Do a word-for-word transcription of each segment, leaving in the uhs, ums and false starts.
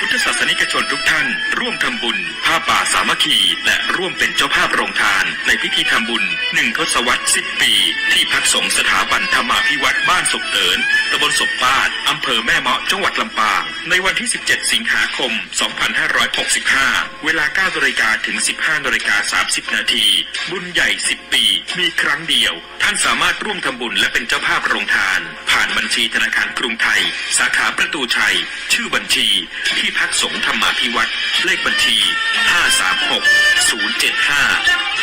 พุทธศาสนิกชนทุกท่านร่วมทำบุญผ้าป่าสามัคคี และร่วมเป็นเจ้าภาพโรงทานในพิธีทำบุญหนึ่งทศวรรษสิบปี ที่พักสงฆ์สถาบันธรรมาภิวัฒน์บ้านศพเติน ตำบลศพปาด อำเภอแม่เมาะ จังหวัดลำปาง ในวันที่สิบเจ็ดสิงหาคมสองพันห้าร้อยหกสิบห้า เวลาเก้านาฬิกาถึงสิบห้านาฬิกาสามสิบนาที บุญใหญ่สิบปี มีครั้งเดียว ท่านสามารถร่วมทำบุญและเป็นเจ้าภาพโรงทาน ผ่านบัญชีธนาคารกรุงไทย สาขาประตูชัย ชื่อบัญชี ที่พักสงฆ์ธรรมาภิวัฒน์ เลขบัญชี ห้าสามหก ศูนย์เจ็ดห้า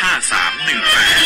ห้าสามหนึ่งแปด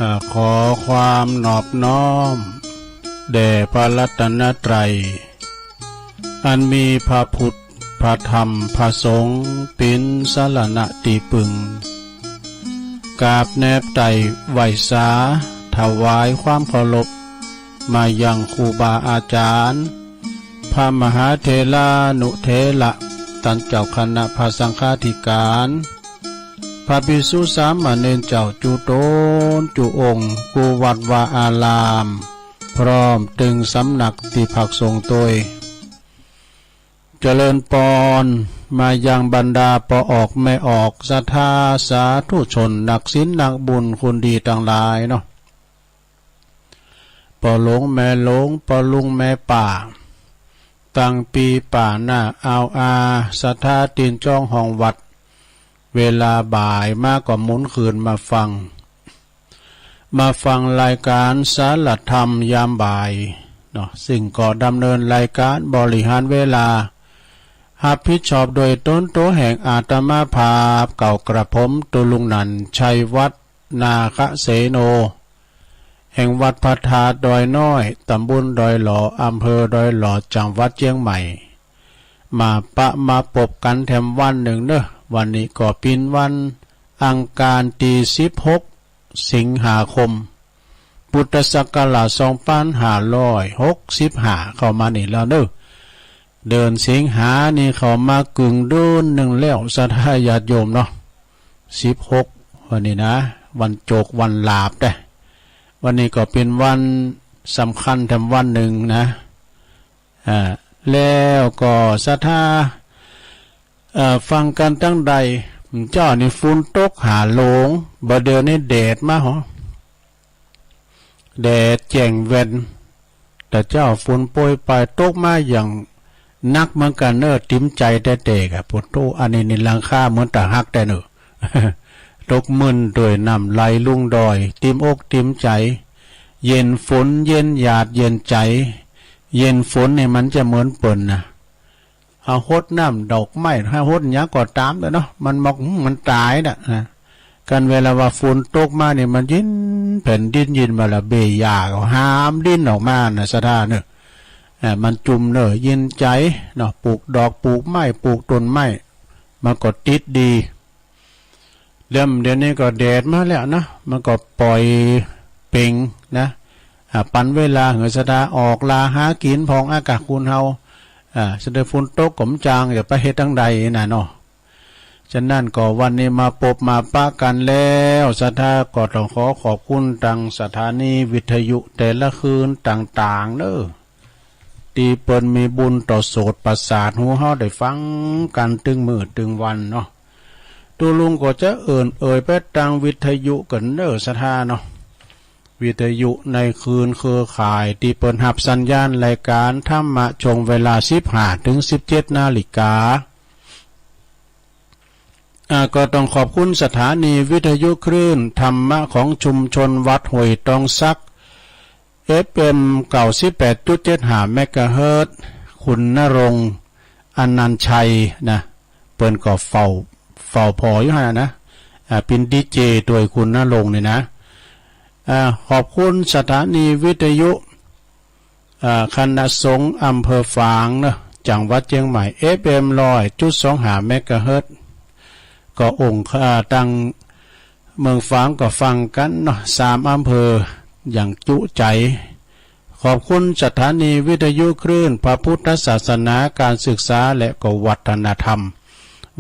อ่า ขอความนอบน้อม แด่พระรัตนตรัย อันมีพระพุทธ พระธรรม พระสงฆ์ เป๋นสรณะตี้ปึง กราบแนบไต่ไหว้สา ถวายความเคารพ มายังครูบาอาจารย์ พระมหาเถรานุเถระ ต้านเจ้าคณะพระสังฆาธิการ พระภิกษุสามเณรเจ้าจุ๊ต๋นจุ๊องค์ กู้วัดวาอาราม พร้อมตึงสำนักตี้พักสงฆ์ตวย เจริญปอน มายังบรรดาป้อออกแม่ออก ศรัทธาสาธุชน นักศีลนักบุญคุณดีตังหลายเนาะ ป้อหลวงแม่หลวง ป้อลุงแม่ป้า ตังปี้ป้าน้าอาวอา ศรัทธาตี้จ้องห้องวัด เวลาบ่ายมาก็หมุนคืนมาฟัง มาฟังรายการสารธรรมยามบ่ายเนาะ ซึ่งก็ดำเนินรายการบริหารเวลา ฮับผิดชอบโดยต๋นตั๋วแห่งอาตมาภาพ เก่ากระผมตุ๊ลุงนันท์ ชัยวัฒน์ นาคเสโน แห่งวัดพระธาตุดอยน้อย ตำบลดอยหล่อ อำเภอดอยหล่อ จังหวัดเจียงใหม่ มาปะมาปบกั๋นแถมวันนึ่งเนาะ วันนี้ก็เป๋นวันอังคารตี้สิบหก สิงหาคม พุทธศักราชสองปันห้าร้อยหกสิบห้า เข้ามานี่แล้วเนาะ เดือนสิงหานี่เข้ามากึ่งเดือนนึ่งแล้ว ศรัทธาญาติโยมเนาะ สิบหก วันนี้นะ วันโจกวันหลาบแต๊ วันนี้ก็เป๋นวันสำคัญแถมวันนึ่งนะ อ่า แล้วก็ศรัทธา เอ่อ ฟังกั๋นตังใด เจ้านี่ฝนตกหาโหลง บ่าเดี่ยวนี้แดดมาหอ แดดแจ้งแว่น แต่เจ้าฝนโปรยปรายตกมาอย่างหนักเหมือนกั๋นเนาะ ตริมใจ๋แต๊ๆ อะ โผโธ่ อันนี้นี่หลังคาเหมือนตาหักแต๊เนาะ ตกมึนตวย น้ำไหลลุ่งดอย ตริมอกตริมใจ๋ เย็นฝน เย็นหยาด เย็นใจ๋ เย็นฝนนี่มันจะเหมือนเปิ้นนะ เฮาหดน้ำดอกไม้ เฮาหดหยังก็ต๋ามเต๊อะเนาะ มันหมอก หืม มันต๋ายน่ะนะ กั๋นเวลาว่าฝนตกมานี่ มันเย็น แผ่นดินเย็น บ่าละเบ้ยหญ้าก็หามดิ้นออกมาน่ะ ศรัทธาเนาะ อ่า มันจุ่มเนาะ เย็นใจ๋เนาะ ปลูกดอกปลูกไม้ ปลูกต้นไม้ มันก็ติดดี เดี๋ยว เดี๋ยวนี้ก็แดดมาแล้วเนาะ มันก็ป่อยเป๋งนะ อ่า ปันเวลาหื้อศรัทธาออกลาหากิ๋นพ่องอากาศคุณเฮา อ่า ศรัทธา ฝนตกก็บ่จาง จะไปเฮ็ดตังใดน่ะเนาะ ฉะนั้นก็วันนี้มาปบมาปะกั๋นแล้ว ศรัทธาก็ต้องขอขอบคุณตังสถานีวิทยุแต่ละคลื่นต่างๆ เน้อ ตี้เปิ้นมีบุญต่อโสตประสาทหูเฮาได้ฟังกั๋นตึงมื้อตึงวันเนาะ ตุ๊ลุงก็จะเอิ้นเอ่ยไปตางวิทยุกั๋นเน้อ ศรัทธาเนาะ วิทยุในคลื่นเครือข่ายตี้เปิ้นฮับสัญญาณรายก๋านธรรมะช่วงเวลาสิบห้าเถิงสิบเจ็ดนาฬิกา อ่า ก็ต้องขอบคุณสถานีวิทยุคลื่นธรรมะของชุมชนวัดห้วยตองสัก เอฟเอ็ม เก้าสิบแปดจุดเจ็ดห้า เมกะเฮิรตซ์ คุณณรงค์ อนันต์ชัยนะ เปิ้นก็เฝ้า เฝ้าผ่ออยู่หั้นนะ อ่า เป๋นดีเจตวยคุณณรงค์นี่นะ อ่า ขอบคุณสถานีวิทยุ อ่า คณะสงฆ์อำเภอฝางเนาะ จังหวัดเจียงใหม่ เอฟเอ็ม ร้อยจุดสองห้า เมกะเฮิรตซ์ ก็องค์ อ่า ตางเมืองฝางก็ฟังกั๋นเนาะ สามอำเภออย่างจุใจ ขอบคุณสถานีวิทยุคลื่นพระพุทธศาสนา การศึกษาและก็วัฒนธรรม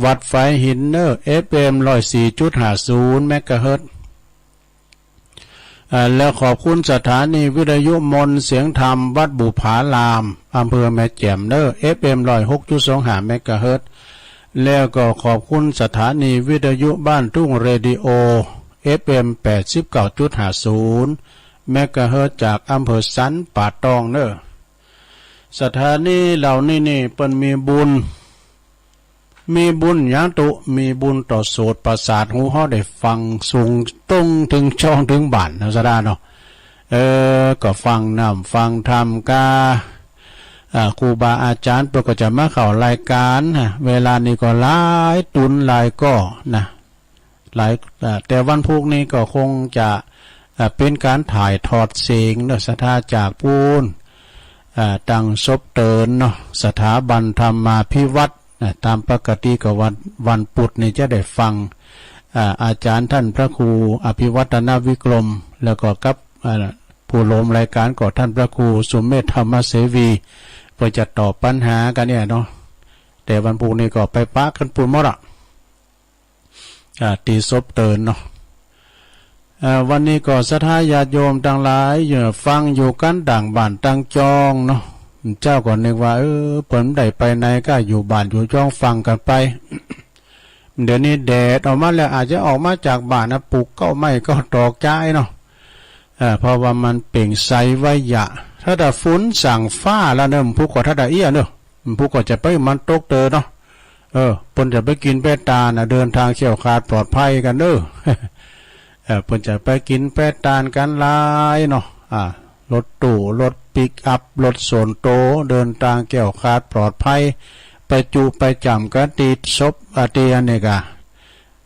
วัดฝายหินเน้อ เอฟเอ็ม ร้อยสี่จุดห้าศูนย์ เมกะเฮิรตซ์ อ่า แล้วขอบคุณสถานีวิทยุมนต์เสียงธรรมวัดบุปผาราม อำเภอแม่แจ่มเน้อ เอฟเอ็ม ร้อยหกจุดสองห้า เมกะเฮิรตซ์ แล้วก็ขอบคุณสถานีวิทยุบ้านทุ่งเรดิโอ เอฟเอ็ม แปดสิบเก้าจุดห้าศูนย์ เมกะเฮิรตซ์ จากอำเภอสันป่าตองเน้อ สถานีเหล่านี้นี่เปิ้นมีบุญ มีบุญหยังตุ๊ มีบุญต่อโสตประสาทหูเฮาได้ฟังสูงตรงเถิงจ้องเถิงบ้านนะศรัทธาเนาะ เออ ก็ฟังนำฟังธรรมกา อ่า ครูบาอาจ๋ารย์เปิ้นก็จะมาเข้ารายก๋านนะ เวลานี้ก็หลายตุ๊นหลายก้อนะ หลาย อ่า แต่วันพูกนี้ก็คงจะ อ่า เป๋นก๋านถ่ายทอดเสียงเนาะ ศรัทธาจากปู๊น อ่า ตางศพเตินเนาะ สถาบันธรรมาภิวัฒน์นะ ตามปกติก็วัน วันปุธนี่จะได้ฟัง อ่า อาจ๋ารย์ต้านพระครูอภิวัฒนวิกรม แล้วก็กับ อ่า ผู้ร่วมรายก๋านก็ต้านพระครูสุเมธธรรมเสวี เปิ้นจะตอบปัญหากั๋นเนี่ยเนาะ แต่วันพูกนี้ก็ไปปะกั๋นปู๊นหมดอะ อ่า ตี้ศพเตินเนาะ อ่า วันนี้ก็ศรัทธาญาติโยมตังหลาย อยู่ฟังอยู่กั๋นต่างบ้านต่างจ้องเนาะ เจ้าก็นึกว่า เออ เปิ้นบ่ได้ไปไหนก้า อยู่บ้านอยู่จ้องฟังกั๋นไป เดี๋ยวนี้แดดออกมาแล้ว อาจจะออกมาจากบ้านนะ ปลูกเก๊าไม้เก๊าตอกจ้ายเนาะ อ่า เพราะว่ามันเปล่งไสวะยะ ถ้าแต่ฝนสั่งฟ้าแล้วเนาะ มันพูกก็ถ้าแต่เอี้ยเนาะ มันพูกก็จะไปมันตกเตอเนาะ เออ เปิ้นจะไปกิ๋นไปตานนะ เดินตางแคล้วคลาดปลอดภัยกั๋นเน้อ เออ เปิ้นจะไปกิ๋นไปตานกั๋นหลายเนาะ อ่า รถตู้ รถปิกอัพ รถส่วนตั๋ว เดินตางแคล้วคลาดปลอดภัย ไปจุไปจ๋ำกั๋นตี้ศพ อ่า ตี้อันนี้กา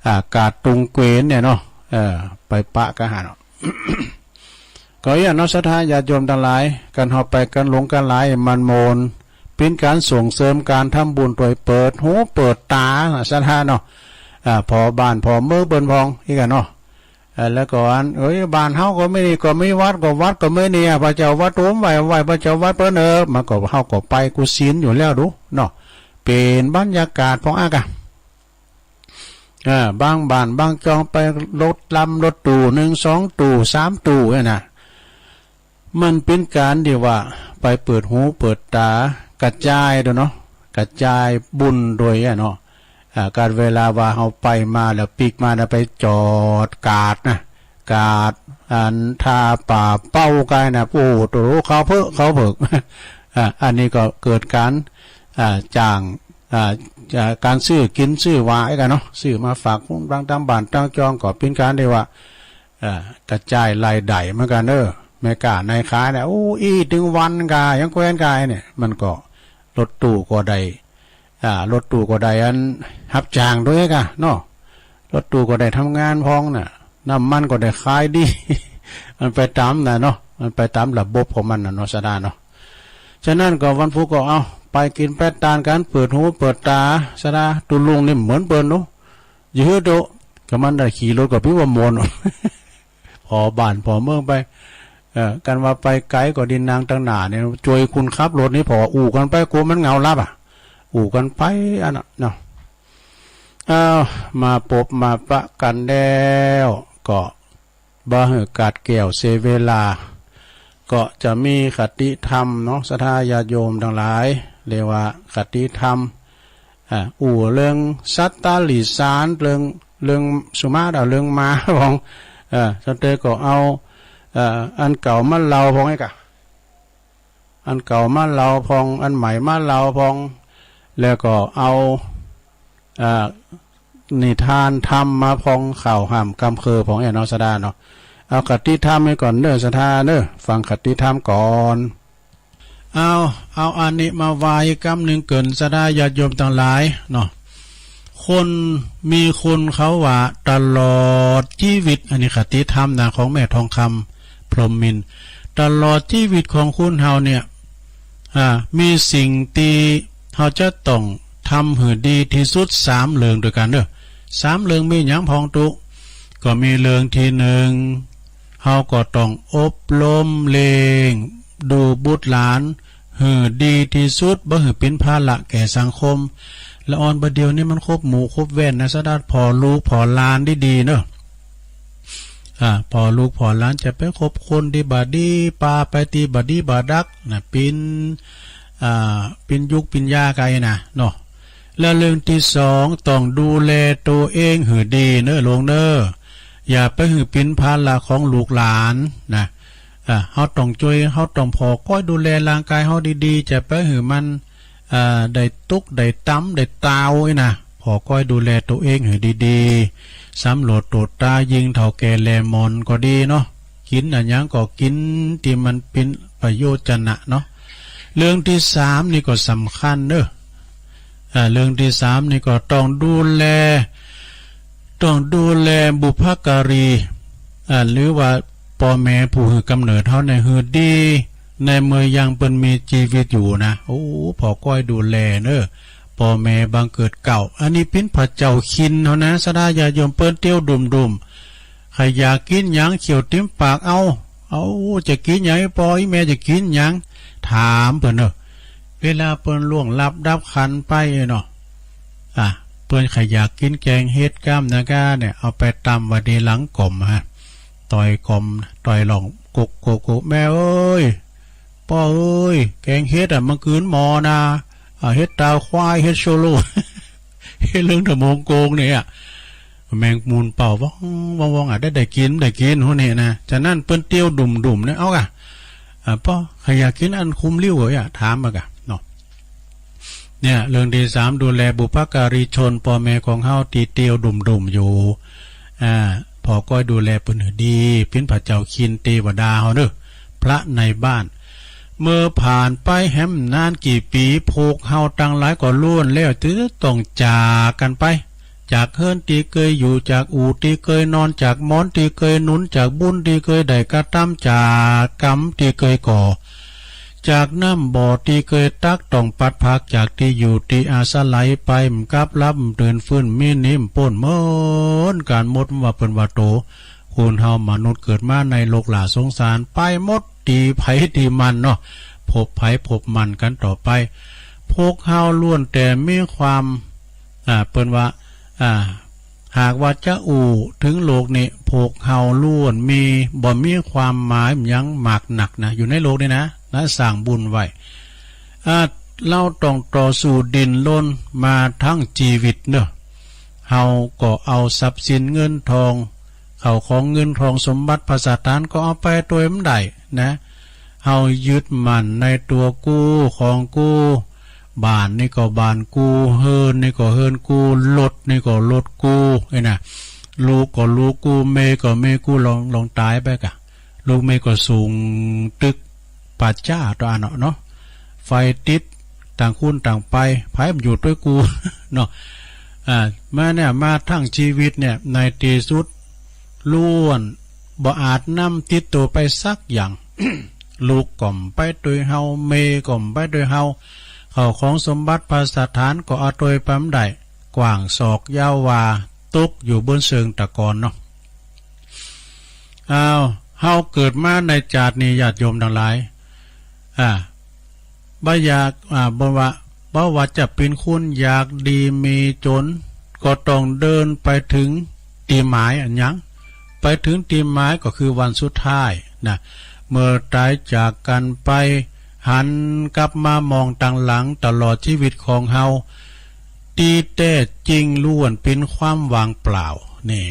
อ่า กาดตุงเกวียนเนี่ยเนาะ เออ ไปปะกั๋นหั้นเนาะ ก็อย่างเนาะ ศรัทธาญาติโยมตังหลาย กั๋นเฮาไปกั๋นหลงกั๋นหลาย มันโมน เป๋นก๋านส่งเสริมก๋านทำบุญตวยเปิดหูเปิดต๋า ศรัทธาเนาะ อ่า ผ่อบ้านผ่อเมืองเปิ้นพ่อง อี้กั๋นเนาะ อ่า แล้วก็อัน เอ้ย บ้านเฮาก็มีนี่ ก็มีวัด ก็วัดก็มีนี่ พระเจ้าวัดตูมไหว้ ไหว้พระเจ้าวัดเปิ้นเออ มันก็ เฮาก็ไปกู้ศีลอยู่แล้วดูเนาะ เป๋นบรรยากาศพ่องอะกะ อ่า บางบ้านบางจ้องไปรถลำรถตู้ นึ่งสองตู้ สามตู้เนี่ยนะ มันเป๋นก๋านตี้ว่าไปเปิดหูเปิดต๋า กระจายตวยเนาะ กระจายบุญตวยอะเนาะ อ่า ก๋านเวลาว่าเฮาไปมาแล้วปิ๊กมานะ ไปจอดกาดนะ กาด อัน ท่าป่าเป้าไกลนะ โอ้โห โตเข้าเผิก เข้าเผิก อ่า อันนี้ก็เกิดก๋าน อ่า จ้าง อ่า อ่า ก๋านซื้อกิ๋นซื้อวาอี้กั๋นเนาะ ซื้อมาฝากคนตางบ้านตางจ้อง ก็เป๋นก๋านตี้ว่า อ่า กระจายรายได้เหมือนกั๋นเน้อ แม่ก๊านายขายเนี่ย โอ้ อี้ตึงวันกา ยังแควนกาเนี่ย มันก็รถตู้ก็ได้ อ่า รถตู้ก็ได้อันฮับจ้างตวยกาเนาะ รถตู้ก็ได้ทำงานพ่องน่ะ น้ำมันก็ได้ขายดี มันไปต๋ามน่ะเนาะ มันไปต๋ามระบบของมันน่ะเนาะ ศรัทธาเนาะ ฉะนั้นก็วันพูกก็เอา ไปกิ๋นไปตานกั๋น เปิดหูเปิดต๋า ศรัทธา ตุ๊ลุงนี่เหมือนเปิ้นเนาะ อยู่หื้อโต ก็มันได้ขี่รถก็ปิ้วว่าโมน ผ่อบ้านผ่อเมืองไป เออ กั๋นว่าไปไกลก็ดี นั่งตางหน้าเนี่ย จวยคนขับรถนี่ ผ่ออู้กั๋นไป กั๋วมันเหงาหลับอะ อู้กั๋นไป อันน่ะเนาะ อ้าว มาปบมาปะกั๋นแล้ว ก็บ่หื้อขาดแคลนเสียเวลา ก็จะมีคติธรรมเนาะ ศรัทธาญาติโยมตังหลาย เรียกว่าคติธรรม อ่า อู้เรื่องสัตว์เดรัจฉาน เรื่อง เรื่องสุมาตรา เรื่องหมาพ่อง เออ สะเตยก็เอา เอ่อ อันเก่ามาเล่าพ่องไอ้กะ อันเก่ามาเล่าพ่อง อันใหม่มาเล่าพ่อง แล้วก็เอา อ่า นิทานธรรมมาพ่อง ข่าวห้ามกำเคิงพ่อง เอ้ยเนาะ ศรัทธาเนาะ เอาคติธรรมไว้ก่อนเน้อ ศรัทธาเน้อ ฟังคติธรรมก่อน เอา เอาอันนี้มาว่าอีกกำนึ่งเกิ่น ศรัทธาญาติโยมตังหลายเนาะ คนมีคนเขาว่าตลอดจีวิต อันนี้คติธรรมนะ ของแม่ทองคำ พรหมมินทร์ ตลอดจีวิตของคนเฮาเนี่ย อ่า มีสิ่งตี้เฮาจะต้องทำหื้อดีตี้สุดสามเรื่องตวยกั๋นเน้อ สามเรื่องมีหยังพ่องตุ๊ ก็มีเรื่องตี้หนึ่ง เฮาก็ต้องอบรมเลี้ยงดูบุตรหลาน หื้อดีตี้สุด บ่หื้อเป๋นภาระแก่สังคม ละอ่อนบ่าเดี่ยวนี้มันคบหมู่คบแว่นนะ ศรัทธา ผ่อลูกผ่อหลานดีๆ เน้อ อ่า ผ่อลูกผ่อหลานจะไปคบคนตี้บ่ดี ปาไปตี้บ่ดีบ่ดักนะ ปิน อ่า ปินยุกปินยากั๋นนะเนาะ แล้วเรื่องตี้สอง ต้องดูแลตั๋วเองหื้อดีเน้อลูกเน้อ อย่าไปหื้อเป๋นภาระของลูกหลานนะ อ่า เฮาต้องจ้วย เฮาต้องผ่อก้อยดูแลร่างกายเฮาดีๆ จะไปหื้อมัน อ่า ได้ตุ๊กได้ตำได้ตาวอี้นะ ผ่อก้อยดูแลตั๋วเองหื้อดีๆ สำรวจตั๋วต๋า ยิ่งเฒ่าแก่แลหมอนก็ดีเนาะ กิ๋นอะหยังก็กิ๋นตี้มันเป๋นประโยชน์จะนะเนาะ เรื่องตี้สามนี่ก็สำคัญเน้อ อ่า เรื่องตี้สามนี่ก็ต้องดูแล ต้องดูแลบุพการี อ่า หรือว่าป้อแม่ผู้หื้อกำเนิดเฮาเนี่ยหื้อดี ในเมื่อยังเปิ้นมีจีวิตอยู่นะ โอ้ ผ่อก้อยดูแลเน้อ ป้อแม่บังเกิดเกล้า อันนี้เป๋นพระเจ้าคินเฮานะ ศรัทธาญาติโยม เปิ้นเตียวดุ่มๆ ใผอยากกิ๋นหยัง เขียวเต็มปาก เอา เอา จะกิ๋นหยัง ป้ออี้แม่จะกิ๋นหยัง ถามเปิ้นเน้อ เวลาเปิ้นล่วงลับดับขันธ์ไปเนาะ อ่ะ เปิ้นใผอยากกิ๋นแกงเห็ดก้ามนาก้าเนี่ย เอาไปตำไว้ตี้หลังก๋อมฮะ ต่อยก๋อม ต่อยหล่อง กุกกุกกุก แม่เอ้ย ป้อเอ้ย แกงเห็ดอะ เมื่อคืนหมอนะ อ่ะ เห็ดตาควาย เห็ดโชโล เห็ดเรื่องตะมงโกงเนี่ย แมงมุมเป่าว่องว่องว่องอะ ได้ ได้กิ๋น ได้กิ๋น ฮู้นี่นะ ฉะนั้นเปิ้นเตียวดุ่มๆ เนี่ย เอากะ อ่า ป้อใผอยากกิ๋นอันคุมลิ้วอะ ถามมากะเนาะ เนี่ย เรื่องตี้สาม ดูแลบุพการีชน ป้อแม่ของเฮาตี้เตียวดุ่มๆ อยู่ อ่า ผ่อก้อยดูแลเปิ้นหื้อดี เป๋นพระเจ้าคินเตวดาเฮาเน้อ พระในบ้าน เมื่อผ่านไปแหมนานกี่ปี๋ พวกเฮาตังหลายก็ล้วนแล้วจะต้องจากกั๋นไป จากเฮือนตี้เกยอยู่ จากอู่ตี้เกยนอน จากหมอนตี้เกยหนุน จากบุญตี้เกยได้กระตำ จากกรรมตี้เกยก่อ จากน้ำบ่อตี้เกยตัก ต้องปัดพรากจากตี้อยู่ตี้อาศัยไป บ่กลับหลับบ่ตื่นฟื้น มีหนีบ่ป๊น เหมือนกั๋นหมด ว่าเปิ้นว่าโต คนเฮามนุษย์เกิดมาในโลกหล่าสงสาร ไปหมดตี้ใผตี้มันเนาะ พบใผพบมันกั๋นต่อไป พวกเฮาล้วนแต่มีความ อ่า เปิ้นว่า อ่า หากว่าจะอู้เถิงโลกนี้ พวกเฮาล้วนมี บ่มีความหมายหยังมากนักนะ อยู่ในโลกนี้นะ นะ สร้างบุญไว้ อ่า เฮาต้องต่อสู้ดิ้นรนมาตึงจีวิตเนาะ เฮาก็เอาทรัพย์สินเงินทอง เข้าของเงินทองสมบัติภัสสถานก็เอาไปตวยบ่ได้นะ เฮายึดมั่นในตั๋วกู้ของกู้ บ้านนี่ก็บ้านกู้ เฮือนนี่ก็เฮือนกู้ รถนี่ก็รถกู้ ไอ้น่ะ ลูกก็ลูกกู้ เมยก็เมยกู้ ลอง ลองต๋ายไปกะ ลูกเมยก็สูงตึกป่าจ๊าตั๋วอั้นเนาะ ไฟติด ต่างคนต่างไป ใผบ่อยู่ตวยกู้เนาะ อ่า มาเนี่ย มาตึงจีวิตเนี่ย ในตี้สุด ล้วนบ่อาจนำติดตั๋วไปสักอย่าง ลูกก็บ่ไปตวยเฮา เมยก็บ่ไปตวยเฮา เข้าของสมบัติภัสสถานก็เอาตวยไปบ่ได้ กว้างศอกยาววา ตกอยู่บนเซิงตะกอนเนาะ อ้าว เฮาเกิดมาในจาตินี้ ญาติโยมตังหลาย อ่า บ่อยาก อ่า บ่ว่า บ่ว่าจะเป๋นคนยากดีมีจ๋น ก็ต้องเดินไปเถิงตี้หมาย อะหยัง ไปเถิงตี้หมายก็คือวันสุดท้ายนะ เมื่อต๋ายจากกั๋นไป หันกลับมามองตังหลังตลอดจีวิตของเฮา ตี้แต๊จริงล้วนเป๋นความว่างเปล่า นี่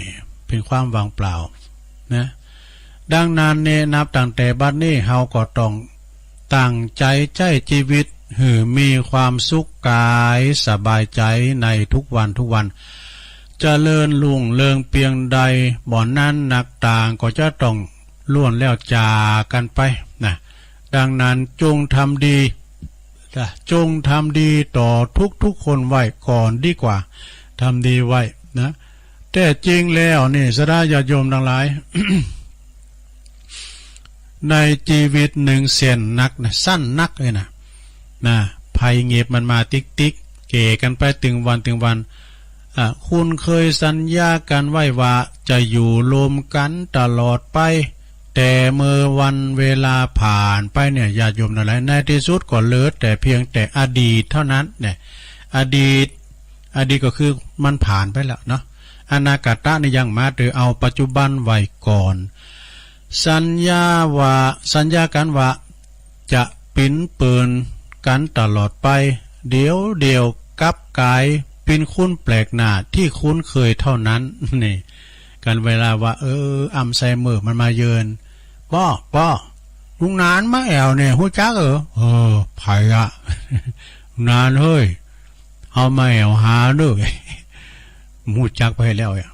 เป๋นความว่างเปล่านะ ดังนั้นเนี่ย นับตั้งแต่บัดนี้เฮาก็ต้องตั้งใจ๋ใจ๊จีวิตหื้อมีความสุขก๋ายสบายใจ๋ในทุกวันทุกวัน เจริญรุ่งเรืองเปียงใด บ่อนนั้นนักต่างก็จะต้องล้วนแล้วจากกั๋นไปนะ ดังนั้นจงทำดี นะ จงทำดีต่อทุกๆ คนไว้ก่อนดีกว่า ทำดีไว้นะ แต๊จริงแล้วนี่ ศรัทธาญาติโยมตังหลาย ในจีวิตนึ่งเส้นนักนะ สั้นนักเลยนะ นะ ภัยเหง็บมันมาติ๊กๆ แก่กั๋นไปตึงวันตึงวัน อ่ะ คุณเคยสัญญากั๋นไว้ว่าจะอยู่รวมกั๋นตลอดไป แต่เมื่อวันเวลาผ่านไปเนี่ย ญาติโยมตังหลาย ในตี้สุดก็เหลือแต่เพียงแต่อดีตเท่านั้นเนี่ย อดีต อดีตก็คือมันผ่านไปแล้วเนาะ อนาคตะนี่ยังมา เตอเอาปัจจุบันไว้ก่อน สัญญาว่า สัญญากั๋นว่าจะเป๋นเปื้อนกั๋นตลอดไป เดี๋ยวเดี๋ยวกลับก๋ายเป๋นคนแปลกหน้าตี้คุ้นเคยเท่านั้น นี่ กั๋นเวลาว่า เออ อัลไซเมอร์มันมาเยือน ป้อ ป้อ ลุงหนานมาแอ่วเนี่ย ฮู้จักเหรอ เออ ใผอะ หนานเฮ้ย เฮามาแอ่วหาเน่อ ฮู้จักไปแล้วอะ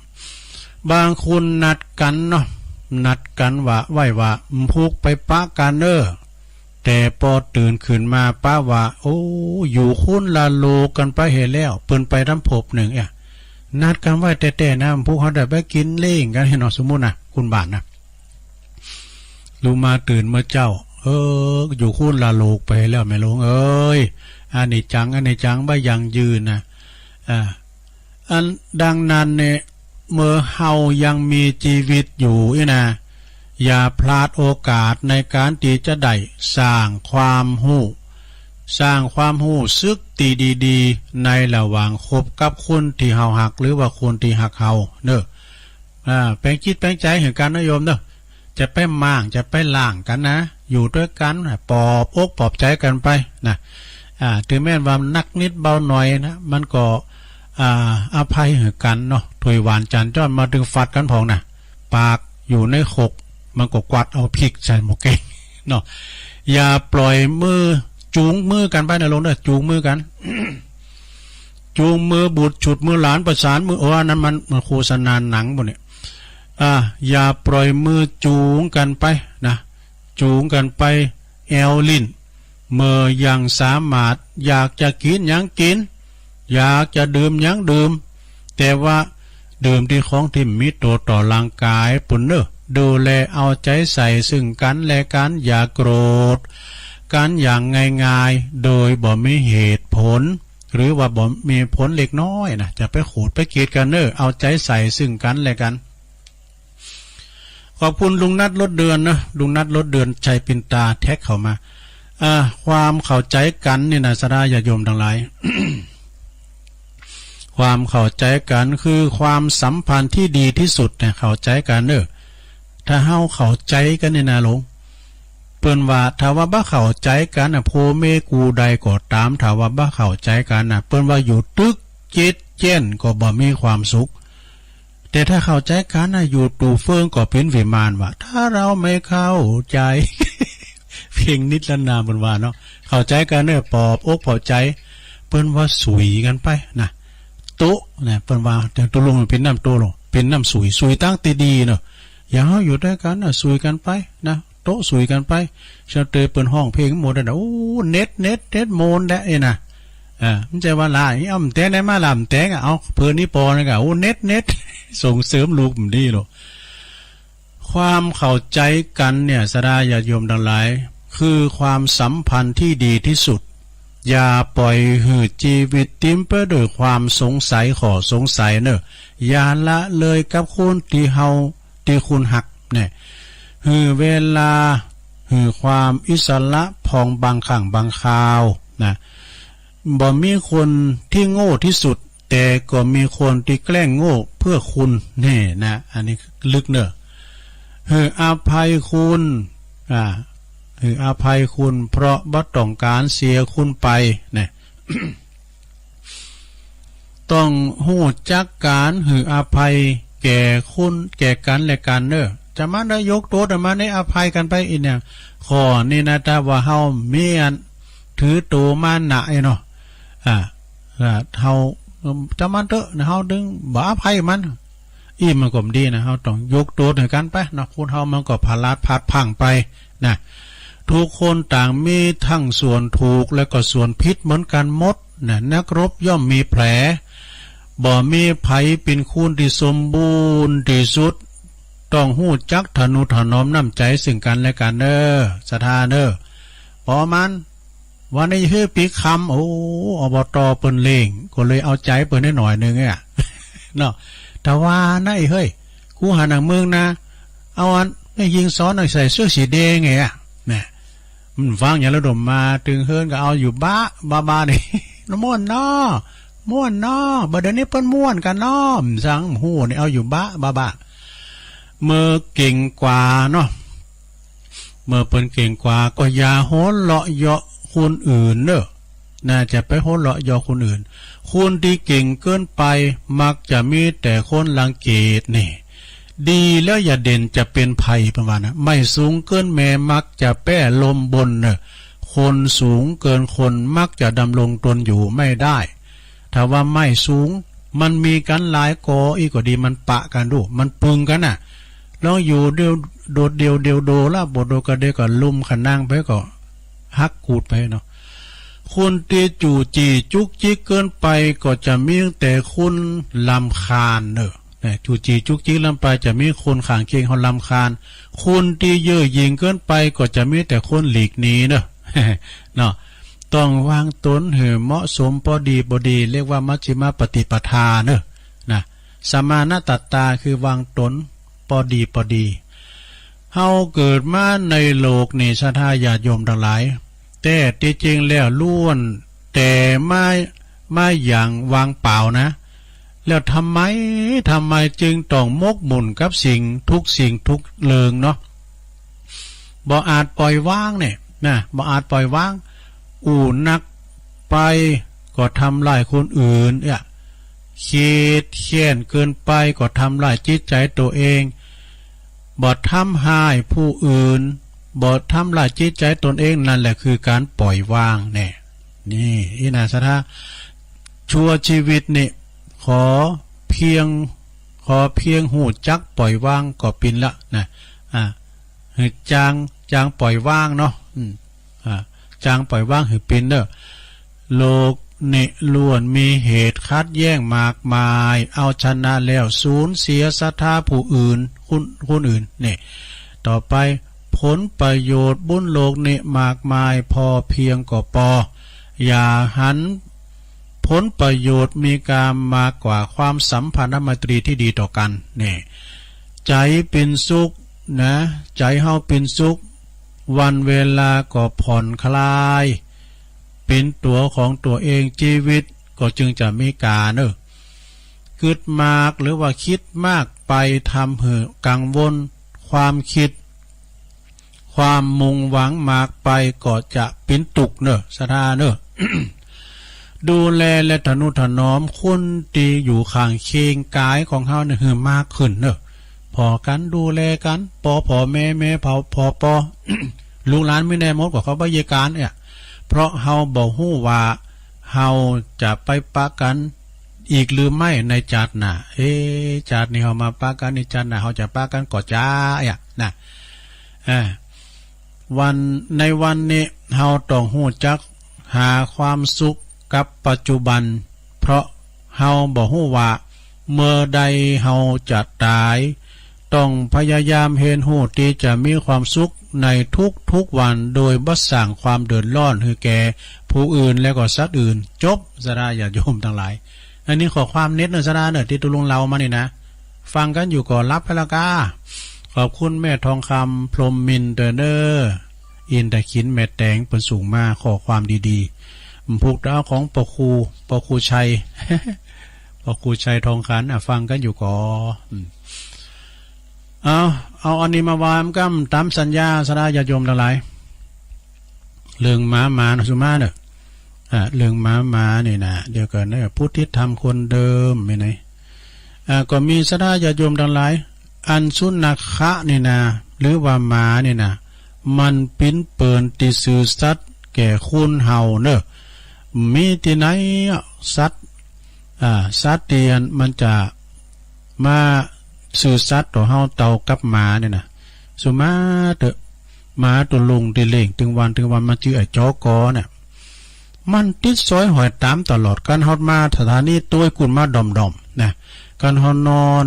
บางคนนัดกั๋นเนาะ นัดกั๋นว่า ไว้ว่า วันพูกไปปะกั๋นเน่อ แต่ปอตื่นขึ้นมาปะว่า โอ้ อยู่คนละโลกกั๋นไปเหียแล้ว เปิ้นไปต๋ามภพนึ่งอะ นัดกั๋นไว้แต๊ๆ นะ วันพูกเฮาได้ไปกิ๋นเลี้ยงกั๋นเหียเนาะ สมมุตินะ คุณบ้านนะ ลุงมาตื่นเมื่อเจ๊า เออ อยู่คนละโลกไปแล้วแม่ลุงเอ้ย อนิจจัง อนิจจัง บ่ยั่งยืนนะ อ่า อันดังนั้นเนี่ย เมื่อเฮายังมีจีวิตอยู่อี้นะ อย่าพลาดโอกาสในก๋านตี้จะได้สร้างความฮู้ สร้างความฮู้สึกตี้ดีๆ ในระหว่างคบกับคนตี้เฮาฮัก หรือว่าคนตี้ฮักเฮาเนาะ อ่า แป๋งจิตแป๋งใจ๋หื้อกั๋นนะโยมเนาะ จะไปม้าง จะไปล้างกั๋นนะ อยู่ตวยกั๋นนะ ปลอบอกปลอบใจ๋กั๋นไปนะ อ่า เถิงแม้นว่านักนิดเบาหน่อยนะ มันก็ อ่า อภัยหื้อกั๋นเนาะ ถ้วยหวานจานจ้อนมาเถิงฟัดกั๋นพ่องนะ ปากอยู่ในขก มันก็กวัดเอาผิกใส่หม้อแกงเนาะ อย่าปล่อยมือ จูงมือกั๋นไปนะโยมเนาะ จูงมือกั๋น จูงมือบุตรฉุดมือหลานประสานมือ โอ้ อันนั้นมัน มันโฆษณาหนังบ่เนี่ย อ่า อย่าปล่อยมือจูงกั๋นไปนะ จูงกั๋นไปแอ่วลิ้น เมื่อยังสามารถ อยากจะกิ๋นหยังกิ๋น อยากจะดื่มหยังดื่ม แต่ว่าดื่มตี้ของตี้มีโต้ษต่อร่างก๋ายปู้นเน่อ ดูแลเอาใจ๋ใส่ซึ่งกั๋นและกั๋น อย่าโกรธกั๋นอย่างง่ายๆ โดยบ่มีเหตุผล หรือว่าบ่มีผลเล็กน้อยนะ จะไปขูดไปเกลียดกั๋นเน่อ เอาใจ๋ใส่ซึ่งกั๋นและกั๋น ขอบคุณลุงนัท รถเดือนนะ ลุงนัท รถเดือน ชัยปินตา แท็กเข้ามา อ่า ความเข้าใจ๋กั๋นนี่นะ ศรัทธาญาติโยมตังหลาย ความเข้าใจ๋กั๋นคือความสัมพันธ์ตี้ดีตี้สุดนะ เข้าใจ๋กั๋นเน่อ ถ้าเฮาเข้าใจ๋กั๋นนี่นะโยม เปิ้นว่าถ้าว่าบ่เข้าใจ๋กั๋นนะ พ่อแม่กู้ใดก็ต๋าม ถ้าว่าบ่เข้าใจ๋กั๋นนะ เปิ้นว่าอยู่ตึกเจ็ดเจ๊นก็บ่มีความสุข แต่ถ้าเข้าใจ๋กั๋นนะ อยู่ตั๋วเฟิงก็เป๋นวิมานว่า ถ้าเราไม่เข้าใจ๋ เพลงนิทรรศนามเปิ้นว่าเนาะ เข้าใจ๋กั๋นเนี่ย ปลอบอกปลอบใจ๋ เปิ้นว่าสุยกั๋นไปนะ โต๊ะนะ เปิ้นว่า แต่ตกลงมันเป๋นน้ำโต๊ะลอ เป๋นน้ำสุย สุยตางตี้ดีเนาะ อย่างเฮาอยู่ตวยกั๋นนะ สุยกั๋นไปนะ โต๊ะสุยกั๋นไป เจ้าเตยเปิ้นฮ้องเพลงหมดนะ โอ้ เน็ต เน็ต เน็ต โมนแดะเอ้ยนะ อ่า มันจะว่าลา เอ้า มันแต่งได้มาลา มันแต่งอะ เอา เปิ้นนี่ปอนี่กะ โอ้ เน็ต เน็ต ส่งเสริมลูกมันดีลอ ความเข้าใจ๋กั๋นเนี่ย ศรัทธาญาติโยมตังหลาย คือความสัมพันธ์ตี้ดีตี้สุด อย่าปล่อยหื้อจีวิตเต๋มไปด้วยความสงสัย ข้อสงสัยเน่อ อย่าละเลยกับคนตี้เฮา ตี้คุณฮักเนี่ย หื้อเวลา หื้อความอิสระพ่องบางครั้งบางคราวนะ บ่มีคนตี้โง่ตี้สุด แต่ก็มีคนตี้แกล้งโง่เพื่อคุณ นี่นะ อันนี้ลึกเน่อ หื้ออภัยคุณ อ่า หื้ออภัยคุณ เพราะบ่ต้องก๋านเสียคุณไป นะ ต้องฮู้จักก๋านหื้ออภัยแก่คุณ แก่กั๋นและกั๋นเน่อ จะมาได้ยกโต้ษมาได้อภัยกั๋นไปอี้เนี่ย ข้อนี้นะ ถ้าว่าเฮามีอันถือตั๋วมานะไอ้เนาะ อ่า อ่า เฮา จะมาเต๊อะนะ เฮาตึงบ่อภัยมัน อี้มันก็บ่ดีนะ เฮาต้องยกโต้ษหื้อกั๋นไปเนาะ คนเฮามันก็ผลาดพลั้งไปนะ ทุกคนต่างมีทั้งส่วนถูกและก็ส่วนผิดเหมือนกั๋นหมดนะ นักรบย่อมมีแผล บ่มีใผเป๋นคนตี้สมบูรณ์ตี้สุด ต้องฮู้จักทะนุถนอมน้ำใจ๋ซึ่งกั๋นและกั๋นเน่อ ศรัทธาเน่อ ปอมัน วันนี้หื้อปี๋คำ โอ้ อบต.เปิ้นเร่ง ก็เลยเอาใจ๋เปิ้นได้หน่อยนึ่งอะ เนาะ แต่ว่านะไอ้เฮ้ย กูหาหนังมึงนะ เอาอัน แม่ญิงสอนน่ะใส่เสื้อสีแดงไงอะ นะ มันฟังอย่างระดมมา ตึงเฮือนก็เอาอยู่บ้า บ้าๆ นี่ ม่วนเนาะ ม่วนเนาะ บ่าเดี๋ยวนี้เปิ้นม่วนกั๋นเนาะ มันสังหูนี่ เอาอยู่บ้า บ้าๆ เมื่อเก่งกว่าเนาะ เมื่อเปิ้นเก่งกว่าก็อย่าหัวเราะเยาะคนอื่นเน่อ น่าจะไปหัวเราะเยาะคนอื่น คนตี้เก่งเกินไป มักจะมีแต่คนรังเกียจนี่ ดีแล้วอย่าเด่นจะเป๋นภัย ประมาณนะ ไม่สูงเกินแม้ มักจะแป้ลมบนเน่อ คนสูงเกินคน มักจะดำรงตนอยู่ไม่ได้ ถ้าว่าไม้สูง มันมีกั๋นหลายกออี้ก็ดี มันปะกั๋นดู มันปึงกั๋นน่ะ ลองอยู่เดี่ยว โดดเดี่ยว เดี่ยวโดดละ บ่โดดก็เดี่ยวก็ล้มขะนังไป ก็หักกูดไปเนาะ คนตี้จู้จี้จุกจิกเกินไป ก็จะมีแต่คนรำคาญเน่อ นะ จู้จี้จุกจิกเกินไป จะมีคนข้างเคียงเฮารำคาญ คนตี้เย่อหยิ่งเกินไป ก็จะมีแต่คนหลีกหนีเน่อ เนาะ ต้องวางตนหื้อเหมาะสม ปอดีปอดี เรียกว่ามัชฌิมปฏิปทาเน่อ นะ สมาณตตา คือวางตนปอดีปอดี เฮาเกิดมาในโลกนี่ ศรัทธาญาติโยมตังหลาย แต๊ตี้จริงแล้วล้วนแต่มา มาอย่างวางเปล่านะ แล้วทำไม ทำไมจึงต้องหมกมุ่นกับสิ่งทุกสิ่งทุกเรื่องเนาะ บ่อาจปล่อยวางเนี่ยนะ บ่อาจปล่อยวาง อู้นักไปก็ทำร้ายคนอื่น เอ๊ะ เครียดแค้นเกินไปก็ทำร้ายจิตใจ๋ตั๋วเอง บ่ทำร้ายผู้อื่น บ่ทำร้ายจิตใจ๋ตนเอง นั่นแหละคือก๋านปล่อยวางแน่ นี่ อี้นะศรัทธา ชั่วจีวิตนี่ ขอเพียง ขอเพียงฮู้จักปล่อยวางก็เป๋นละนะ อ่า หื้อจาง จางปล่อยวางเนาะ อืม อ่า จางปล่อยวางหื้อเป๋นเน่อ โลกนี่ล้วนมีเหตุขัดแย้งมากมาย เอาชนะแล้วสูญเสียศรัทธาผู้อื่น คน คนอื่น นี่ ต่อไป ผลประโยชน์บนโลกนี่มากมาย พอเพียงก็ปอ อย่าหันผลประโยชน์มีกามากกว่าความสัมพันธไมตรีที่ดีต่อกัน นี่ ใจ๋เป๋นสุขนะ ใจ๋เฮาเป๋นสุข วันเวลาก็ผ่อนคลาย เป๋นตั๋วของตั๋วเอง จีวิตก็จึงจะมีกาเน่อ กึ๊ดมากหรือว่าคิดมากไป ทำหื้อกังวล ความคิด ความมุ่งหวังมากไปก็จะเป๋นตุ๊กข์เน่อ ศรัทธาเน่อ ดูแลและทะนุถนอมคนตี้อยู่ข้างเคียงก๋ายของเฮาเนี่ยหื้อมากขึ้นเน่อ ผ่อกั๋น ดูแลกั๋น ปอผ่อแม่ แม่ผ่อ ผ่อปอ ลูกหลานมีแน่หมด ก็เขาบ่เยียะกั๋นเนี่ย เพราะเฮาบ่ฮู้ว่าเฮาจะไปปะกั๋นอีกหรือไม่ในจาติหน้า เอ๊ะ จาตินี้เฮามาปะกั๋น ในจาติหน้าเฮาจะปะกั๋นก่อจ้า เอ๊ะ นะ อ่า วัน ในวันนี้เฮาต้องฮู้จักหาความสุขกับปัจจุบัน เพราะเฮาบ่ฮู้ว่าเมื่อใดเฮาจะต๋าย ต้องพยายามเฮียนฮู้ตี้จะมีความสุขในทุกๆ วัน โดยบ่สร้างความเดือดร้อนหื้อแก่ผู้อื่นและก็สัตว์อื่น จบ ศรัทธาญาติโยมตังหลาย อันนี้ข้อความเน็ตเน่อ ศรัทธาเน่อ ตี้ตุ๊ลุงเล่ามานี่นะ ฟังกั๋นอยู่ก็หลับไปละก้า ขอบคุณแม่ทองคำ พรหมมินทร์เน่อ อินทขิน แม่แตง เปิ้นส่งมาข้อความดีๆ ผูกดาวของปอครู ปอครูชัย พ่อครูชัยทองขัน อ่ะ ฟังกั๋นอยู่ก่อ อืม เอา เอาอันนี้มาว่าก้ำต๋ามสัญญา ศรัทธาญาติโยมตังหลาย เรื่องหมาหมาเนาะ สุมาเน่อ อ่า เรื่องหมาหมานี่นะ เดี๋ยวก่อนเน่อ ผู้ที่ทำคนเดิม มีไหน อ่า ก็มีศรัทธาญาติโยมตังหลาย อันสุนัขขะนี่นะ หรือว่าหมานี่นะ มันปิ้นเปินตี้ซื่อสัตย์แก่คนเฮาเน่อ มีตี้ไหนอะ สัตว์ อ่า สัตว์ตี้อันมันจะมาซื่อสัตย์ต่อเฮาเต้ากับหมาเนี่ยนะ สุมาเต๊อะ หมาตุ๊ลุงตี้เลี้ยงตึงวันตึงวัน มันจื้อไอ้จอกอเนี่ย มันติดสอยห้อยต๋ามตลอด กันเฮามาสถานีตวยกุนมาด่อมๆ นะ กันเฮานอน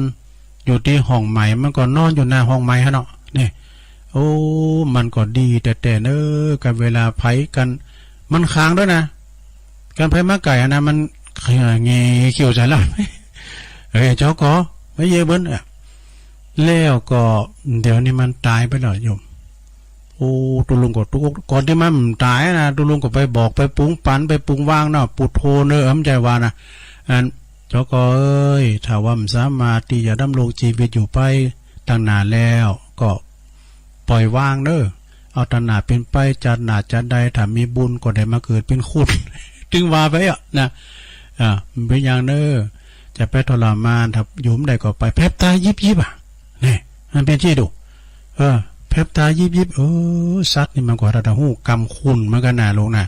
อยู่ตี้ห้องใหม่ มันก็นอนอยู่หน้าห้องใหม่หั้นเนาะ เนี่ย โอ้ มันก็ดีแต๊ๆ เน่อ กันเวลาใผกัน มันคางด้วยนะ กันใผมาใก้หั้นนะ มันแหง่เขี้ยวใส่แล้ว เอ้ย จอกอ มาเยียะเปิ้นอะ แล้วก็เดี๋ยวนี้มันต๋ายไปแล้วโยม โอ้ ตุ๊ลุงก็ตุ๊กอก ก่อนตี้มันต๋ายนะ ตุ๊ลุงก็ไปบอกไปปรุงปั๋นไปปรุงวางเนาะ ปุถโธเน่อ อำใจ๋ว่านะ อัน จอกอเอ้ย ถ้าว่าบ่สามารถตี้จะดำรงจีวิตอยู่ไปตังหน้าแล้ว ก็ปล่อยวางเน่อ เอาตังหน้าเป๋นไป จาติหน้าจาติใด ถ้ามีบุญก็ได้มาเกิดเป๋นคน ตึงว่าไปอะนะ อ่า มันเป๋นอย่างเน่อ จะไปทรมาน ถ้าอยู่บ่ได้ก็ไป แผบต๋ายิบๆ อะ เนี่ย มันเป๋นตี้ดู เออ แผบต๋ายิบๆ เออ สัตว์นี่มันก็หาฮู้กำคุณเหมือนกั๋นนะลูกนะ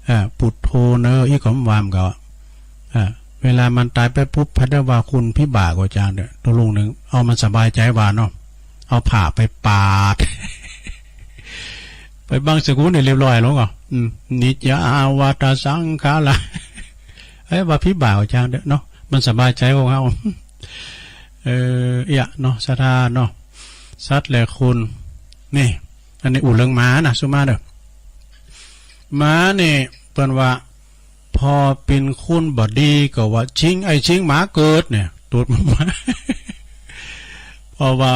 เออ ปุถโธเน่อ อี้ก็บ่ว่ามันก็ เออ เวลามันต๋ายไปปุ๊บ ไผได้ว่าคุณพิบ่าก็จางเต๊อะ ตุ๊ลุงนึ่ง เอามันสบายใจ๋ว่าเนาะ เอาผ้าไปปาด ไปบังสกุลเนี่ยเรียบร้อยแล้วก็ อืม นิจจา อาวาตา สังขารา เอ้ย ว่าพิบ่าก็จางเต๊อะเนาะ มันสบายใจ๋ของเฮา เออ เอี้ยะ เนาะ ศรัทธาเนาะ สัตว์และคน นี่ อันนี้อู้เรื่องหมานะ สุมาเน่อ หมาเนี่ย เปิ้นว่า พอเป๋นคนบ่ดีก็ว่า ชิงไอ้ชิงหมาเกิดเนี่ย ตุ๊ดมันมา เพราะว่า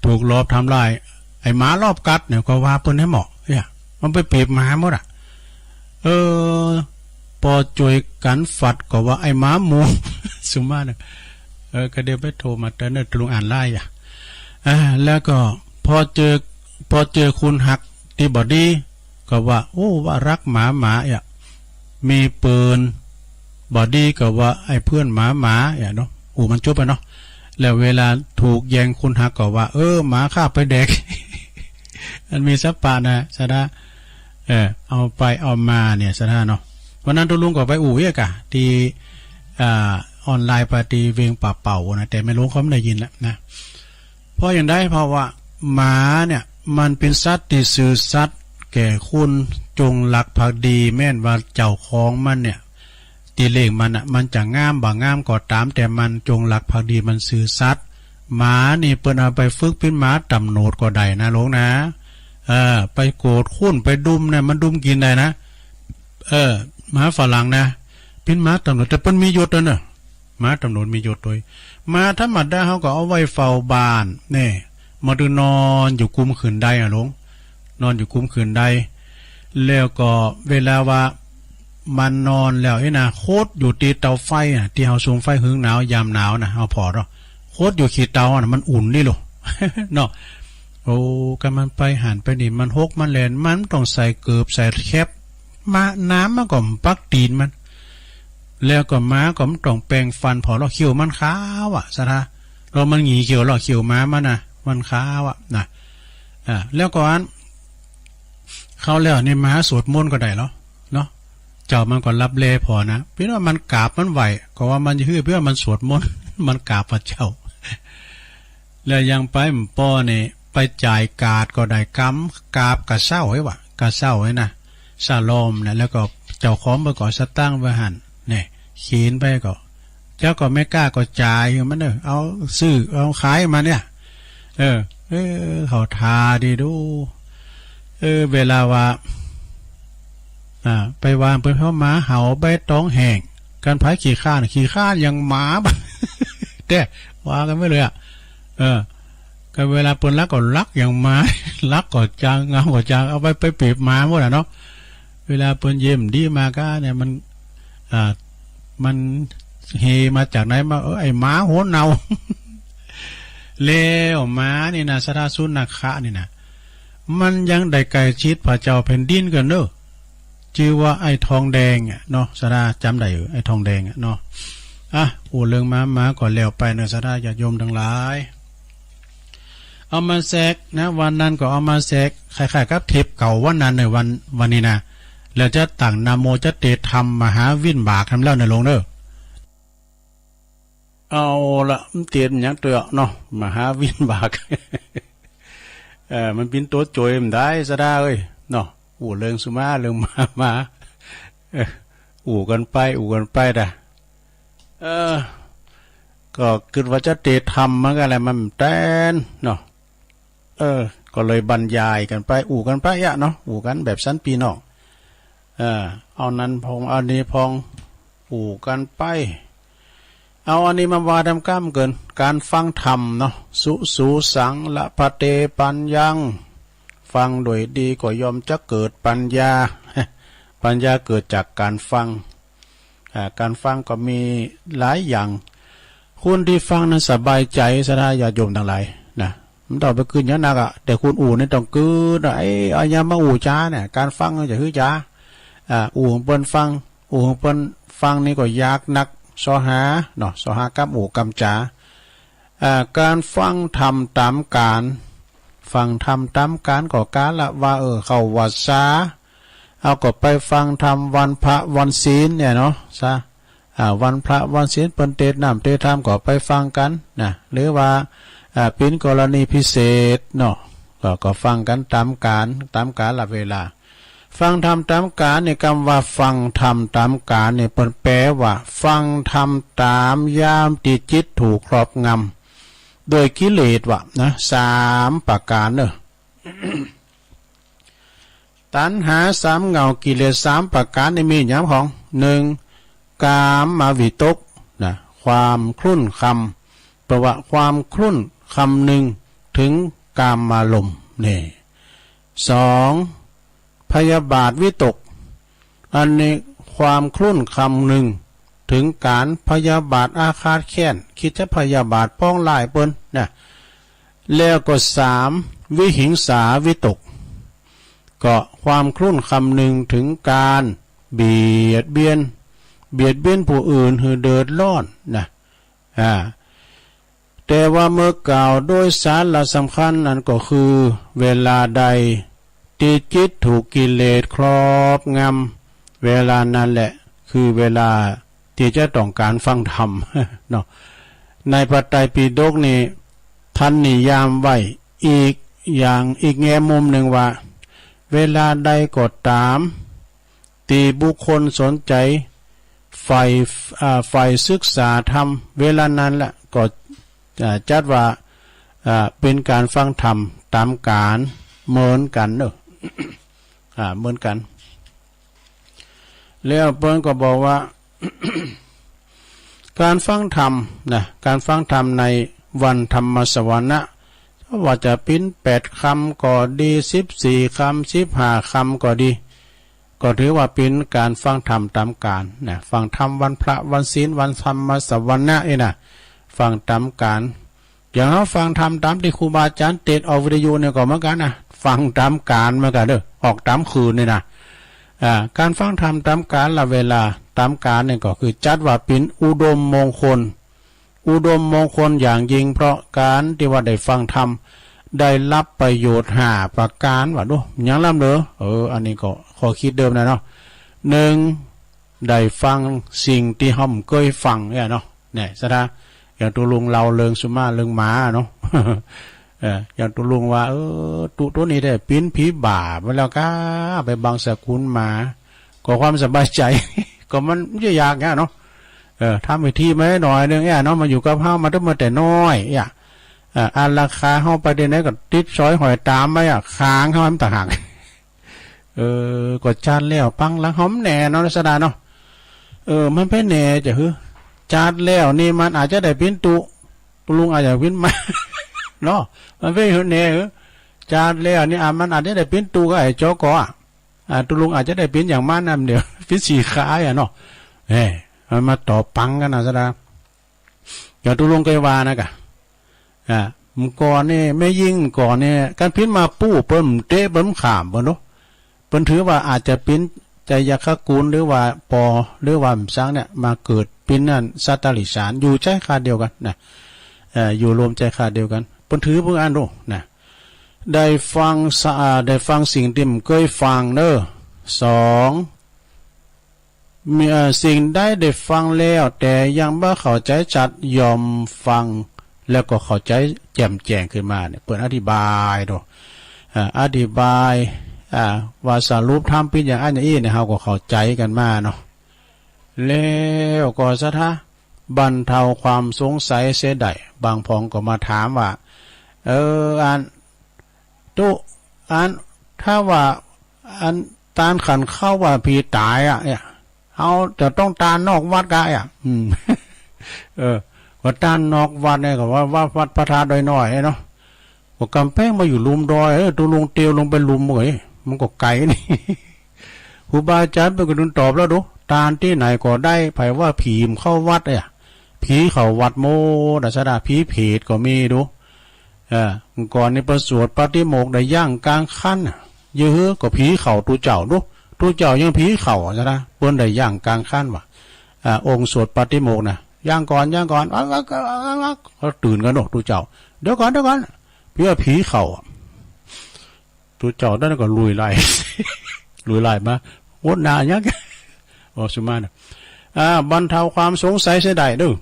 ถูกลอบทำลาย ไอ้หมารอบกัดเนี่ย ก็ว่าเปิ้นแหมเนาะ เนี่ย มันไปเปรียบหมาหมดอะ เออ ปอจ้วยกั๋นฝัดก็ว่าไอ้หมาหมู่ สุมาเน่อ เออ ก็เดี๋ยวไปโทรมาเต๊อะเน่อ ตุ๊ลุงอ่านไลน์อะ อ่า แล้วก็ปอเจอ ปอเจอคนฮักตี้บ่ดี ก็ว่า โอ้ ว่าฮักหมาหมาเอี้ยะ มีเปิ้นบ่ดีก็ว่าไอ้เพื่อนหมาหมาเอี้ยะเนาะ อู้มันจุ๊บอะเนาะ แล้วเวลาถูกแย่งคนฮักก็ว่า เออ หมาข้าไปแดก มันมีสัปปะนะ ศรัทธา เออ เอาไปเอามาเนี่ย ศรัทธาเนาะ วันนั้นตุ๊ลุงก็ไปอู้เอี้ยะก่ะ ตี้ อ่า ออนไลน์ไปตี้เวียงป่าเป่านะ แต่แม่หลวงเขาบ่ได้ยินแล้วนะ เพราะอย่างใด เพราะว่าหมาเนี่ย มันเป๋นสัตว์ตี้ซื่อสัตย์แก่คน จงรักภักดี แม้นว่าเจ้าของมันเนี่ย ตี้เลี้ยงมันน่ะ มันจะงามบ่งามก็ต๋าม แต่มันจงรักภักดี มันซื่อสัตย์ หมานี่เปิ้นเอาไปฝึกเป๋นหมาต๋ำรวจก็ได้นะลูกนะ เออ ไปกวดค้น ไปดุมเนี่ย มันดุมกิ๋นได้นะ เออ หมาฝรั่งนะ เป๋นหมาต๋ำรวจ แต่เปิ้นมียศตวยเน่อ หมาต๋ำรวจมียศตวย หมาธรรมดาเฮาก็เอาไว้เฝ้าบ้าน แน่ มันก็นอนอยู่กุมขื่นได้อะหลวง นอนอยู่กุมขื่นได้ แล้วก็เวลาว่ามันนอนแล้วนี่นะ คดอยู่ตี้เตาไฟอะ ตี้เฮาสุมไฟหึงหนาว ยามหนาวนะ เฮาผ่อเนาะ คดอยู่ขี้เตาอะนะ มันอุ่นดีโล เนาะ โอ้ กันมันไปหั้นไปนี่ มันหกมันแล่น มันต้องใส่เกิบใส่แคป หมา น้ำมันก็บ่ปักตี๋นมัน แล้วก็หมาก็บ่ต้องแปรงฟันผ่อ แล้วเขี้ยวมันขาวอะ ศรัทธา แล้วมันหงีเขี้ยว แล้วเขี้ยวหมามันนะ มันขาวอะนะ อ่า แล้วก็อัน เข้าแล้วนี่หมาสวดมนต์ก็ได้เหรอ เนาะ เจ้ามันก็ลับแลผ่อนะ เพียงว่ามันกราบมันไหว้ ก็ว่ามันจะหื้อ เพียงว่ามันสวดมนต์ มันกราบพระเจ้า แล้วยังไปบ่ปอนี่ ไปจ่ายกาดก็ได้กำ กราบกระเซ้าไว้วะ กระเซ้าไว้นะ สะลอมนะ แล้วก็เจ้าของเปิ้นก็สตางค์ไว้หั้น เนี่ย เขียนไปก็ เจ้าก็ไม่กล้าก็จ่ายมันเนอะ เอาซื้อ เอาขายมาเนี่ย เออ เออ เขาทาดีดู เออ เวลาว่า อ่า ไปว่าเปิ้น เพราะหมาเห่าใบตองแห้ง กันไผขี้คร้าน ขี้คร้านอย่างหมา แต่ว่ากันไว้เลยอะ เออ กันเวลาเปิ้นลักก็ลักอย่างหมา ลักก็จัง งามก็จัง เอาไป ไปเปรียบหมาหมดอะเนาะ เวลาเปิ้นเยี่ยมดีมาก้าเนี่ย มัน อ่า มัน เฮมาจากไหนมา เออ ไอ้หมาหัวเน่า แล้วหมานี่นะ ศรัทธาสุนัขะนี่นะ มันยังได้ใกล้ชิดพระเจ้าแผ่นดินกั๋นเน่อ จื้อว่าไอ้ทองแดงอะเนาะ ศรัทธาจ๋ำได้เออ ไอ้ทองแดงอะเนาะ อ่ะ อู้เรื่องหมา หมาก็แล้วไปเน่อ ศรัทธาญาติโยมตังหลาย เอามาแสกนะ วันนั้นก็เอามาแสก คล้ายๆ กับเทปเก่าวันนั้นเน่อ วัน วันนี้นะ แล้วจะตั้งนะโมจะเตธรรมมหาวิบากนำแล้วเน่อ ลงเน่อ เอาละ มันเตธรรมหยังเตื้อเนาะ มหาวิบาก เออ มันเป๋นตั๋วโจยบ่ได้ ศรัทธาเอ้ย เนาะ อู้เรื่องสุมา เรื่องหมา หมา เออ อู้กั๋นไป อู้กั๋นไปดะ เออ ก็กึ๊ดว่าจะเตธรรมเหมือนกั๋นแหละ มันแตนเนาะ เออ ก็เลยบรรยายกั๋นไป อู้กั๋นไปอะเนาะ อู้กั๋นแบบสันปี้น้อง เออ เอานั้นพ่อง อันนี้พ่อง อู้กั๋นไป เอาอันนี้มาว่าต๋ามกำเกิน ก๋านฟังธรรมเนาะ สุ สุสัง ละพะเต ปัญญัง ฟังโดยดีก็ย่อมจะเกิดปัญญา ปัญญาเกิดจากก๋านฟัง อ่า ก๋านฟังก็มีหลายอย่าง คนตี้ฟังนั้นสบายใจ๋ ศรัทธาญาติโยมตังหลายนะ บ่ต้องไปกึ๊ดหยังนักอะ แต่คนอู้นี่ต้องกึ๊ดอะ เอ้ย เอาหยังมาอู้จาเนี่ย ก๋านฟังจะหื้อจา อ่า อู้หื้อเปิ้นฟัง อู้หื้อเปิ้นฟังนี่ก็ยากนัก ซอหาเนาะ ซอหากำอู้กำจา อ่า ก๋านฟังธรรมต๋ามก๋าน ฟังธรรมต๋ามก๋านก็กาละวา เออ เข้าวัสสา เอาก็ไปฟังธรรมวันพระวันศีลเนี่ยเนาะ ซะ อ่า วันพระวันศีลเปิ้นเตธรรมเตธรรมก็ไปฟังกั๋นนะ หรือว่า อ่า เป๋นกรณีพิเศษเนาะ ก็ ก็ฟังกั๋นต๋ามก๋าน ต๋ามกาละเวลา ฟังธรรมต๋ามก๋านเนี่ย กำว่าฟังธรรมต๋ามก๋านเนี่ย เปิ้นแปลว่าฟังธรรมต๋ามยามตี้จิตถูกครอบงำโดยกิเลสว่ะนะ สามประก๋านเน่อ ตัณหาสามเหง้า กิเลสสามประก๋านนี่มีหยังพ่อง นึ่ง กามวิตกนะ ความครุ่นครำ แปลว่าความครุ่นคำนึงเถิงกามารมณ์ นี่ สอง พยาบาทวิตก อันนี้ความครุ่นคำนึงเถิงก๋านพยาบาทอาฆาตแค้น กึ๊ดจะพยาบาทปองร้ายเปิ้นนะ แล้วก็สาม วิหิงสาวิตก ก็ความครุ่นคำนึงเถิงก๋านเบียดเบียน เบียดเบียนผู้อื่นหื้อเดือดร้อนนะ อ่า แต่ว่าเมื่อกล่าวโดยสาระสำคัญนั้นก็คือ เวลาใดตี้จิตถูกกิเลสครอบงำ เวลานั้นแหละคือเวลาตี้จะต้องก๋านฟังธรรม เนาะ ในพระไตรปิฎกนี่ ท่านนิยามไว้อีกอย่าง อีกแง่มุมนึ่งว่า เวลาใดก็ต๋าม ตี้บุคคลสนใจ๋ใฝ่ อ่า ใฝ่ศึกษาธรรม เวลานั้นแหละก็ อ่า จัดว่า อ่า เป๋นก๋านฟังธรรมต๋ามก๋านเหมือนกั๋นเน่อ อ่า เหมือนกั๋น แล้วเปิ้นก็บอกว่า ก๋านฟังธรรมนะ ก๋านฟังธรรมในวันธรรมสวนะ ว่าจะเป๋นแปดคำก็ดี สิบสี่คำ สิบห้าคำก็ดี ก็ถือว่าเป๋นก๋านฟังธรรมต๋ามก๋านนะ ฟังธรรมวันพระวันศีล วันธรรมสวนะนี่นะ ฟังต๋ามก๋าน อย่างเฮาฟังธรรมต๋ามตี้ครูบาอาจ๋ารย์เตศน์ออกวิทยุนี่ก็เหมือนกั๋นนะ ฟังต๋ามก๋านเหมือนกั๋นเน่อ ออกต๋ามคืนนี่นะ อ่า ก๋านฟังธรรมต๋ามกาละเวลา ต๋ามก๋านนี่ก็คือจัดว่าเป๋นอุดมมงคล อุดมมงคลอย่างยิ่ง เพราะก๋านตี้ว่าได้ฟังธรรม ได้รับประโยชน์ห้าประก๋าน ว่าดู หยังลำเหลือ เออ อันนี้ก็ข้อกึ๊ดเดิมนะเนาะ นึ่ง ได้ฟังสิ่งตี้เฮาบ่เกยฟังเนี่ยเนาะ เนี่ย ศรัทธา อย่างตุ๊ลุงเล่าเรื่องสุมา เรื่องหมาเนาะ เออ อย่างตุ๊ลุงว่า เออ ตุ๊ ตุ๊นี้ได้เป๋นผีบ้าไปแล้วก้า ไปบังสกุลหมา ก็ความสบายใจ๋ ก็มันบ่ยากเนี่ยเนาะ เออ ทำพิธีมาหน่อยนึ่งเนี่ยเนาะ มาอยู่กับเฮามาตั้งแต่น้อยเนี่ย เออ อารักขาเฮาไปตี้ไหนก็ติดสอยห้อยต๋ามไปอะ ขางเฮามันต่างหาก เออ ก็จาดแล้วปังหลังเฮาบ่แน่เนาะ ศรัทธาเนาะ เออ มันไปแน่จะหื้อ จาดแล้วนี่มันอาจจะได้เป๋นตุ๊ ตุ๊ลุงอาจจะเป๋นหมา เนาะ มันไปแน่หื้อ จาดแล้วนี่ อ่ะ มันอาจจะได้เป๋นตุ๊ก็ไอ้จอก็อะ อ่ะ ตุ๊ลุงอาจจะได้เป๋นอย่างมันนำเดียว เป๋นสี่ขาอะเนาะ เอ้ย มันมาต่อปังกั๋นนะ ศรัทธา อย่างตุ๊ลุงเกยวานะกะ อ่า เมื่อก่อนนี่ แม่ญิงเมื่อก่อนนี่ กันผิดมาปู้ เปิ้นเตะ เปิ้นข้าม เปิ้นโน้ เปิ้นถือว่าอาจจะเป๋นไชยคกุล หรือว่าปอ หรือว่าหยังเนี่ย มาเกิดเป๋นอันสัตว์เดรัจฉาน อยู่ใจ๊คราเดียวกั๋นนะ เอ่อ อยู่รวมใจ๊คราเดียวกั๋น เปิ้นถือเปิ้นอั้นโน้นะ ได้ฟังสะอาด ได้ฟังสิ่งตี้บ่เกยฟังเน้อ สอง มี เอ่อ สิ่งใดได้ฟังแล้ว แต่ยังบ่เข้าใจ๋จัด ยอมฟัง แล้วก็เข้าใจ๋แจ่มแจ้งขึ้นมาเนี่ย เปิ้นอธิบายโน้ อ่า อธิบาย อ่า ว่าสรุปธรรมเป๋นอย่างอั้นอย่างอี้เนี่ย เฮาก็เข้าใจ๋กั๋นมาเนาะ แล้วก็ศรัทธา บรรเทาความสงสัยเสียได้ บางพ่องก็มาถามว่า เออ อัน ตุ๊ อัน ถ้าว่า อัน ตานขันเข้าว่าผีต๋ายอะเนี่ย เฮาจะต้องตานนอกวัดกะเนี่ย อืม เออ ก็ตานนอกวัดเนี่ย ก็ว่า วัด วัดพระธาตุดอยน้อยเนาะ ก็กำแพงมาอยู่ลุมดอย เออ ตุ๊ลุงเตียวลงไปลุม เอ้ย มันก็ไก๋นี่ ครูบาอาจ๋ารย์เปิ้นก็ดุลตอบแล้วโน้ ตานตี้ไหนก็ได้ ใผว่าผีบ่เข้าวัดเนี่ย ผีเข้าวัดหมดอะ ศรัทธา ผีเปรตก็มีโน้ เออ ก่อนนี่เปิ้นสวดปาฏิโมกข์ได้ย่างกลางคันน่ะ เยอะหื้อก็ผีเข้าตุ๊เจ้าโน้ ตุ๊เจ้ายังผีเข้าอะ ศรัทธา เปิ้นได้ย่างกลางคันว่ะ อ่า องค์สวดปาฏิโมกข์น่ะ ย่างก่อน ย่างก่อน อัก อัก อัก อัก อัก ก็ตื่นกั๋นโน้ ตุ๊เจ้า เดี๋ยวก่อน เดี๋ยวก่อน เปื้อผีเข้าอะ ตุ๊เจ้านั้นก็ลุยไล่ ลุยไล่มา วดหน้ายัง โอ้ สุมานะ อ่า บรรเทาความสงสัยเสียได้เน้อ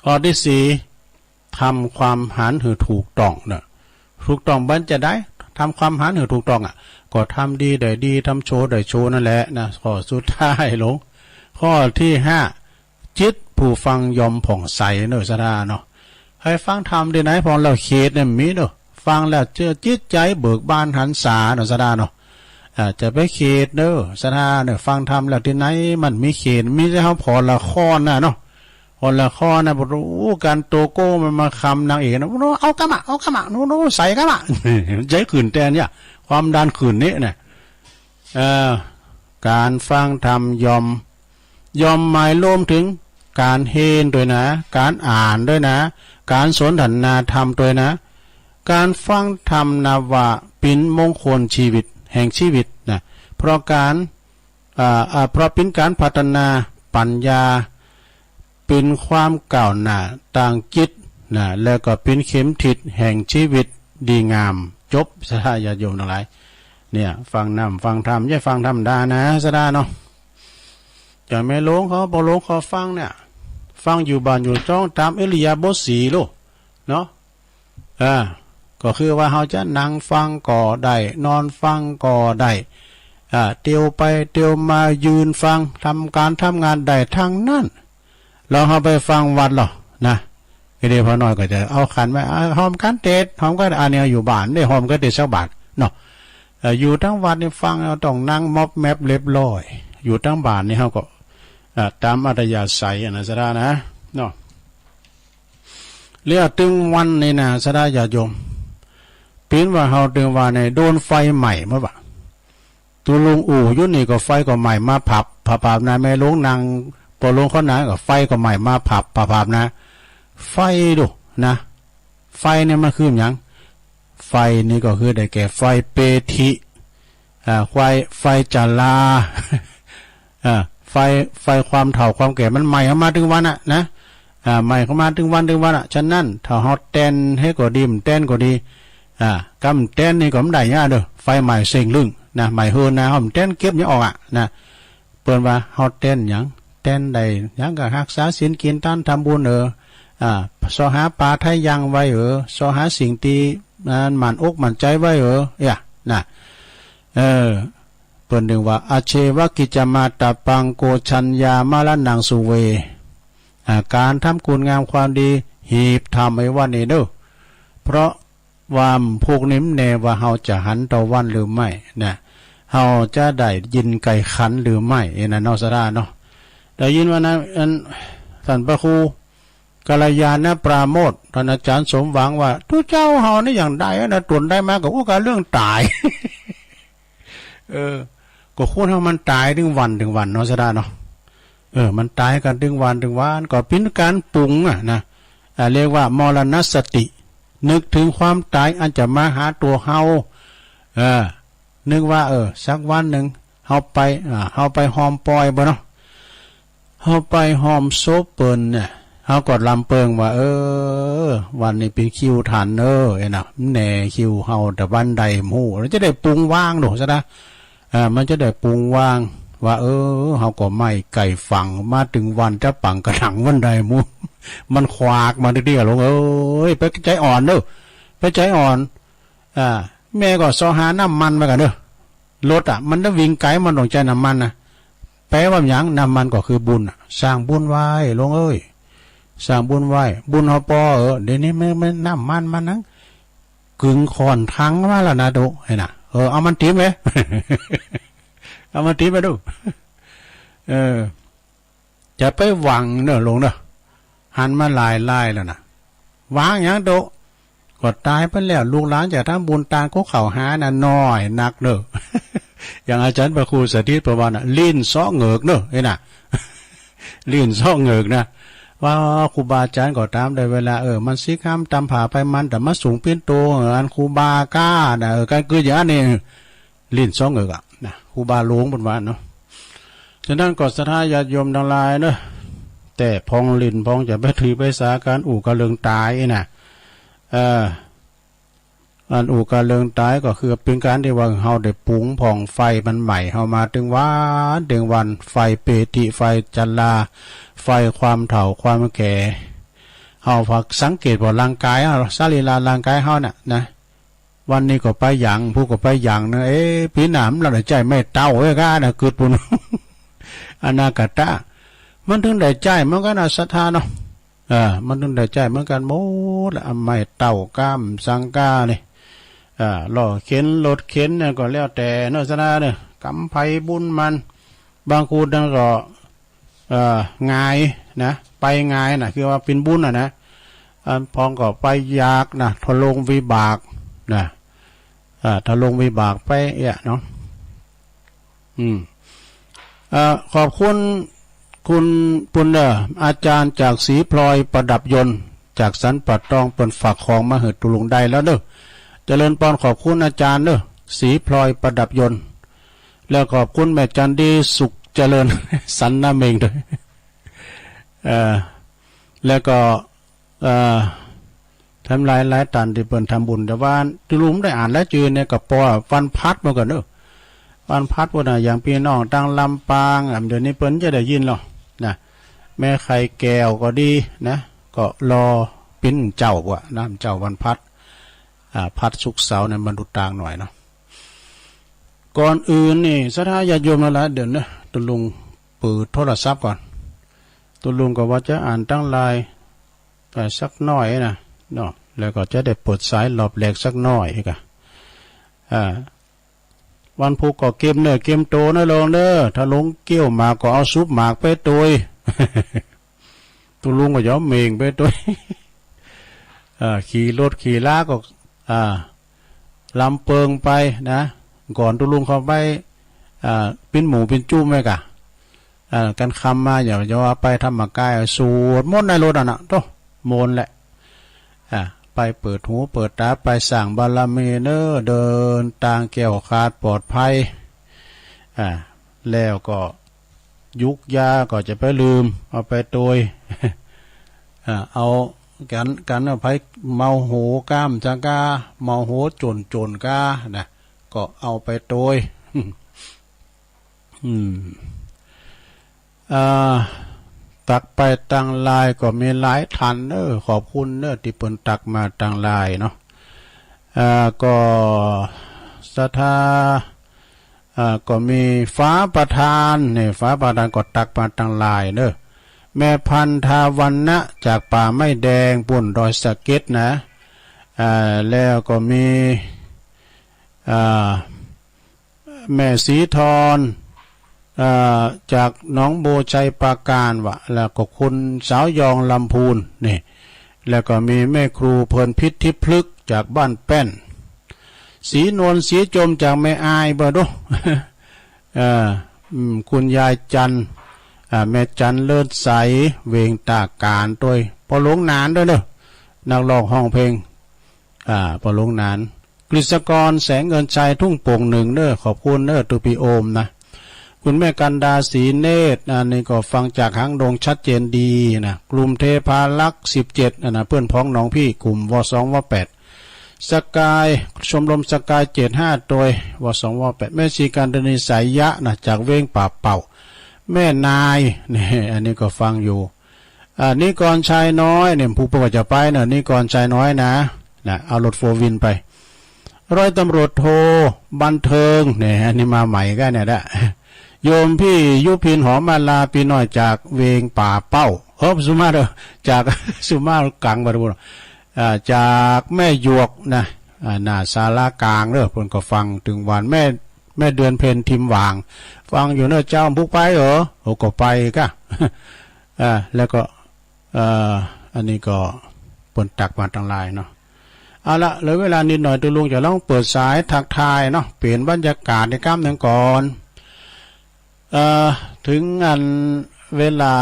ข้อตี้สี่ ทำความหันหื้อถูกต้องเนาะ ถูกต้องมันจะได้ ทำความหันหื้อถูกต้องอะ ก็ทำดีได้ดี ทำชั่วได้ชั่วนั่นแหละนะ ข้อสุดท้ายลง ข้อตี้ห้า จิตผู้ฟังย่อมผ่องใสเนาะ ศรัทธาเนาะ ใผฟังธรรมตี้ไหนผ่องแล้ว เขดเนี่ยมีเนาะ ฟังแล้วเจิต จิตใจ๋เบิกบานหันษาเนาะ ศรัทธาเนาะ อ่า จะไปเขดเนาะ ศรัทธาเนาะ ฟังธรรมแล้วตี้ไหนมันมีเขด มีแต่เฮาผ่อนละครน่ะเนาะ ผ่อนละครน่ะ โอ้ ก๋านโตโก้มันมาคำนางเอกนะ โน้ เอากำอะ เอากำอะ โน้ โน้ ใส่กำอะ ใจ๋ขึ้นแตนเนี่ย ความดันขึ้นนี่นะ เอ่อ ก๋านฟังธรรมย่อม ย่อมหมายรวมเถิงก๋านเฮนตวยนะ ก๋านอ่านตวยนะ ก๋านสนทนาธรรมตวยนะ ก๋านฟังธรรมนับว่าเป๋นมงคลชีวิต แห่งชีวิตนะ เพราะก๋าน อ่า อ่า เพราะเป๋นก๋านพัฒนาปัญญา เป๋นความก้าวหน้าตางจิตนะ แล้วก็เป๋นเข็มทิศแห่งชีวิตดีงาม จบ ศรัทธาญาติโยมตังหลาย เนี่ย ฟังน้ำฟังธรรม อย่าฟังธรรมดานะ ศรัทธาเนาะ อย่างแม่หลวงเขา ป้อหลวงเขาฟังเนี่ย ฟังอยู่บ้านอยู่จ้องต๋ามอิริยาบถสี่ลูก เนาะ อ่า ก็คือว่าเฮาจะนั่งฟังก็ได้ นอนฟังก็ได้ อ่า เตียวไปเตียวมา ยืนฟัง ทำก๋านทำงานได้ตังนั้น ลองเฮาไปฟังวัดลอนะ ไอ้เดียวพอน้อยก็จะเอาขันไว้ อ่า หอมขันเตศ หอมขัน อันนี้อยู่บ้านได้หอมขันเตศสักบาทเนาะ เอ่อ อยู่ตังวัดนี่ฟังเฮาต้องนั่งมอบแมบเรียบร้อย อยู่ตังบ้านนี่เฮาก็ อ่า ต๋ามอัธยาศัยอะนะ ศรัทธานะ เนาะ แล้วตึงวันนี่นะ ศรัทธาญาติโยม เป๋นว่าเฮาตึงว่าเนี่ย โดนไฟไหม้หมดวะ ตุ๊ลุงอู้อยู่นี่ก็ไฟก็ไหม้มาผับ ผับๆ นะ แม่หลวงนั่ง ป้อหลวงเขานั่งก็ไฟก็ไหม้มาผับ ผับๆ นะ ไฟดูนะ ไฟเนี่ยมันคือหยัง ไฟนี่ก็คือได้แก่ไฟเปฏิ อ่า ไฟ ไฟจารา อ่า ไฟ ไฟความเฒ่าความแก่มันไหม้เข้ามาตึงวันอะนะ อ่า ไหม้เข้ามาตึงวันตึงวันอะ ฉะนั้นถ้าเฮาแตนหื้อก็ดี บ่แตนก็ดี อ่า กำแตนนี่ก็บ่ได้ยะเด้อ ไฟไหม้เส้งลึ่งนะ ไหม้เฮือนนะ เฮาบ่แตนเก็บหยังออกอะนะ เปิ้นว่าเฮาแตนหยัง แตนได้หยังก็ฮักษาศีลกินตานทำบุญเออ อ่า เซาะหาปาไถ่ยังไว้เออ เซาะหาสิ่งตี้ อ่า หมั่นอกหมั่นใจ๋ไว้เออ เอี้ย นะ เออ เปิ้นจึงว่า อาเชวกิจจามาตะปัง โกชัญญามรณังสุเว อ่า ก๋านทำคุณงามความดี หีบถ่ำไว้วันนี้เด้อ เพราะว่าพวกนี้มันแน่ว่าเฮาจะหันตะวันหรือไม่นะ เฮาจะได้ยินไก่ขันหรือไม่ เอ้นะเนาะ ศรัทธาเนาะ ได้ยินว่านะ อัน ท่านพระครู กัลยาณปราโมทย์ ท่านอาจารย์สมหวังว่า ตุ๊เจ้าเฮานี่อย่างใดนะ ต๋นได้มาก็อู้กาเรื่องต๋าย เออ ก็คนเฮามันต๋ายตึงวันตึงวันเนาะ ศรัทธาเนาะ เออ มันต๋ายกั๋นตึงวันตึงวัน ก็เป๋นก๋านปรุงอะนะ อ่า เรียกว่ามรณสติ นึกเถิงความต๋ายอันจะมาหาตั๋วเฮา เออ นึกว่า เออ สักวันนึ่ง เฮาไป อ่า เฮาไปฮอมปอยบ่เนาะ เฮาไปฮอมศพเปิ้นเนี่ย เฮาก็ลำเปิงว่า เออ วันนี้เป๋นคิวต้านเน่อ ไอ้นะ แหน่คิวเฮาแต่วันใดบ่ฮู้ แล้วจะได้ปรุงวางดูซะนะ อ่า มันจะได้ปรุงวางว่า เออ เฮาก็ไหม้ไก่ฝัง มาตึงวันจะปังก๋ระถังวันใดบ่ฮู้ มันขวากมาเตื้อๆ หลวงเอ้ย ไปใจ๋อ่อนเน่อ ไปใจ๋อ่อน อ่า แม่ก็เซาะหาน้ำมันไว้ก่อนเน่อ รถอะ มันจะวิ่งไก๋ มันต้องใจ๊น้ำมันนะ แป๋ว่าหยัง น้ำมันก็คือบุญอะ สร้างบุญไว้ หลวงเอ้ย สร้างบุญไว้ บุญเฮาปอ เออ เดี๋ยวนี้แม่ แม่น้ำมันมันนัง กึ่งข้อนถังมาแล้วนะดู ไอ้น่ะ เออ เอามันตี๋มไว้ เอามันตี๋มไว้ดู เออ จะไปหวังเน่อหลวงเน่อ หันมาหลายรายแล้วนะ หวังหยังโต ก็ต๋ายไปแล้ว ลูกหลานจะทำบุญตางก็เข้าหานะ น้อยนักเน่อ อย่างอาจ๋ารย์พระครูสถิตเปิ้นว่านะ ลิ้นเซาะเหงือกเน่อ ไอ้น่ะ ลิ้นเซาะเหงือกนะ ว่าครูบาอาจ๋ารย์ก็ต๋ามได้เวลา เออ มันสิกำตำผ่าไปมันแต่มาสูงปิ้นโต อันครูบาก้านะ เออ กันคืออย่างนี้ ลิ้นเซาะเหงือกอะนะ ครูบาหลวงเปิ้นว่าเนาะ ฉะนั้นก็ศรัทธาญาติโยมตังหลายเนาะ แต่พ่องลิ้นพ่องจะไปถือไปสาก๋านอู้กับเรื่องต๋ายนะ เออ อันอู้กับเรื่องต๋ายก็คือเป๋นก๋านตี้ว่าเฮาได้ปรุงผ่องไฟมันใหม่ เฮามาตึงวันตึงวัน ไฟเปฏิ ไฟจรา ไฟความเฒ่าความแก่ เฮาฝากสังเกตว่าร่างก๋ายเฮา สรีระร่างก๋ายเฮาน่ะนะ วันนี้ก็ไปหยัง ผู้ก็ไปหยังนะ เอ๊ะ ปี๋หน้ามันละได้ใจ๊ไม้เต๊าเอ้ยก้านะ กึ๊ดปุ้น อนาคตะ มันถึงได้ใจ๊เหมือนกั๋นนะ ศรัทธาเนาะ เออ มันถึงได้ใจ๊เหมือนกั๋นหมดละ ไม้เต๊าก้ามสังกานี่ เออ ล้อเข็นรถเข็นเนี่ยก็แล้วแต่เนาะ ศรัทธาเนี่ย กำไพบุญมัน บางคนนั่นก็ เอ่อ หงายนะ ไปหงายนะ คือว่าเป๋นบุญอะนะ อันพ่องก็ไปอยากนะ ทรงวิบากนะ อ่า ทรงวิบากไปเอี้ยเนาะ อืม เอ่อ ขอบคุณ คุณปุณเน่อ อาจ๋ารย์จากศรีพลอยประดับยนต์ จากสันป่าตอง เปิ้นฝากของมาหื้อตุ๊ลุงได้แล้วเน่อ เจริญปอน ขอบคุณอาจ๋ารย์เน่อ ศรีพลอยประดับยนต์ แล้วขอบคุณแม่จันดีสุขเจริญ สันนาเม็งด้วย เอ่อ แล้วก็ เอ่อ ทางหลายๆ ต้านตี้เปิ้นทำบุญ แต่ว่าตุ๊ลุงได้อ่านรายจื้อเนี่ยก็ปอวันพลัดมาก่อนเน่อ วันพลัดพุ้นน่ะ อย่างปี้น้องตางลำปางอะ เดี๋ยวนี้เปิ้นจะได้ยินแล้วนะ แม่ไข่แก้วก็ดีนะ ก็รอปิ้นเจ้าว่ะนะ เจ้าวันพลัด อ่า พลัดศุกร์เสาร์เนี่ยมันดูตางหน่อยเนาะ ก่อนอื่นนี่ ศรัทธาญาติโยมหลายๆ เดี๋ยวนะ ตุ๊ลุงเปิดโทรศัพท์ก่อน ตุ๊ลุงก็ว่าจะอ่านตางไลน์ไปสักหน้อยนะ เนาะ แล้วก็จะได้เปิดสายรอบแรกสักหน้อยกะ อ่า วันพุธก็เก็บเนื้อเก็บตั๋วนะหลวงเน่อ ถ้าหลงเกี้ยวหมากก็เอาซุปหมากไปตวย ตุ๊ลุงก็จะเอาเม่งไปตวย อ่า ขี่รถขี่ลาก็ อ่า ลำเปิงไปนะ ก่อนตุ๊ลุงเข้าไป อ่า ปิ้นหมูปิ้นจุ้มไว้ก่ะ อ่า กั๋นค่ำมา อย่า อย่าว่าไปธรรมกาย สวดมนต์ในรถอะนะ โธ่ มนต์แหละ อ่า ไปเปิดหูเปิดต๋า ไปสร้างบารมีเน่อ เดินตางแคล้วคลาดปลอดภัย อ่า แล้วก็ ยุกยาก็จะไปลืม เอาไปตวย อ่า เอากั๋น กั๋นเอาไปเมาโหก้ามจังก้า เมาโหจ๋นจ๋นก้านะ ก็เอาไปตวย อืม อ่า ตักไปตางไลน์ก็มีหลายต้านเน่อ ขอบคุณเน่อ ตี้เปิ้นตักมาตางไลน์เนาะ อ่า ก็ศรัทธา อ่า ก็มีฝาประธาน นี่ ฝาประธานก็ตักมาตางไลน์เน่อ แม่พันธาวรรณะจากป่าไม้แดงปุ้นดอยสะเก็ดนะ อ่า แล้วก็มี อ่า แม่ศรีทอน อ่า จากหนองบัวไชยปราการว่ะ แล้วก็คุณสาวยองลำพูน นี่ แล้วก็มีแม่ครูเพลินพิษทิพย์พลึกษ์จากบ้านแป้น ศรีนวลศรีจมจากแม่อายบ่ดู เอ่อ อืม คุณยายจันทร์ เอ่อ อ่า แม่จันเลิศใส เวงต๋าก๋านตวย ป้อหลวงหนานตวยเน่อ นักร้องฮ้องเพลง อ่า ป้อหลวงหนาน กฤษกร แสงเงินชัย ทุ่งโป่งหนึ่งเน่อ ขอบคุณเน่อ ตูปีโอมนะ คุณแม่กันดา ศรีเนตร อันนี้ก็ฟังจากหางดงชัดเจนดีนะ กลุ่มเทพารักษ์ สิบเจ็ด อันนะ เปื้อนพ้องน้องพี่ กลุ่ม ว สอง ว แปด สกาย ชมรมสกาย เจ็ดห้า ตวย ว สอง ว แปด แม่ชีกันดานี สายยะนะ จากเวงป่าเป้า แม่นาย นี่ อันนี้ก็ฟังอยู่ อ่า นิกร ชายน้อย เนี่ย ผู้เปิ้นว่าจะไปเน่อ นิกร ชายน้อยนะ นะ เอารถโฟร์วีลไป ร้อยตำรวจโท บันเทิง เนี่ย อันนี้มาใหม่กั๋นเนี่ยนะ โยมพี่ยุพิน หอมมาลา ปี้น้อยจากเวงป่าเป้า เฮ้อ สุมาเด้อ จาก สุมากั๋งบ่าพู้น อ่า จากแม่หยวกนะ อ่า หน้าศาลาก๋างเน่อ เปิ้นก็ฟังตึงวัน แม่ แม่เดือนเพ็ญ ทิมหว่าง ฟังอยู่เน่อเจ้า บ่ไปเหรอ โอ้ ก็ไปก้า อ่า แล้วก็ เอ่อ อันนี้ก็เปิ้นตักมาตังหลายเนาะ เอาละ เหลือเวลานิดหน่อย ตุ๊ลุงจะลองเปิดสายทักทายเนาะ เปลี่ยนบรรยากาศในก้ำหนึ่งก่อน เอ่อ เถิงอันเวลา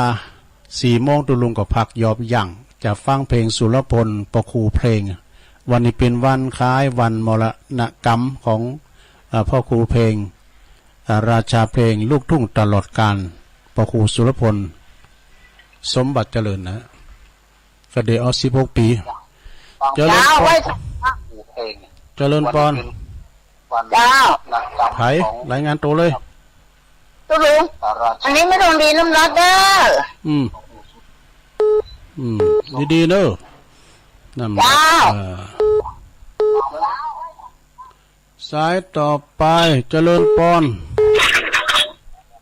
สี่โมง ตุ๊ลุงก็พักยอบยั้ง จะฟังเพลงสุรพล ป้อครูเพลง วันนี้เป๋นวันคล้ายวันมรณกรรมของ เอ่อ ป้อครูเพลง เอ่อ ราชาเพลงลูกทุ่งตลอดกาล ป้อครูสุรพล สมบัติเจริญนะ ก็เดาะเอา สิบหกปี๋ เจริญปอน เจ้า ไว้ เจริญปอน เจ้า ไผ รายงานตั๋วเลย ตุ๊ลุง อันนี้แม่ดวงดี นามรัตน์เน่อ อืม อืม ดีๆ เน่อ นามรัตน์ เจ้า เออ สายต่อไป เจริญปอน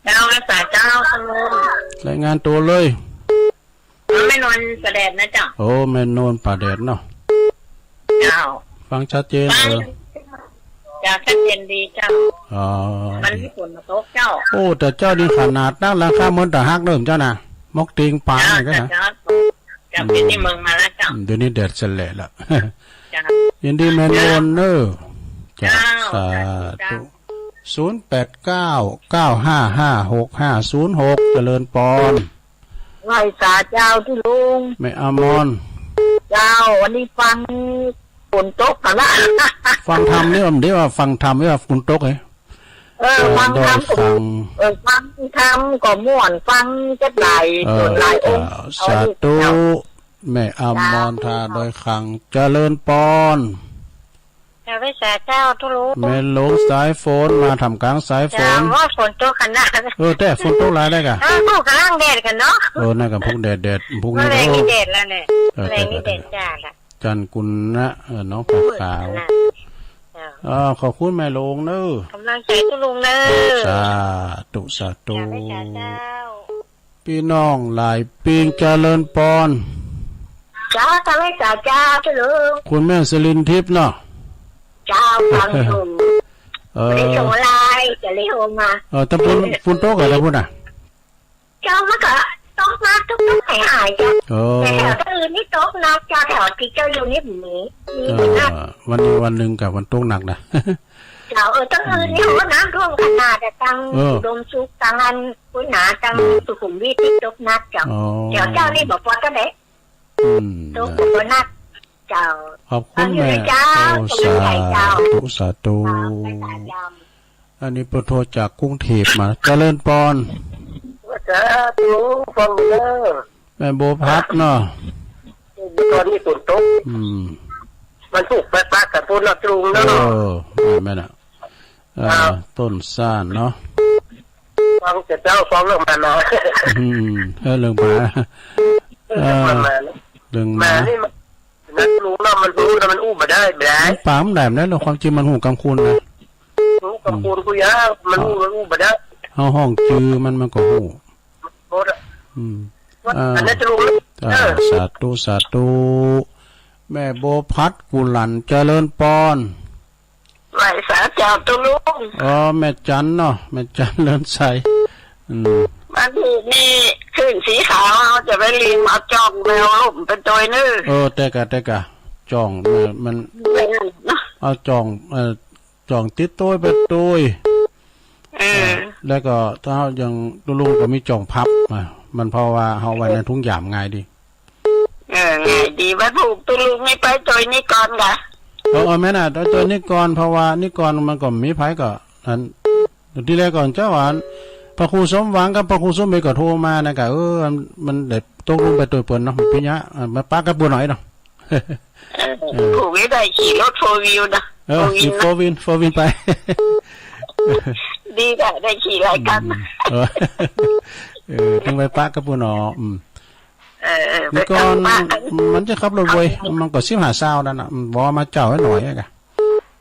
เจ้า สายเจ้า รายงานตั๋วเลย แม่นวลป่าแดดนะเจ้า โอ้ แม่นวลป่าแดดเนาะ เจ้า ฟังชัดเจน ฟัง เออ เจ้า ชัดเจนดีเจ้า อ๋อ มันมีฝนมาตกเจ้า โอ้ แต่เจ้านี่ขนาดนั้นราคาเหมือนตะฮักเดิมเจ้านะ มกติงปาง เจ้า นี่ก็นะ เจ้า เจ้า เดี๋ยวนี้เมืองมาแล้วเจ้า อืม เดี๋ยวนี้แดดแสลดละ เจ้า ยินดีแม่นวลเน่อ เจ้า เจ้า สาธุ เจ้า ศูนย์แปดเก้า เก้าห้าห้า หกห้าศูนย์หก เจริญปอน ไหว้สาเจ้าตุ๊ลุง แม่อมร เจ้า วันนี้ฟังฝนตกกั๋นละ ฟังธรรมนี่ ผมได้ว่าฟังธรรมนี่ว่าฝนตกเหรอ เออ เออ ฟังธรรม ดอยคำ เออ ฟังธรรมก็ม่วน ฟังจักหลาย เออ ส่วนหลายองค์ เจ้า เอา สาธุ เจ้า แม่อมร เจ้า ท่าดอยคำ เจริญปอน เจ้า ไหว้สาเจ้าตุ๊ลุง แม่หลวงสายฝน มาท่ามกลางสายฝน เจ้า ว่าฝนตกขนาด เออ แต่ฝนตกหลายได้กะ เออ พวกกำลังแดดกั๋นเนาะ เออ นั่นกะพวกแดด แดด พวกนี้ แรงนี่ โอ้ แดดแล้วเนี่ย เออ แรงนี่แดดจ้าละ จันกุณนะ เออ น้องปากขาว เจ้า เออ ขอบคุณแม่หลวงเน่อ กำลังใจ๋ตุ๊ลุงเน่อ สาธุ สาธุ เจ้า ไหว้สาเจ้า ปี้น้องหลายปี๋ เจริญปอน เจ้า เจ้า ไหว้สาเจ้าตุ๊ลุง คุณแม่สิรินทิพย์เนาะ เจ้า ฟังอยู่ เออ บ่ได้ส่งไลน์ จะเลยโทรมา เออ ตะปุน ฝนตกเหรอตะปุนน่ะ เจ้า มันก็ตกมาตกๆ หายๆ เจ้า เออ แต่แถวอื่นนี่ตกหนักเจ้า แถวตี้เจ้าอยู่นี่บ่มี มี เออ แต่หนัก วันนี้วันหนึ่งกับวันตกหนักนะ เจ้า เออ ตรงอื่นนี่ อืม โอ้ น้ำท่วมขนาดอะ ตัง เออ อุดมสุข ตังอันพุ้นนา ตัง อืม สุขุมวิทนี่ตกหนักเจ้า อ๋อ แถวเจ้านี่บ่ปอดก็ได้ อืม ตกบ่หนักเจ้า ขอบคุณแม่ ฟังอยู่นะเจ้า โอ้ กำลังใจเจ้า สาธุ สาธุ เจ้า อันนี้เปิ้นโทรจากกรุงเทพฯมา เจริญปอน สาธุ ฟังเด้อ แม่บัวพัดเนาะ ตอนนี้ฝนตก อืม มันปลูกไปปะกับพุ้นเนาะ ตรุงเนาะ เออ แม่นน่ะ เอ่อ ครับ ต้นซ่านเนาะ ฟังแต่เจ้า ฟังเรื่องหมาเนาะ อืม เออ เรื่องหมา เออ เรื่องหมาเนาะ เรื่องหมา หมานี่มัน นะ ตรุงเนาะ มันฮู้แล้วมันอู้บ่ได้ บ่ได้ มันปากมันแหลมนะ แล้วความจริงมันฮู้กำคูณนะ ฮู้กำคูณ อืม กูยาก มันฮู้ มันอู้บ่ได้ เฮาฮ้องจื้อมัน มันก็ฮู้ หมดอะ อืม ว่า อ่า อันนั้นตรุง อ่า เออ สาธุ สาธุ แม่บัวพัด กุหลัน เจริญปอน ไหว้สาเจ้าตุ๊ลุง อ๋อ แม่จันเนาะ แม่จันเลิศใส อืม บางทีนี่ขึ้นสีขาว เฮาจะไปลีมเอาจ้องแมวลุ่มเป็นตัวนึ่ง เออ แต่กะ แต่กะ จ้อง เออ มัน ไม่นั่นเนาะ เอาจ้อง เอ่อ จ้องติดตัวเป็นตัว เออ แล้วก็ถ้าอย่างตุ๊ลุงก็มีจ่องพับ อ่ะ มันเพราะว่าเฮาไว้ในถุงหยามง่ายดี เออ ง่ายดี วันพูกตุ๊ลุงนี่ไปโตยนิกรกะ เออ เออ แม่นน่ะ โตยนิกร เพราะว่านิกรมันก็มีไผก็ อัน ตี้แรกก่อนเจ้าว่า พระครูสมหวังกับพระครูสมเด็จก็โทรมานะกะ เออ มัน มันได้ตกลงไปโตยเปิ้นเนาะ ปิญญา อ่ะ มาปะกับปู่หน่อยเนาะ เออ เออ ผูกไว้ได้ขี่รถโฟร์วีลนะ เออ โฟร์วีลนะ ขี่โฟร์วีล โฟร์วีลไป ดีกะ ได้ขี่หลายคัน อืม เออ เออ ต้องไปปะกับปู่หนอ อืม เออ เออ นิกร ไปปะกัน มันจะขับรถเว้ย เอา มันก็สิบห้าซาวนั่นน่ะ อืม บอกว่ามาเจ้าให้หน่อยอะกะ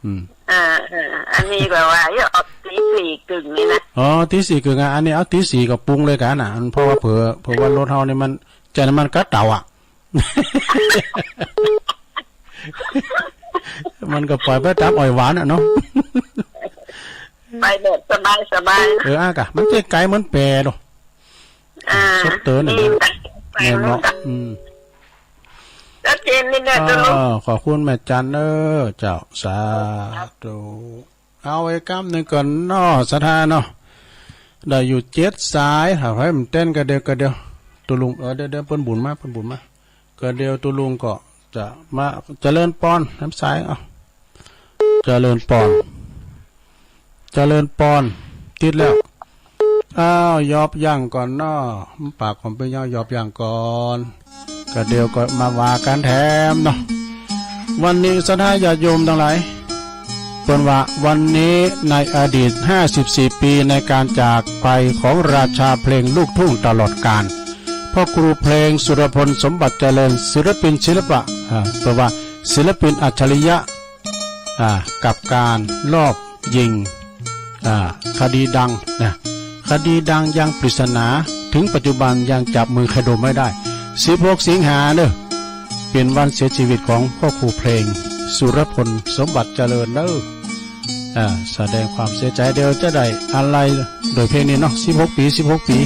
อืม เออ เออ อันนี้แบบว่า เอ้ย ออกตีสี่กึ่งนี่นะ อ๋อ ตีสี่กึ่งอ่ะ อันนี้เอาตีสี่ก็ปรุงเลยกะน่ะ อัน เพราะว่าเผื่อ เผื่อว่ารถเฮานี่มัน ใจ๊น้ำมันก๊าซเต๋าอ่ะ มันก็ปล่อยไปต๋ามอ้อยหวานอ่ะเนาะ ไปแบบสบายๆ นะ เออ อ่ะกะ มันจะไก๋เหมือนแปดหรอก อ่า สดเต๋อหน่อย นี่ นะ ไป แม่นเนาะ ไป อืม ชัดเจนนี่แหละ อ่า เจ้าเนาะ ขอบคุณแม่จันเด้อเจ้า สาธุ เอาไว้กำนึ่งก่อนเนาะ ศรัทธาเนาะ ได้อยู่เจ็ดสาย ถ้าใผมันเต้นกะเดียว กะเดียว ตุ๊ลุง เออ เดี๋ยว เดี๋ยว เปิ้นบุญมา เปิ้นบุญมา กะเดียวตุ๊ลุงก็จะมา เจริญปอน น้ำใส เอ้า เจริญปอน เจริญปอน ติดแล้ว อ้าว ยอบยั้งก่อนเนาะ ปากของเปิ้นยาว ยอบยั้งก่อน กะเดียวก็มาว่ากั๋นแถมเนาะ วันนี้ศรัทธาญาติโยมตังหลาย เปิ้นว่าวันนี้ในอดีตห้าสิบสี่ปีในการจากไปของราชาเพลงลูกทุ่งตลอดกาล พ่อครูเพลงสุรพลสมบัติเจริญ ศิลปินศิลปะ อ่า เปิ้นว่าศิลปินอัจฉริยะ อ่า กับการลอบยิง อ่า คดีดังนะ คดีดังยังปริศนา ถึงปัจจุบันยังจับมือใครดมไม่ได้ สิบหกสิงหาเนอะ เป๋นวันเสียชีวิตของพ่อครูเพลง สุรพลสมบัติเจริญเนอะ อ่า แสดงความเสียใจ๋ เดี๋ยวจะได้อาลัยโดยเพลงนี้เนาะ สิบหกปี๋ สิบหกปี๋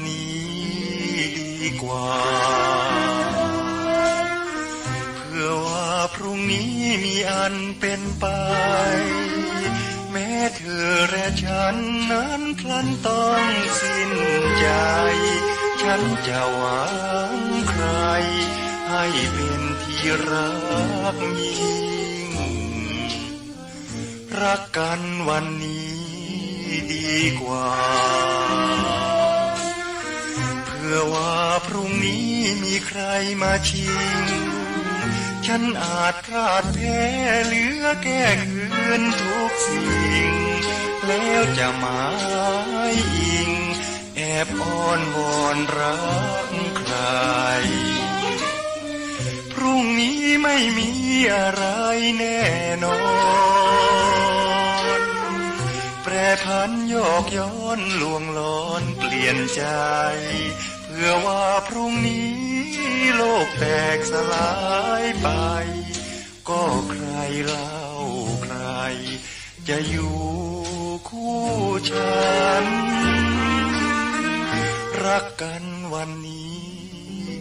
นี้ดีกว่า เผื่อว่าพรุ่งนี้มีอันเป็นไป แม้เธอและฉันนั้นพลันต้องสิ้นใจ ฉันจะหวังใคร่ให้เป็นที่รักยิ่ง รักกันวันนี้ดีกว่า เผื่อว่าพรุ่งนี้มีใครมาชิง ฉันอาจพลาดแพ้เหลือแก้คืนทุกสิ่ง แล้วจะหมายอิง แอบอ้อนวอนรักใคร่ พรุ่งนี้ไม่มีอะไรแน่นอน แปรผันโยกย้อนลวงลอนเปลี่ยนใจ เผื่อว่าพรุ่งนี้โลกแตกสลายไป ก็ใครเล่าใคร จะอยู่คู่ฉัน รักกันวันนี้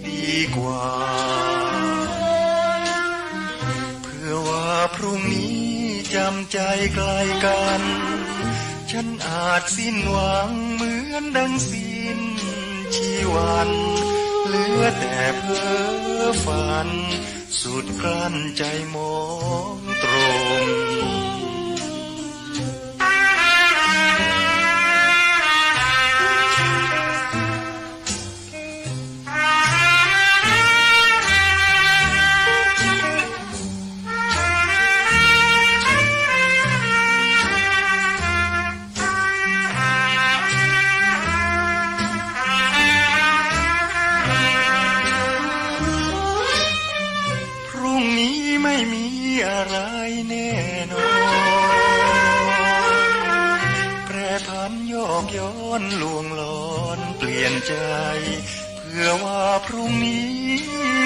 ดีกว่า เผื่อว่าพรุ่งนี้จำใจไกลกัน ฉันอาจสิ้นหวังเหมือนดังสิ้นชีวัน เหลือแต่เพ้อฝัน สุดกลั้นใจมองตรง พรุ่งนี้ไม่มีอะไรแน่นอน แปรผันโยกย้อนลวงลอนเปลี่ยนใจ เผื่อว่าพรุ่งนี้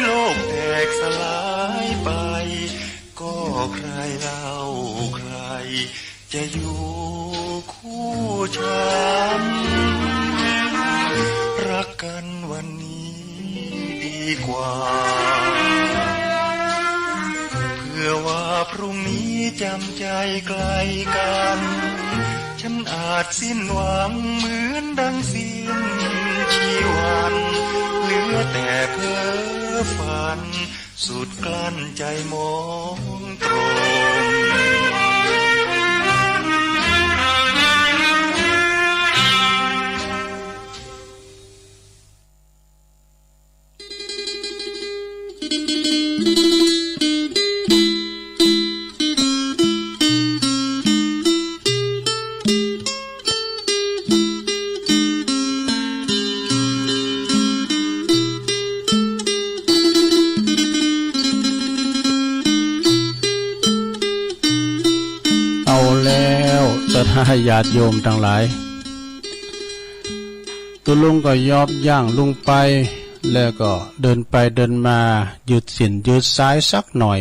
โลกแตกสลายไป ก็ใครเล่าใคร จะอยู่คู่ฉัน รักกันวันนี้ดีกว่า เผื่อว่าพรุ่งนี้จำใจไกลกัน ฉันอาจสิ้นหวังเหมือนดังสิ้นชีวัน เหลือแต่เพ้อฝัน สุดกลั้นใจมองตรง เอาแล้ว ศรัทธาญาติโยมตังหลาย ตุ๊ลุงก็ยอบย่างลุงไป แล้วก็เดินไปเดินมา ยืดสิ้นยืดซ้ายสักหน่อย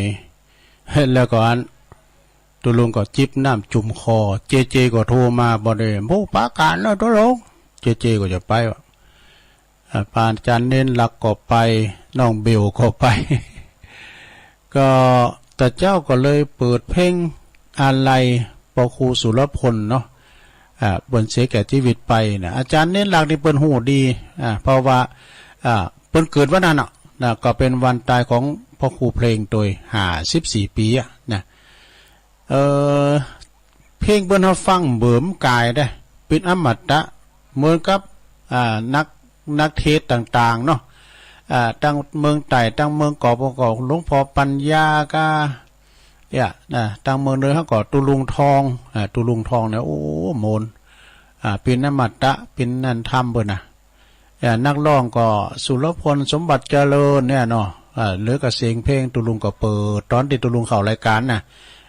แล้วก็อัน ตุ๊ลุงก็จิบน้ำจุ่มคอ เจเจก็โทรมา บ่ได้ โอ้ ปาก๋านแล้วตุ๊ลุง เจเจก็จะไปว่ะ อ่า ปานอาจารย์เณรลักษณ์ก็ไป น้องเบลก็ไป ก็ ตะเจ้าก็เลยเปิดเพลงอาลัยปอครูสุรพลเนาะ อ่า เปิ้นเสียแก่จีวิตไปนะ อาจารย์เณรลักษณ์นี่เปิ้นฮู้ดี อ่า เพราะว่า อ่า เปิ้นเกิดวันนั้นน่ะ นะ ก็เป๋นวันต๋ายของปอครูเพลงโตย ห้าสิบสี่ปี๋อะนะ เอ่อ เพลงเปิ้นเฮาฟังเบิ่มก๋ายเด้ เป๋นอมตะ เหมือนกับ อ่า นัก นักเทศน์ต่างๆ เนาะ อ่า ตังเมืองใต้ ตังเมืองกาบ ก็หลวงพ่อปัญญาก้า เนี่ย นะ ตังเมืองเหนือเฮาก็ตุ๊ลุงทอง อ่า ตุ๊ลุงทองเนี่ย โอ้ โมน อ่า เป๋นอมตะ เป๋นนันธรรมเปิ้นน่ะ อ่า นักฮ้องก็สุรพล สมบัติเจริญเนี่ยเนาะ อ่า เหลือก็เสียงเพลงตุ๊ลุงก็เปิด ต๋อนตี้ตุ๊ลุงเข้ารายก๋านน่ะ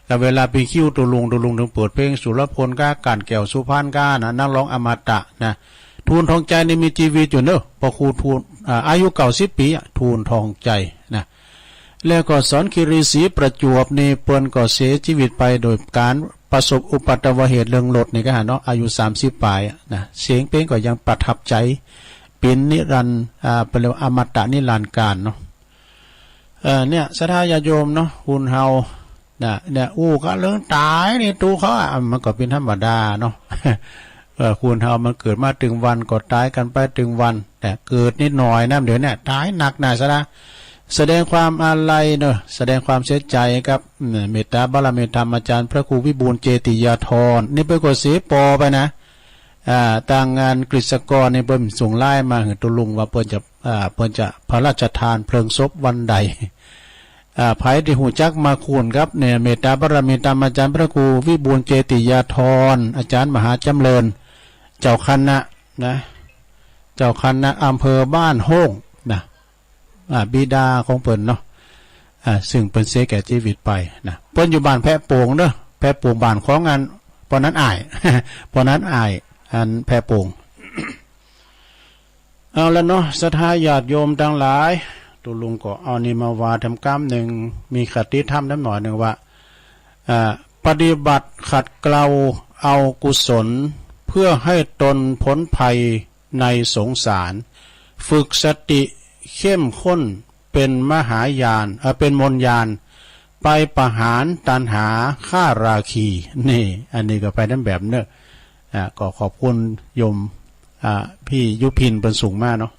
ก็เวลาเป๋นคิวตุ๊ลุง ตุ๊ลุงถึงเปิดเพลงสุรพลก้า ก่านแก้วสุพรรณก้านะ นักฮ้องอมตะนะ ทูลทองใจ๋นี่มีจีวิตอยู่เนาะ ปอครูทูล อ่า อายุเก้าสิบปี๋อะ ทูลทองใจ๋นะ แล้วก็สอนคีรีศรีประจวบนี่เปิ้นก็เสียจีวิตไปโดยก๋านประสบอุปัตตวเหตุเรื่องรถนี่ก้าเนาะ อายุสามสิบป๋ายอะนะ เสียงเพลงก็ยังประทับใจ๋ เป๋นนิรันดร์ อ่า เปิ้นเรียกว่าอมตะนิรันดร์กาลเนาะ เอ่อ เนี่ย ศรัทธาญาติโยมเนาะ คนเฮา นะ เนี่ย อู้กั๋นเถิงต๋ายนี่ ตั๋วเขาอะ มันก็เป๋นธรรมดาเนาะ เออ คนเฮามันเกิดมาตึงวันก็ต๋ายกั๋นไปตึงวัน แต่เกิดนิดหน่อยนะ เดี๋ยวเนี่ยต๋ายหนักนะ ศรัทธา แสดงความอาลัยเนาะ แสดงความเสียใจ๋กับ อืม เมตตาบารมีธรรมอาจ๋ารย์พระครูวิบูลย์เจติยาธร นี่เปิ้นก็เสปอไปนะ อ่า ตางงานกฤษกรนี่เปิ้นส่งไลน์มาหื้อตุ๊ลุงว่าเปิ้นจะ อ่า เปิ้นจะพระราชทานเพลิงศพวันใด อ่า ใผตี้ฮู้จักมาคูณครับ เนี่ย เมตตาบารมีธรรมอาจ๋ารย์พระครูวิบูลย์เจติยาธร อาจ๋ารย์มหาจ๋ำเริญ เจ้าคณะนะ เจ้าคณะอำเภอบ้านโฮ่งนะ อ่า บิดาของเปิ้นเนาะ อ่า ซึ่งเปิ้นเสียแก่จีวิตไปนะ เปิ้นอยู่บ้านแพะโป่งเนาะ แพะโป่งบ้านของอัน ป้อนั้นอ้าย ป้อนั้นอ้าย อันแพะโป่ง เอาละเนาะ ศรัทธาญาติโยมตังหลาย ตุ๊ลุงก็เอานี่มาว่าแถมกำนึ่ง มีคติธรรมแถมหน่อยนึ่งว่า อ่า ปฏิบัติขัดเกลาเอากุศล เพื่อให้ตนพ้นภัยในสงสาร ฝึกสติเข้มข้น เป๋นมหาญาณ เอ่อ เป๋นมนต์ญาณ ไปประหารตัณหาฆ่าราคี นี่ อันนี้ก็ไปต๋ามแบบเนาะ อ่า ก็ขอบคุณโยม อ่า พี่ยุพินเปิ้นส่งมาเนาะ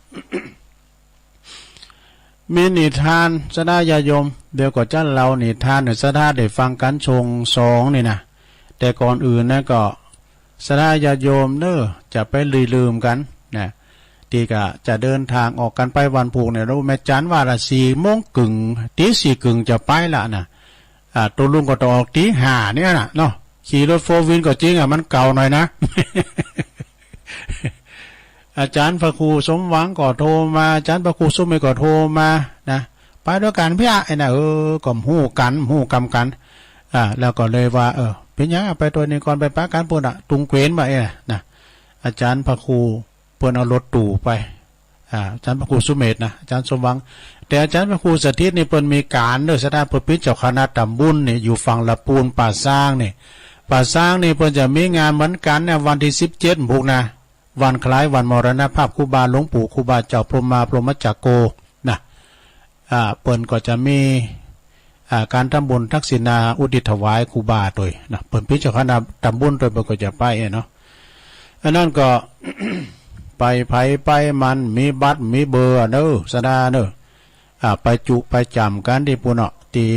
มีนิทาน ศรัทธาญาติโยม เดี๋ยวก็จะเล่านิทานหื้อศรัทธาได้ฟังกั๋นช่วงสองนี่นะ แต่ก่อนอื่นนะก็ ศรัทธาญาติโยมเนาะ จะไปลืมกั๋นนะ ตี้ก็จะเดินตางออกกั๋นไปวันพูกเนี่ย แม่จันว่าละสี่โมงเกิ่ง ตีสี่เกิ่งจะไปละนะ อ่า ตุ๊ลุงก็ต้องออกตีห้าเนี่ยนะเนาะ ขี่รถโฟร์วีลก็จริงอะ มันเก่าหน่อยนะ อาจ๋ารย์พระครูสมหวังก็โทรมา อาจ๋ารย์พระครูสุเมธก็โทรมานะ ไปตวยกั๋นเปียะ ไอ้น่ะ เออ ก็ฮู้กั๋น ฮู้กำกั๋น อ่า แล้วก็เลยว่า เออ เป๋นหยังอะ ไปตวยนี่ก่อน ไปปะกั๋นปู๊นอะ ตุงเกวนบ่า เอ้ย นะ อาจ๋ารย์พระครูเปิ้นเอารถตู้ไป อ่า อาจ๋ารย์พระครูสุเมธนะ อาจ๋ารย์สมหวัง แต่อาจ๋ารย์พระครูสถิตนี่เปิ้นมีก๋านเนาะ ศรัทธา เปิ้นเป๋นเจ้าคณะต๋ำบุญนี่ อยู่ฝั่งละปูนป่าซางนี่ ป่าซางนี่เปิ้นจะมีงานเหมือนกั๋นนะ วันตี้สิบเจ็ดพูกนะ วันคล้ายวันมรณภาพครูบาหลวงปู่ครูบาเจ้าพรหมมาพรหมจักโกนะ อ่า เปิ้นก็จะมี อ่า ก๋านทำบุญทักษิณาอุทิศถวายครูบาตวยนะ เปิ้นเป๋นเจ้าคณะต๋ำบุญตวย เปิ้นก็จะไปเนาะ อันนั้นก็ ไปใผไปมัน มีบัตรมีเบอร์เนาะ ศรัทธาเนาะ อ่า ไปจุไปจ๋ำกั๋นตี้ปู๊นเนาะ ตี้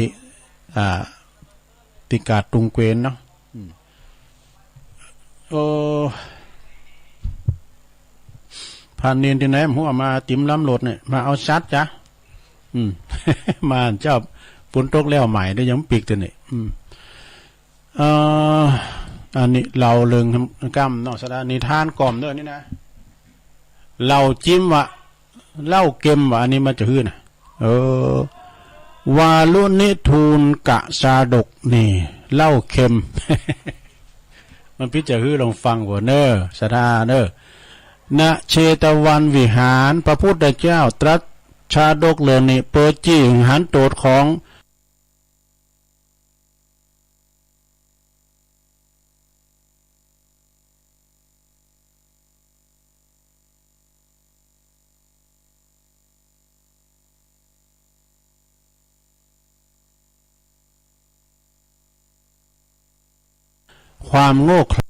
อ่า ตี้กาดตุงเกวนเนาะ อืม โอ้ พระเณรตี้ไหนบ่ฮู้มาติ๋มลำรถเนี่ย มาเอาสัตว์จ๊ะ อืม มาเจ้า ฝนตกแล้วใหม่ เดี๋ยวยังปิ๊กตวยนี่ อืม เอ่อ อันนี้เล่าเรื่องกำเนาะ ศรัทธา นิทานก่อมเนาะนี่นะ เหล้าจิมวะ เหล้าเก็มวะ อันนี้มาจากหื้อนะ เออ วารุณิทูลกะชาดกนี่ เหล้าเก็ม มันปิ๊กจะหื้อลองฟังหัวเน่อ ศรัทธาเน่อ ณ เชตวันวิหาร พระพุทธเจ้าตรัสชาดกเรื่องนี้ เปื้อจี้หื้อหันโตษของความโง่เขลา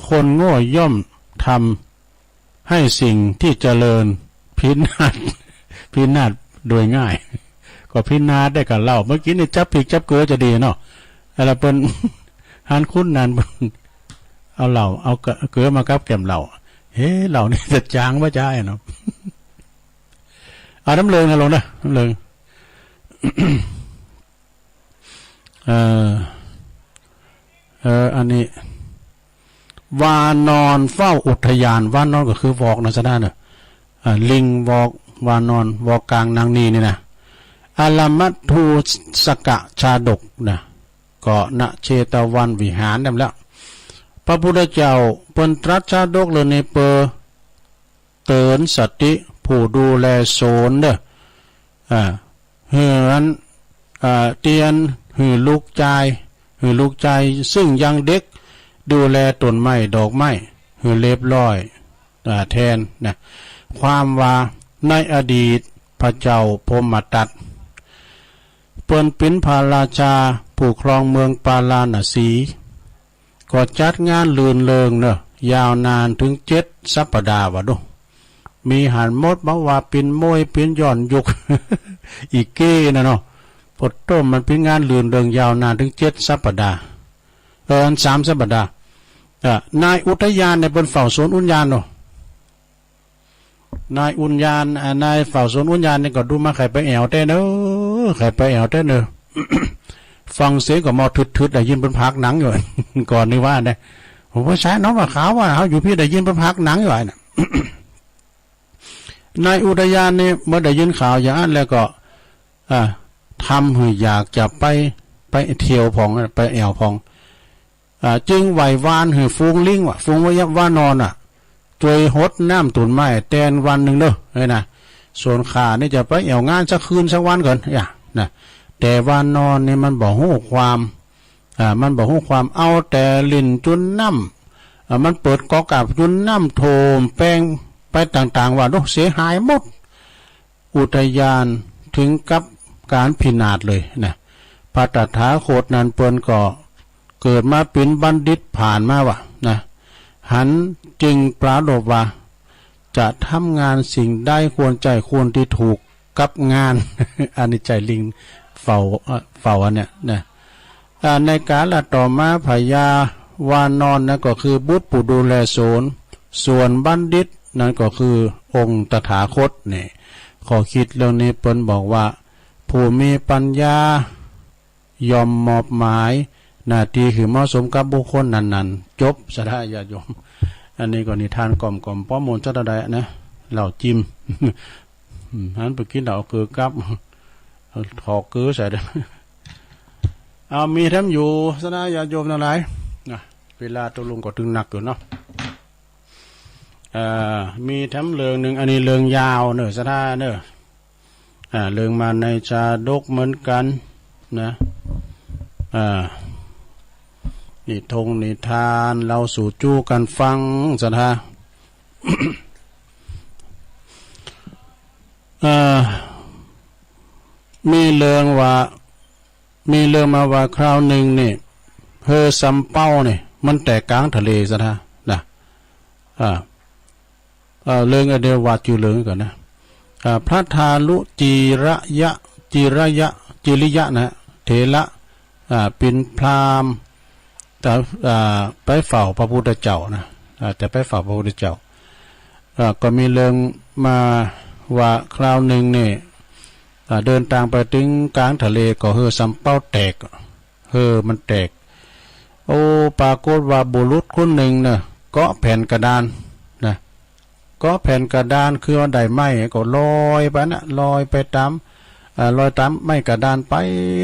คนโง่ย่อมทำให้สิ่งที่เจริญพินาศ พินาศโดยง่าย ก็พินาศได้กับเหล้า เมื่อกี้นี่จับผิดจับเกือจะดีเนาะ อะไรเปิ้น หันคนนั้นเปิ้นเอาเหล้า เอาเกือมากับแก้มเหล้า เฮ้ เหล้านี่จะจ๋างบ่จ๊ะเนาะ เอาน้ำเลิงนะลงนะ น้ำเลิง เอ่อ เอ่อ อันนี้ วานอนเฝ้าอุทยาน วานอนก็คือวอกนะ สะดาเนอะ อ่า ลิงวอก วานอนวอกก๋างนางนีนี่นะ อลมัตทูสกะชาดกนะ ก็ ณ เชตวันวิหารนั่นแหละ พระพุทธเจ้าเปิ้นตรัสชาดกเรื่องนี้เปื้อเตือนสติผู้ดูแลสวนเด้อ อ่า หื้ออัน อ่า เตียนหื้อลูกจาย หื้อลูกจายซึ่งยังเด็ก ดูแลต้นไม้ดอกไม้หื้อเรียบร้อย อ่า แทนนะ ความว่าในอดีตพระเจ้าพรหมทัต เปิ้นเป๋นพระราชาผู้ครองเมืองปาราณสี ก็จัดงานรื่นเริงเนอะ ยาวนานเถิงเจ็ดสัปดาห์ว่าดู มีหันหมด บ่ว่าเป๋นมวย เป๋นย้อนยุค อีเก้นะเนาะ ปะโต้ มันเป๋นงานรื่นเริงยาวนานเถิงเจ็ดสัปดาห์ เออ อันสามสัปดาห์ เออ นายอุทยานเนี่ยเปิ้นเฝ้าสวนอุทยานเนาะ นายอุทยาน อ่า นายเฝ้าสวนอุทยานนี่ก็ดูมาใค่ไปแอ่วแต๊เนอะ ใค่ไปแอ่วแต๊เนอะ ฟังเสียงก็มอทึดๆ ได้ยินเปิ้นผลักหนังอยู่ ก่อนนี่ว่านะ ผมว่าใช่น้องว่าขาวว่าเฮาอยู่พี้ได้ยินเปิ้นผลักหนังอยู่ไอ้น่ะ นายอุทยานนี่เมื่อได้ยินข่าวอย่างนั้นแล้วก็ อ่า ทำหื้ออยากจะไป ไปเตียวพ่อง ไปแอ่วพ่อง อ่า จึงไหว้วานหื้อฝูงลิงว่า ฝูงวายับวานอนอ่ะ จ้วยหดน้ำต้นไม้แตนวันนึ่งเนอะ เฮ้ยนะ ส่วนข้านี่จะไปแอ่วงานสักคืนสักวันก่อน อย่า นะ แต่วานอนนี่มันบ่ฮู้ความ อ่า มันบ่ฮู้ความ เอาแต่เล่นจุ่นน้ำ อ่า มันเปิดก๊อกอาบจุ่นน้ำโถมแปงไปต่างๆ ว่า โอ้ เสียหายหมด อุทยานถึงกับก๋านพินาศเลยนะ พระตถาคตนั้นเปิ้นก็เกิดมาเป๋นบัณฑิตผ่านมาว่านะ หันจึงปรารภว่า จะทำงานสิ่งใดควรใจ้คนตี้ถูกกับงาน อันนี้ใจ้ลิงเฝ้า เอ่อ เฝ้าอันเนี้ยนะ อ่า ในกาลต่อมาพญาวานอนนั้นก็คือบุตรผู้ดูแลสวน ส่วนบัณฑิตนั้นก็คือองค์ตถาคตเนี่ย ข้อคิดเรื่องนี้เปิ้นบอกว่า ผู้มีปัญญาย่อมมอบหมายหน้าตี้หื้อเหมาะสมกับบุคคลนั้นๆ จบ ศรัทธาญาติโยม อันนี้ก็นิทานกล่อมๆ ป้อมมนต์สักเต้าใดนะ เหล้าจิม อืม หันไปกิ๋นเหล้าเกือกับ ถอกเกือใส่ เอา มีแถมอยู่ ศรัทธาญาติโยมตังหลาย นะ เวลาตกลงก็ตึงนักอยู่เนาะ เอ่อ มีแถมเรื่องนึ่ง อันนี้เรื่องยาวเนอะ ศรัทธาเนอะ อ่า เรื่องมาในชาดกเหมือนกั๋นนะ อ่า นิทงนิทาน เล่าสู่จู้กั๋นฟัง ศรัทธา เอ่อ มีเรื่องว่า มีเรื่องมาว่าคราวนึ่งนี่ เฮือสำเป๊านี่ มันแตกก๋างทะเล ศรัทธา นะ อ่า เอ่อ เรื่องอันเดียวว่าจื้อเรื่องก่อนนะ อ่า พระทารุจิระยะ จิระยะ จิริยะนะ เถระ อ่า เป๋นพราหมณ์ แต่ อ่า ไปเฝ้าพระพุทธเจ้านะ อ่า แต่ไปเฝ้าพระพุทธเจ้า อ่า ก็มีเรื่องมาว่าคราวนึ่งนี่ อ่า เดินตางไปเถิงก๋างทะเลก็เฮือสำเป๊าแตก เฮือมันแตก โอ้ ปรากฏว่าบุรุษคนนึ่งเน่ะ เกาะแผ่นกระดานนะ เกาะแผ่นกระดานคือว่าได้ไม้ก็ลอยไปนะ ลอยไปต๋าม อ่า ลอยต๋ามไม้กระดานไป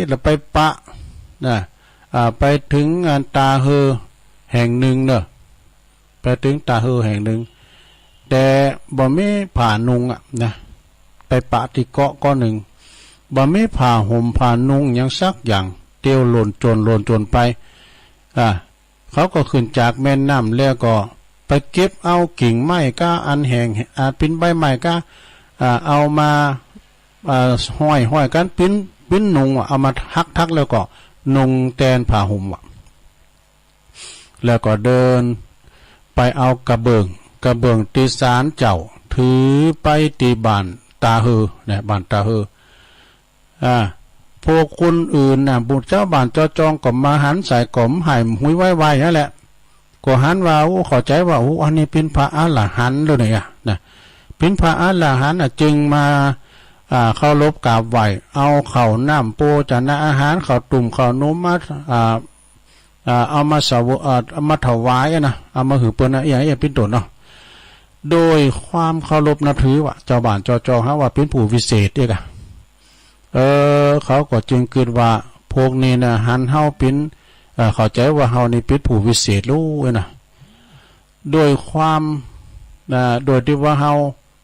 แล้วไปปะนะ อ่า ไปเถิง อ่า ต๋าเฮือแห่งนึ่งเน่ะ ไปเถิงต๋าเฮือแห่งนึ่ง แต่บ่มีผ้านุ่งอะนะ ไปปะตี้เกาะเกาะนึ่ง บ่มีผ้าห่มผ้านุ่งหยังสักอย่าง เตียวหล่นโจรหล่นโจรไป อ่า เขาก็ขึ้นจากแม่น้ำแล้วก็ไปเก็บเอากิ่งไม้ก้าอันแห้ง อ่า ปิ้นใบไม้ก้า อ่า เอามา อ่า ห้อย ห้อยกั๋น ปิ้น ปิ้นนุ่งว่ะ เอามาถัก ถักแล้วก็นุ่งแตนผ้าห่มว่ะ แล้วก็เดิน ไปเอากระเบื้อง กระเบื้องตี้ศาลเจ้า ถือไปตี้บ้านตาเฮอ นะ บ้านตาเฮอ อ่า พวกคนอื่นน่ะ บุ จาวบ้านจาวจองก็บ่หันใส่ ก็บ่หื้อหุยไว้ไว้หั้นแหละ ก็หันว่า โอ้ เข้าใจ๋ว่า โอ้ อันนี้เป๋นพระอรหันต์แล้วเนี่ยนะ เป๋นพระอรหันต์น่ะ จึงมา อ่า เคารพกราบไหว้ เอาข้าวน้ำโภชนาอาหาร ข้าวตุ้มข้าวนมมา อ่า อ่า เอามาเสวย อ่า เอามาถวายอะนะ เอามาหื้อเปิ้นนะ อะหยัง อะหยังเป๋นต้นเนาะ โดยความเคารพนับถือว่า จาวบ้านจาวจองหาว่าเป๋นผู้วิเศษเอกอะ เออ เขาก็จึงกึ๊ดว่า พวกนี้นะ หันเฮาเป๋น เอ่อ เข้าใจ๋ว่าเฮานี่เป๋นผู้วิเศษโลดนะ โดยความ อ่า โดยตี้ว่าเฮา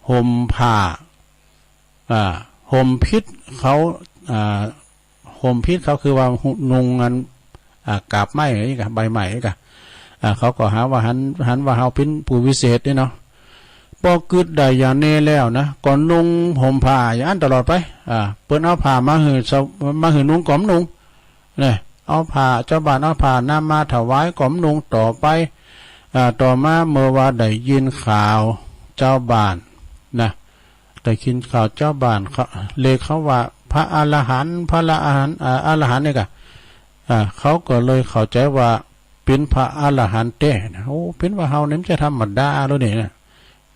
ห่มผ้า อ่า ห่มผิดเขา อ่า ห่มผิดเขาคือว่า หุ นุ่งอัน อ่า กาบไม้นี่กะ ใบไม้นี่กะ อ่า เขาก็หาว่าหัน หันว่าเฮาเป๋นผู้วิเศษนี่เนาะ ปอกึ๊ดได้อย่างนี้แล้วนะ ก็นุ่งห่มผ้าอย่างอั้นตลอดไป อ่า เปิ้นเอาผ้ามาหื้อ มาหื้อนุ่งก็บ่นุ่ง เนี่ย เอาผ้า จาวบ้านเอาผ้านั้นมาถวายก็บ่นุ่งต่อไป อ่า ต่อมาเมื่อว่าได้ยินข่าวจาวบ้านนะ ได้ยินข่าวจาวบ้านเขา เรียกเขาว่าพระอรหันต์ พระอรหันต์ อ่า อรหันต์นี่กะ อ่า เขาก็เลยเข้าใจ๋ว่าเป๋นพระอรหันต์แต๊นะ โอ้ เป๋นว่าเฮานี่มันจะธรรมดาแล้วนี่นะ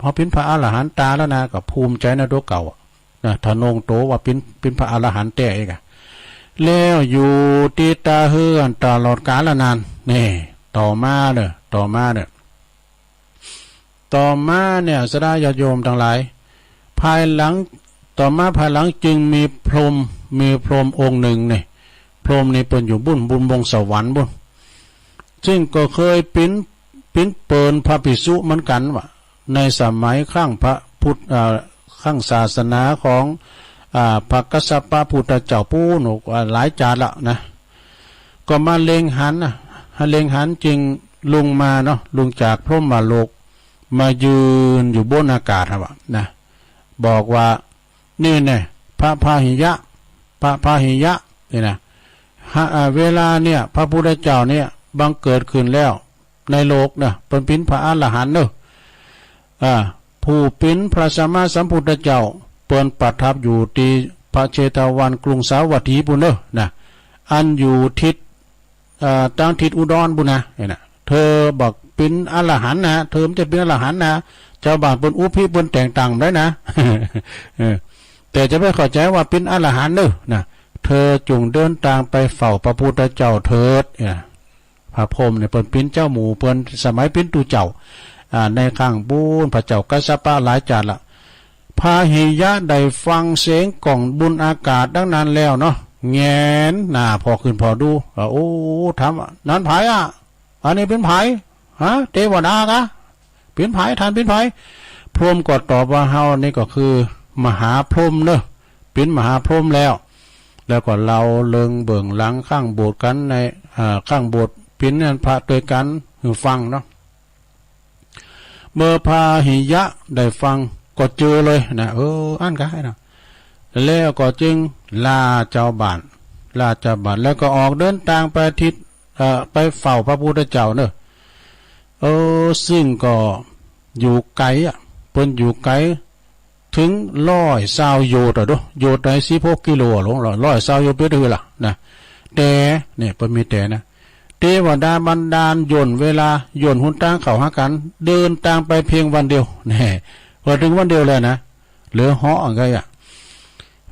เฮาเป๋นพระอรหันต์ต๋าแล้วนะ ก็ภูมิใจ๋ในตั๋วเก่าอะ นะ ทะนงโตว่าเป๋น เป๋นพระอรหันต์แต๊เอกอะ แล้วอยู่ตี้ตาเฮือหั้นตลอดกาลนาน นี่ ต่อมาเน่อ ต่อมาเน่อ ต่อมาเนี่ย ศรัทธาญาติโยมตังหลาย ภายหลัง ต่อมาภายหลังจึงมีพรหม มีพรหมองค์นึ่งเนี่ย พรหมนี่เปิ้นอยู่บุ้น บุ้นบงสวรรค์บุ้น ซึ่งก็เคยเป๋น เป๋นเปิ้นพระภิกษุเหมือนกั๋นว่า ในสมัยครั้งพระพุทธ เอ่อ ครั้งศาสนาของ อ่า พระกัสสปะพุทธเจ้าปู๊น อ่า หลายจาติละนะ ก็มาเล็งหันนะ เล็งหันจึงลุงมาเนาะ ลุงจากพรหมโลก มายืนอยู่บนอากาศหั้นวะนะ บอกว่า นี่แน่ พระพาหิยะ พระพาหิยะ นี่นะ ฮะ อ่า เวลาเนี่ย พระพุทธเจ้าเนี่ย บังเกิดขึ้นแล้ว ในโลกนะ เปิ้นเป๋นพระอรหันต์เน่อ อ่า ผู้เป๋นพระสัมมาสัมพุทธเจ้า เปิ้นประทับอยู่ตี้พระเชตวันกรุงสาวัตถีปู๊นเน่อนะ อันอยู่ทิศ เอ่อ ตางทิศอุดรปู๊นนะ เนี่ยนะ เธอบ่เป๋นอรหันต์นะ เธอบ่ใจ้เป๋นอรหันต์นะ จาวบ้านเปิ้นอุปปิ เปิ้นแต่งตั้งได้นะ เออ แต่จะไปเข้าใจ๋ว่าเป๋นอรหันต์เน่อนะ เธอจงเดินตางไปเฝ้าพระพุทธเจ้าเถิด เนี่ย พระพรหมเนี่ยเปิ้นเป๋นเจ้าหมู่เปิ้น สมัยเป๋นตุ๊เจ้า อ่า ในครั้งปู๊น พระเจ้ากัสสปะหลายจาติละ พาหิยะได้ฟังเสียงก้องบุ้นอากาศดังนั้นแล้วเนาะ แหงนหน้าผ่อขึ้นผ่อดู ว่า โอ้ ถามว่า นั้นใผอะ อันนี้เป๋นใผ ฮะ เตวดากะ เป๋นใผ ท่านเป๋นใผ พรหมก็ตอบว่า เฮานี่ก็คือมหาพรหมเน่อ เป๋นมหาพรหมแล้ว แล้วก็เล่าเรื่องเบื้องหลังข้างโบสถ์กั๋นใน อ่า ข้างโบสถ์เป๋นอันพระตวยกั๋นหื้อฟังเนาะ เมื่อพาหิยะได้ฟังก็เจือเลยนะ เออ อั้นกะนะ แล้วก็จึงลาจาวบ้าน ลาจาวบ้าน แล้วก็ออกเดินตางไปทิศ เอ่อ ไปเฝ้าพระพุทธเจ้าเน่อ เออ ซึ่งก็อยู่ไก๋อะ เปิ้นอยู่ไก๋ เถิงร้อยซาวโยชน์อะ โด โยชน์ในสิบหกกิโลอะ หลวง ร้อยซาวโยชน์เป๋นหื้อล่ะนะ แต่ เนี่ย เปิ้นมีแต่นะ เตวดาบันดาลย่นเวลา ย่นหนตางเข้าหากั๋น เดินตางไปเพียงวันเดียว แน่ พอเถิงวันเดียวแล้วนะ เหลือเหาะอันไกอะ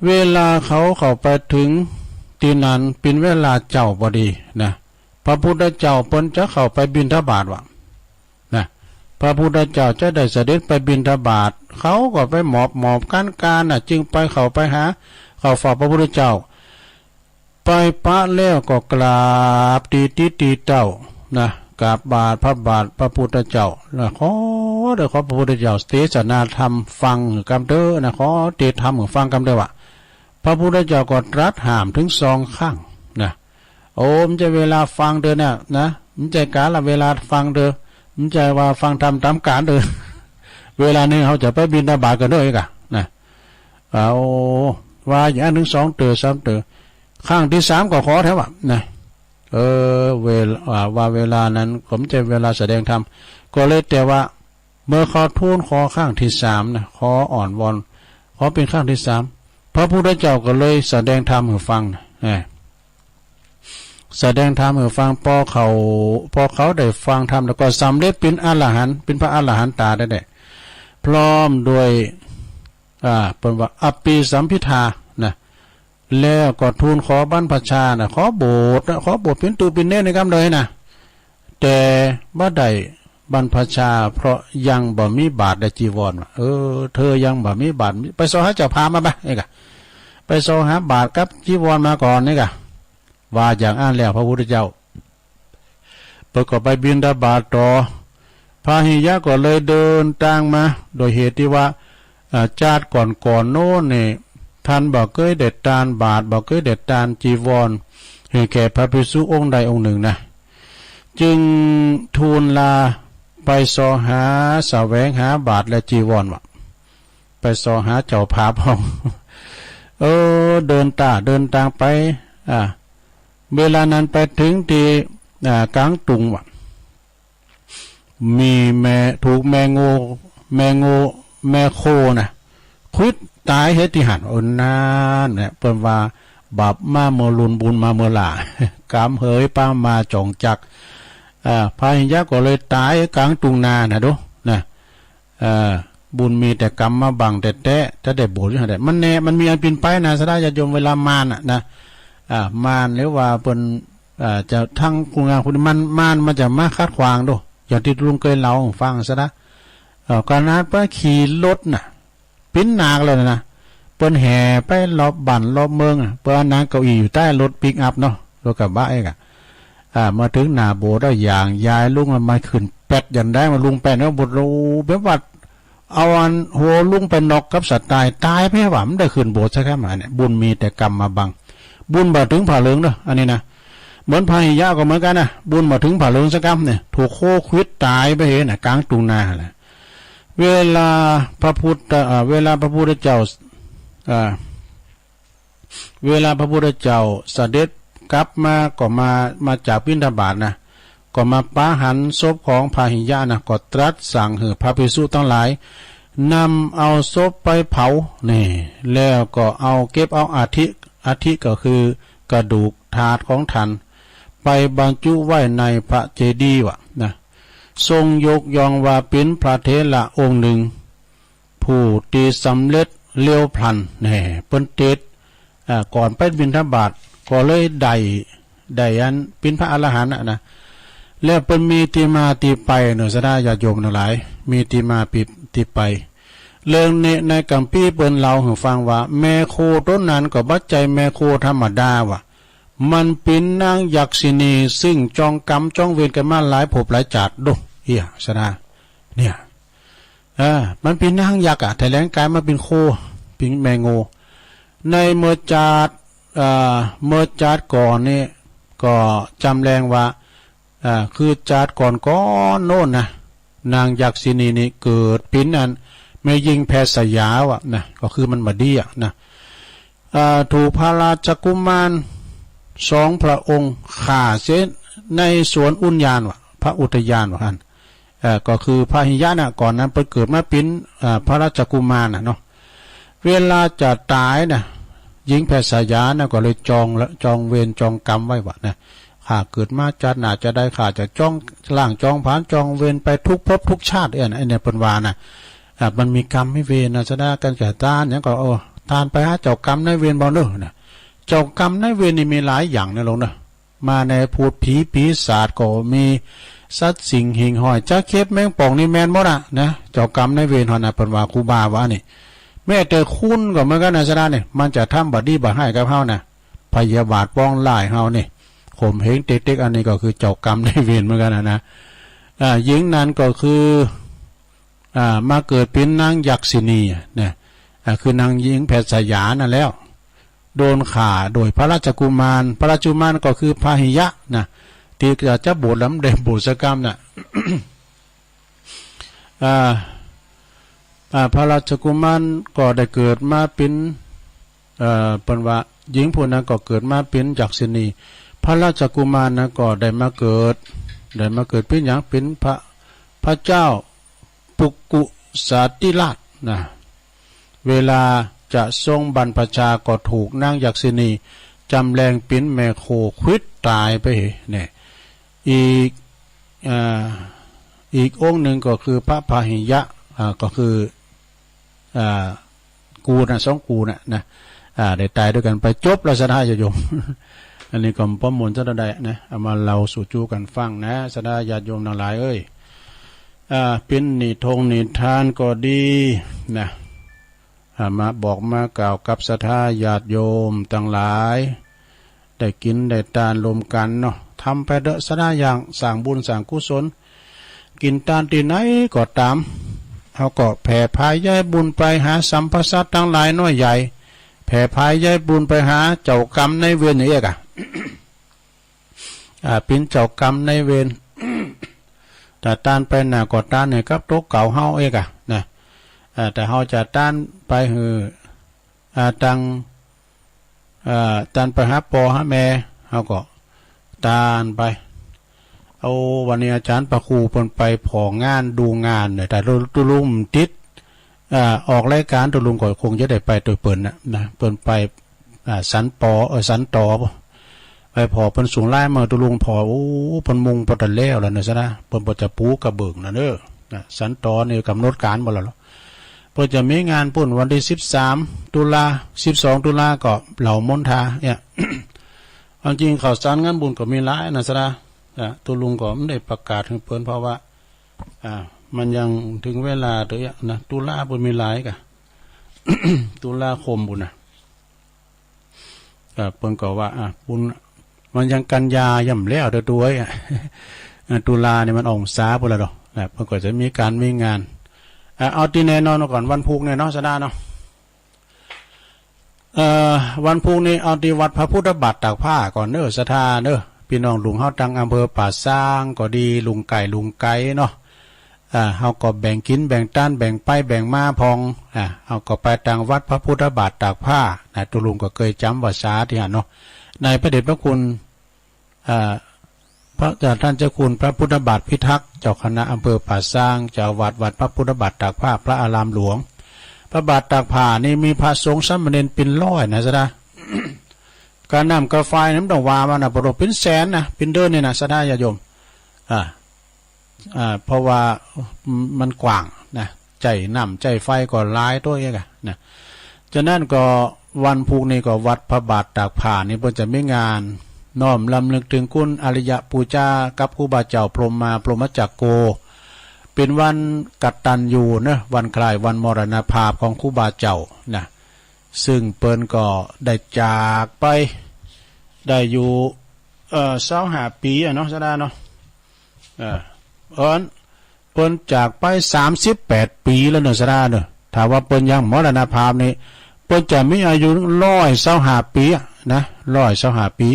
เวลาเขาเข้าไปเถิงตี้นั้นเป๋นเวลาเจ๊าพอดีนะ พระพุทธเจ้าเปิ้นจะเข้าไปบิณฑบาตวะ นะ พระพุทธเจ้าจะได้เสด็จไปบิณฑบาต เขาก็ไปหมอบหมอบกั๋นกั๋นน่ะ จึงไปเข้าไปหา เข้าเฝ้าพระพุทธเจ้า ไปปะแล้วก็กราบตี้ ตี้ ตี้เต้านะ กราบบาทพระบาทพระพุทธเจ้านะ ขอเด้อ ขอพระพุทธเจ้าเตสนาธรรมฟังหื้อกำเต๊อะนะ ขอเตสธรรมหื้อฟังกำเต๊อะวะ พระพุทธเจ้าก็ตรัสห้ามเถิงสองครั้งนะ โอ้ บ่ใจ้เวลาฟังเต๊อะนะ นะ บ่ใจ้กาละเวลาฟังเต๊อะ บ่ใจ้ว่าฟังธรรมต๋ามก๋านเต๊อะ เวลานี้เฮาจะไปบิณฑบาตกั๋นเต๊อะอีกอะนะ เอา ว่าอย่างนั้นเถิงสองเต๊อะสามเต๊อะ ครั้งตี้สามก็ขอแท้วะนะ เออ เวลา อ่า ว่าเวลานั้นก็บ่ใจ้เวลาแสดงธรรม ก็เลยแต่ว่า เมื่อเขาทูลขอครั้งตี้สามนะ ขออ้อนวอน ขอเป๋นครั้งตี้สาม พระพุทธเจ้าก็เลยแสดงธรรมหื้อฟังนะ เออ แสดงธรรมหื้อฟัง ปอเขา ปอเขาได้ฟังธรรมแล้วก็สำเร็จเป๋นอรหันต์ เป๋นพระอรหันตาได้ ได้ พร้อมด้วย อ่า เปิ้นว่าอปปิสัมภิทานะ แล้วก็ทูลขอบรรพชานะ ขอบวชนะ ขอบวชเป๋นตุ๊เป๋นเณรในกำเลยนะ แต่บ่ได้บรรพชา เพราะยังบ่มีบาตรและจีวรว่ะ เออ เธอยังบ่มีบาตร ไปซอหาเจ้าพราหมณ์มาบ่ะ นี่กะ ไปซอหาบาตรกับจีวรมาก่อน นี่กะ ว่าอย่างอั้นแล้วพระพุทธเจ้า เปิ้นก็ไปบิณฑบาตต่อ พาหิยะก็เลยเดินตางมา โดยเหตุตี้ว่า อ่า จาติก่อนๆ โน้นนี่ ต้านบ่เกยได้ต้านบาตร บ่เกยได้ต้านจีวร หื้อแก่พระภิกษุองค์ใดองค์นึ่งนะ จึงทูลลาไปซอหาแสวงหาบาตรและจีวรว่ะ ไปซอหาเจ้าพราหมณ์ เออ เดินตาง เดินตางไป อ่า เวลานั้นไปเถิงตี้ อ่า ก๋างตุงว่ะ มีแม่ ถูกแม่งู แม่งู แม่โคนะ ขวิดต๋ายเหียตี้หั้น โอ้ นั้นแหละ เปิ้นว่าบาปมาเมื่อลุ่นบุญมาเมื่อหล้า กรรมเหยปามาจ๋องจัก อ่า พาหิยะก็เลยต๋ายก๋างตุงนานะ ดูนะ เอ่อ บุญมีแต่กรรมมาบังแต๊ๆ จะได้บวชอยู่หั้นแหละ มันแน่ มันมีอันเป๋นไปนะ ศรัทธาญาติโยม เวลามารน่ะนะ อ่า มารหรือว่าเปิ้น อ่า จะทั้งคุณงามคุณ มัน มารมันจะมาขัดขวางดู อย่างตี้ลุงเกยเล่าหื้อฟังซะนะ เอ่อ ขนาดว่าขี่รถน่ะ เป๋นหนักเลยนะ เปิ้นแห่ไปรอบบ้านรอบเมืองอะ เปิ้นเอานั่งเก้าอี้อยู่ใต้รถปิกอัพเนาะ รถกระบะเอกอะ อ่า มาเถิงหน้าโบสถ์แล้ว อย่างยายลุงมันมาขึ้นแป๊ดอย่างใด มาลุงแป๊ดแล้ว โบสถ์ โอ้ แบบว่า เอาอันหัวลุงไปน็อกกับสะตาย ต๋ายไปว่ะ มันได้ขึ้นโบสถ์สักกำ อันเนี้ย บุญมีแต่กรรมมาบัง บุญบ่เถิงผ่าเหลืองเนาะ อันนี้นะ เหมือนพาหิยะก็เหมือนกั๋นนะ บุญบ่เถิงผ่าเหลืองสักกำเนี่ย ถูกโคขวิดต๋ายไปเหียน่ะ ก๋างตุงนาแหละ เวลาพระพุทธ เอ่อ เวลาพระพุทธเจ้า เอ่อ เวลาพระพุทธเจ้าเสด็จกลับมา ก็มา มาจากบิณฑบาตนะ ก็มาปะหันศพของพาหิยะนะ ก็ตรัสสั่งหื้อพระภิกษุตังหลาย นำเอาศพไปเผา นี่ แล้วก็เอา เก็บเอาอัฐิ อัฐิก็คือกระดูกธาตุของต้าน ไปบรรจุไว้ในพระเจดีย์ว่ะนะ ทรงยกย่องว่าเป๋นพระเถระองค์นึ่ง ผู้ตี้สำเร็จเร็วพลัน แน่ เปิ้นเตส อ่า ก่อนไปบิณฑบาตก็เลยได้ ได้อันเป๋นพระอรหันต์อะนะ แล้วเปิ้นมีตี้มาตี้ไปเนาะ ศรัทธาญาติโยมตังหลาย มีตี้มาตี้ไป เรื่องนี้ในกัมภีร์เปิ้นเล่าหื้อฟังว่า แม่โคตั๋วนั้นก็บ่ใจ้แม่โคธรรมดาว่ะ มันเป๋นนางยักษิณี ซึ่งจองกรรมจองเวรกั๋นมาหลายภพหลายจาติ ดู เหีย ศรัทธา เนี่ย เออ มันเป๋นนางยักษ์อะ แถลงก๋ายมาเป๋นโค เป๋นแม่โง่ ในเมื่อจาติ เอ่อ เมื่อจาติก่อนนี่ ก็จำแรงว่า เอ่อ คือจาติก่อนๆ โน้นนะ นางยักษิณีนี่เกิดเป๋นอันแม่ญิงแพทย์สยาว่ะนะ ก็คือมันบ่ดีอะนะ เอ่อ ถูกพระราชกุมารสองพระองค์ฆ่าเสียในสวนอุทยานว่ะ พระอุทยานว่ะหั่น เอ่อ ก็คือพาหิยะน่ะ ก่อนนั้นเปิ้นเกิดมาเป๋น เอ่อ พระราชกุมารน่ะเนาะ เวลาจะต๋ายน่ะ ญิงแพทย์สยาน่ะก็เลยจองละ จองเวรจองกรรมไว้ว่ะนะ ข้าเกิดมาจาติหน้าจาติใด ข้าจะจองล้างจองผลาญจองเวรไปทุกภพทุกชาติ เอี้ยนะ ไอ้เนี่ยเปิ้นว่าน่ะ อ่ะ มันมีกรรมมีเวรนะ ศรัทธา กั๋นจะต้านหยังก็ เออ ต้านไปหาเจ้ากรรมนายเวรบ่เน่อนะ เจ้ากรรมนายเวรนี่มีหลายอย่างนะโยมเน่อ มาในพูดผีปีศาจก็มี สัตว์สิ่งหิ่งห้อย จักเข็บแมงป่องนี่แม่นหมดอะนะ เจ้ากรรมนายเวรเฮานะ เปิ้นว่า ครูบาว่านี่ แม้แต่คนก็เหมือนกั๋นนะ ศรัทธา เนี่ย มันจะทำบ่ดีบ่ฮ้ายกับเฮานะ พยาบาทปองร้ายเฮานี่ ข่มเหงเต๊กๆ อันนี้ก็คือเจ้ากรรมนายเวรเหมือนกั๋นนะนะ อ่า ญิงนั้นก็คือ อ่า มาเกิดเป๋นนางยักษิณีอะนะ อ่า คือนางญิงแพทย์สยานั่นแล้ว โดนฆ่าโดยพระราชกุมาร พระราชกุมารก็คือพาหิยะนะ ตี้จะ จะบวชแล้วบ่ได้บวชสักกำน่ะ อ่า อ่า พระราชกุมารก็ได้เกิดมาเป๋น เอ่อ เปิ้นว่า ญิงผู้นั้นก็เกิดมาเป๋นยักษิณี พระราชกุมารนะก็ได้มาเกิด ได้มาเกิดเป๋นหยัง เป๋นพระ พระเจ้าปุกุสาธิราชนะ เวลาจะทรงบรรพชาก็ถูกนางยักษิณีจำแลงเป๋นแม่โคขวิดต๋ายไปเนี่ย อีก อ่า อีกองค์นึ่งก็คือพระพาหิยะ อ่า ก็คือ อ่า กู๋น่ะ สองกู๋น่ะนะ อ่า ได้ต๋ายตวยกั๋นไป จบแล้วศรัทธาญาติโยม อันนี้ก็บ่มนต์ซะเต้าใดนะ เอามาเล่าสู่จูกั๋นฟังนะ ศรัทธาญาติโยมตังหลายเอ้ย อ่า เป๋นนิทงนิทานก็ดีนะ อ่า มาบอกมากล่าวกับศรัทธาญาติโยมตังหลาย ได้กิ๋นได้ตานรวมกั๋นเนาะ ทำไปเต๊อะ ศรัทธาอย่าง สร้างบุญสร้างกุศล กิ๋นตานตี้ไหนก็ต๋าม เฮาก็แผ่ผายใยบุญไปหาสรรพสัตว์ตังหลายน้อยใหญ่ แผ่ผายใยบุญไปหาเจ้ากรรมนายเวรอย่างเอี้ยก่ะ อ่า เป๋นเจ้ากรรมนายเวร ถ้าตานไปหน้าก็ตานหื้อกับตั๋วเก่าเฮาเอี้ยก่ะนะ อ่า ถ้าเฮาจะตานไปหื้อ อ่า ตัง อ่า ตานไปหาป้อหาแม่ เฮาก็ตานไป เอา วันนี้อาจ๋ารย์พระครูเปิ้นไปผ่องานดูงานเนี่ย ถ้าตุ๊ลุงติด อ่า ออกรายก๋านตุ๊ลุงก็คงจะได้ไปตวยเปิ้นน่ะนะ เปิ้นไป อ่า สันปอ เออ สันตอ ไปผ่อเปิ้นส่งไลน์มาตุ๊ลุงผ่อ โอ้ เปิ้นมุงบ่ตันแล้วล่ะเนาะศรัทธา เปิ้นบ่จะปูกระเบื้องแล้วเนาะ นะ สันตอนี่ก๋ำหนดก๋านบ่แล้วเหรอ เปิ้นจะมีงานปู้นวันตี้สิบสามตุลา สิบสองตุลาก็เหล่ามนทาเนี่ย ความจริงข่าวสารงานบุญก็มีหลายนะศรัทธา อ่ะ ตุ๊ลุงก็บ่ได้ประกาศหื้อเปิ้น เพราะว่า อ่า มันยังบ่เถิงเวลาตวยอะนะ ตุลาเปิ้นมีหลายก่ะ ตุลาคมปู้นน่ะ อ่า เปิ้นก็ว่า อ่ะ ปู้น มันยังกันยายังบ่แล้วเตื้อตวยอะ อ่า ตุลานี่มันออกพรรษาปู้นแล้วเนาะ อ่า เปิ้นก็จะมีก๋านมีงาน อ่า เอาตี้แน่นอนก่อน วันพูกเนี่ยเนาะศรัทธาเนาะ เอ่อ วันพูกนี้เอาตี้วัดพระพุทธบาทตากผ้าก่อนเน้อศรัทธาเน้อ ปี้น้องลุงเฮาตังอำเภอป่าซางก็ดี ลุงใก้ลุงไก๋เนาะ อ่า เฮาก็แบ่งกิ๋นแบ่งตานแบ่งไปแบ่งมาพ่อง อ่า เฮาก็ไปตังวัดพระพุทธบาทตากผ้านะ ตุ๊ลุงก็เกยจ๋ำวาสาตี้หั้นเนาะ ในพระเดชพระคุณ อ่า พระ ท่านเจ้าคุณพระพุทธบาทพิทักษ์ เจ้าคณะอำเภอป่าซาง เจ้าอาวาสวัดพระพุทธบาทตากผ้า พระอารามหลวง พระบาทตากผ้านี่มีพระสงฆ์สามเณรเป๋นร้อยนะศรัทธา ก๋าน้ำก๋าไฟนี่บ่ต้องว่ามันนะ บ่ต้อง เป๋นแสนนะ เป๋นเดือนนี่นะศรัทธาญาติโยม อ่า อ่า เพราะว่ามันกว้างนะ ใจ๊น้ำใจ๊ไฟก็หลายตวยเอี้ยก่ะนะ ฉะนั้นก็วันพูกนี้ก็วัดพระบาทตากผ้านี่เปิ้นจะมีงานน้อมรำลึกเถิงคุณอริยปูจากับครูบาเจ้าพรหมมา พรหมจักโก เป๋นวันกตัญญูเนาะ วันคล้ายวันมรณภาพของครูบาเจ้านะ ซึ่งเปิ้นก็ได้จากไป ได้อยู่ เอ่อ ซาวห้าปี๋อะเนาะศรัทธาเนาะ เออ เอิ้น เปิ้นจากไปสามสิบแปดปี๋แล้วเนาะศรัทธาเนาะ ถ้าว่าเปิ้นยังมรณภาพนี่ เปิ้นจะมีอายุร้อยซาวห้าปี๋อะนะ ร้อยซาวห้าปี๋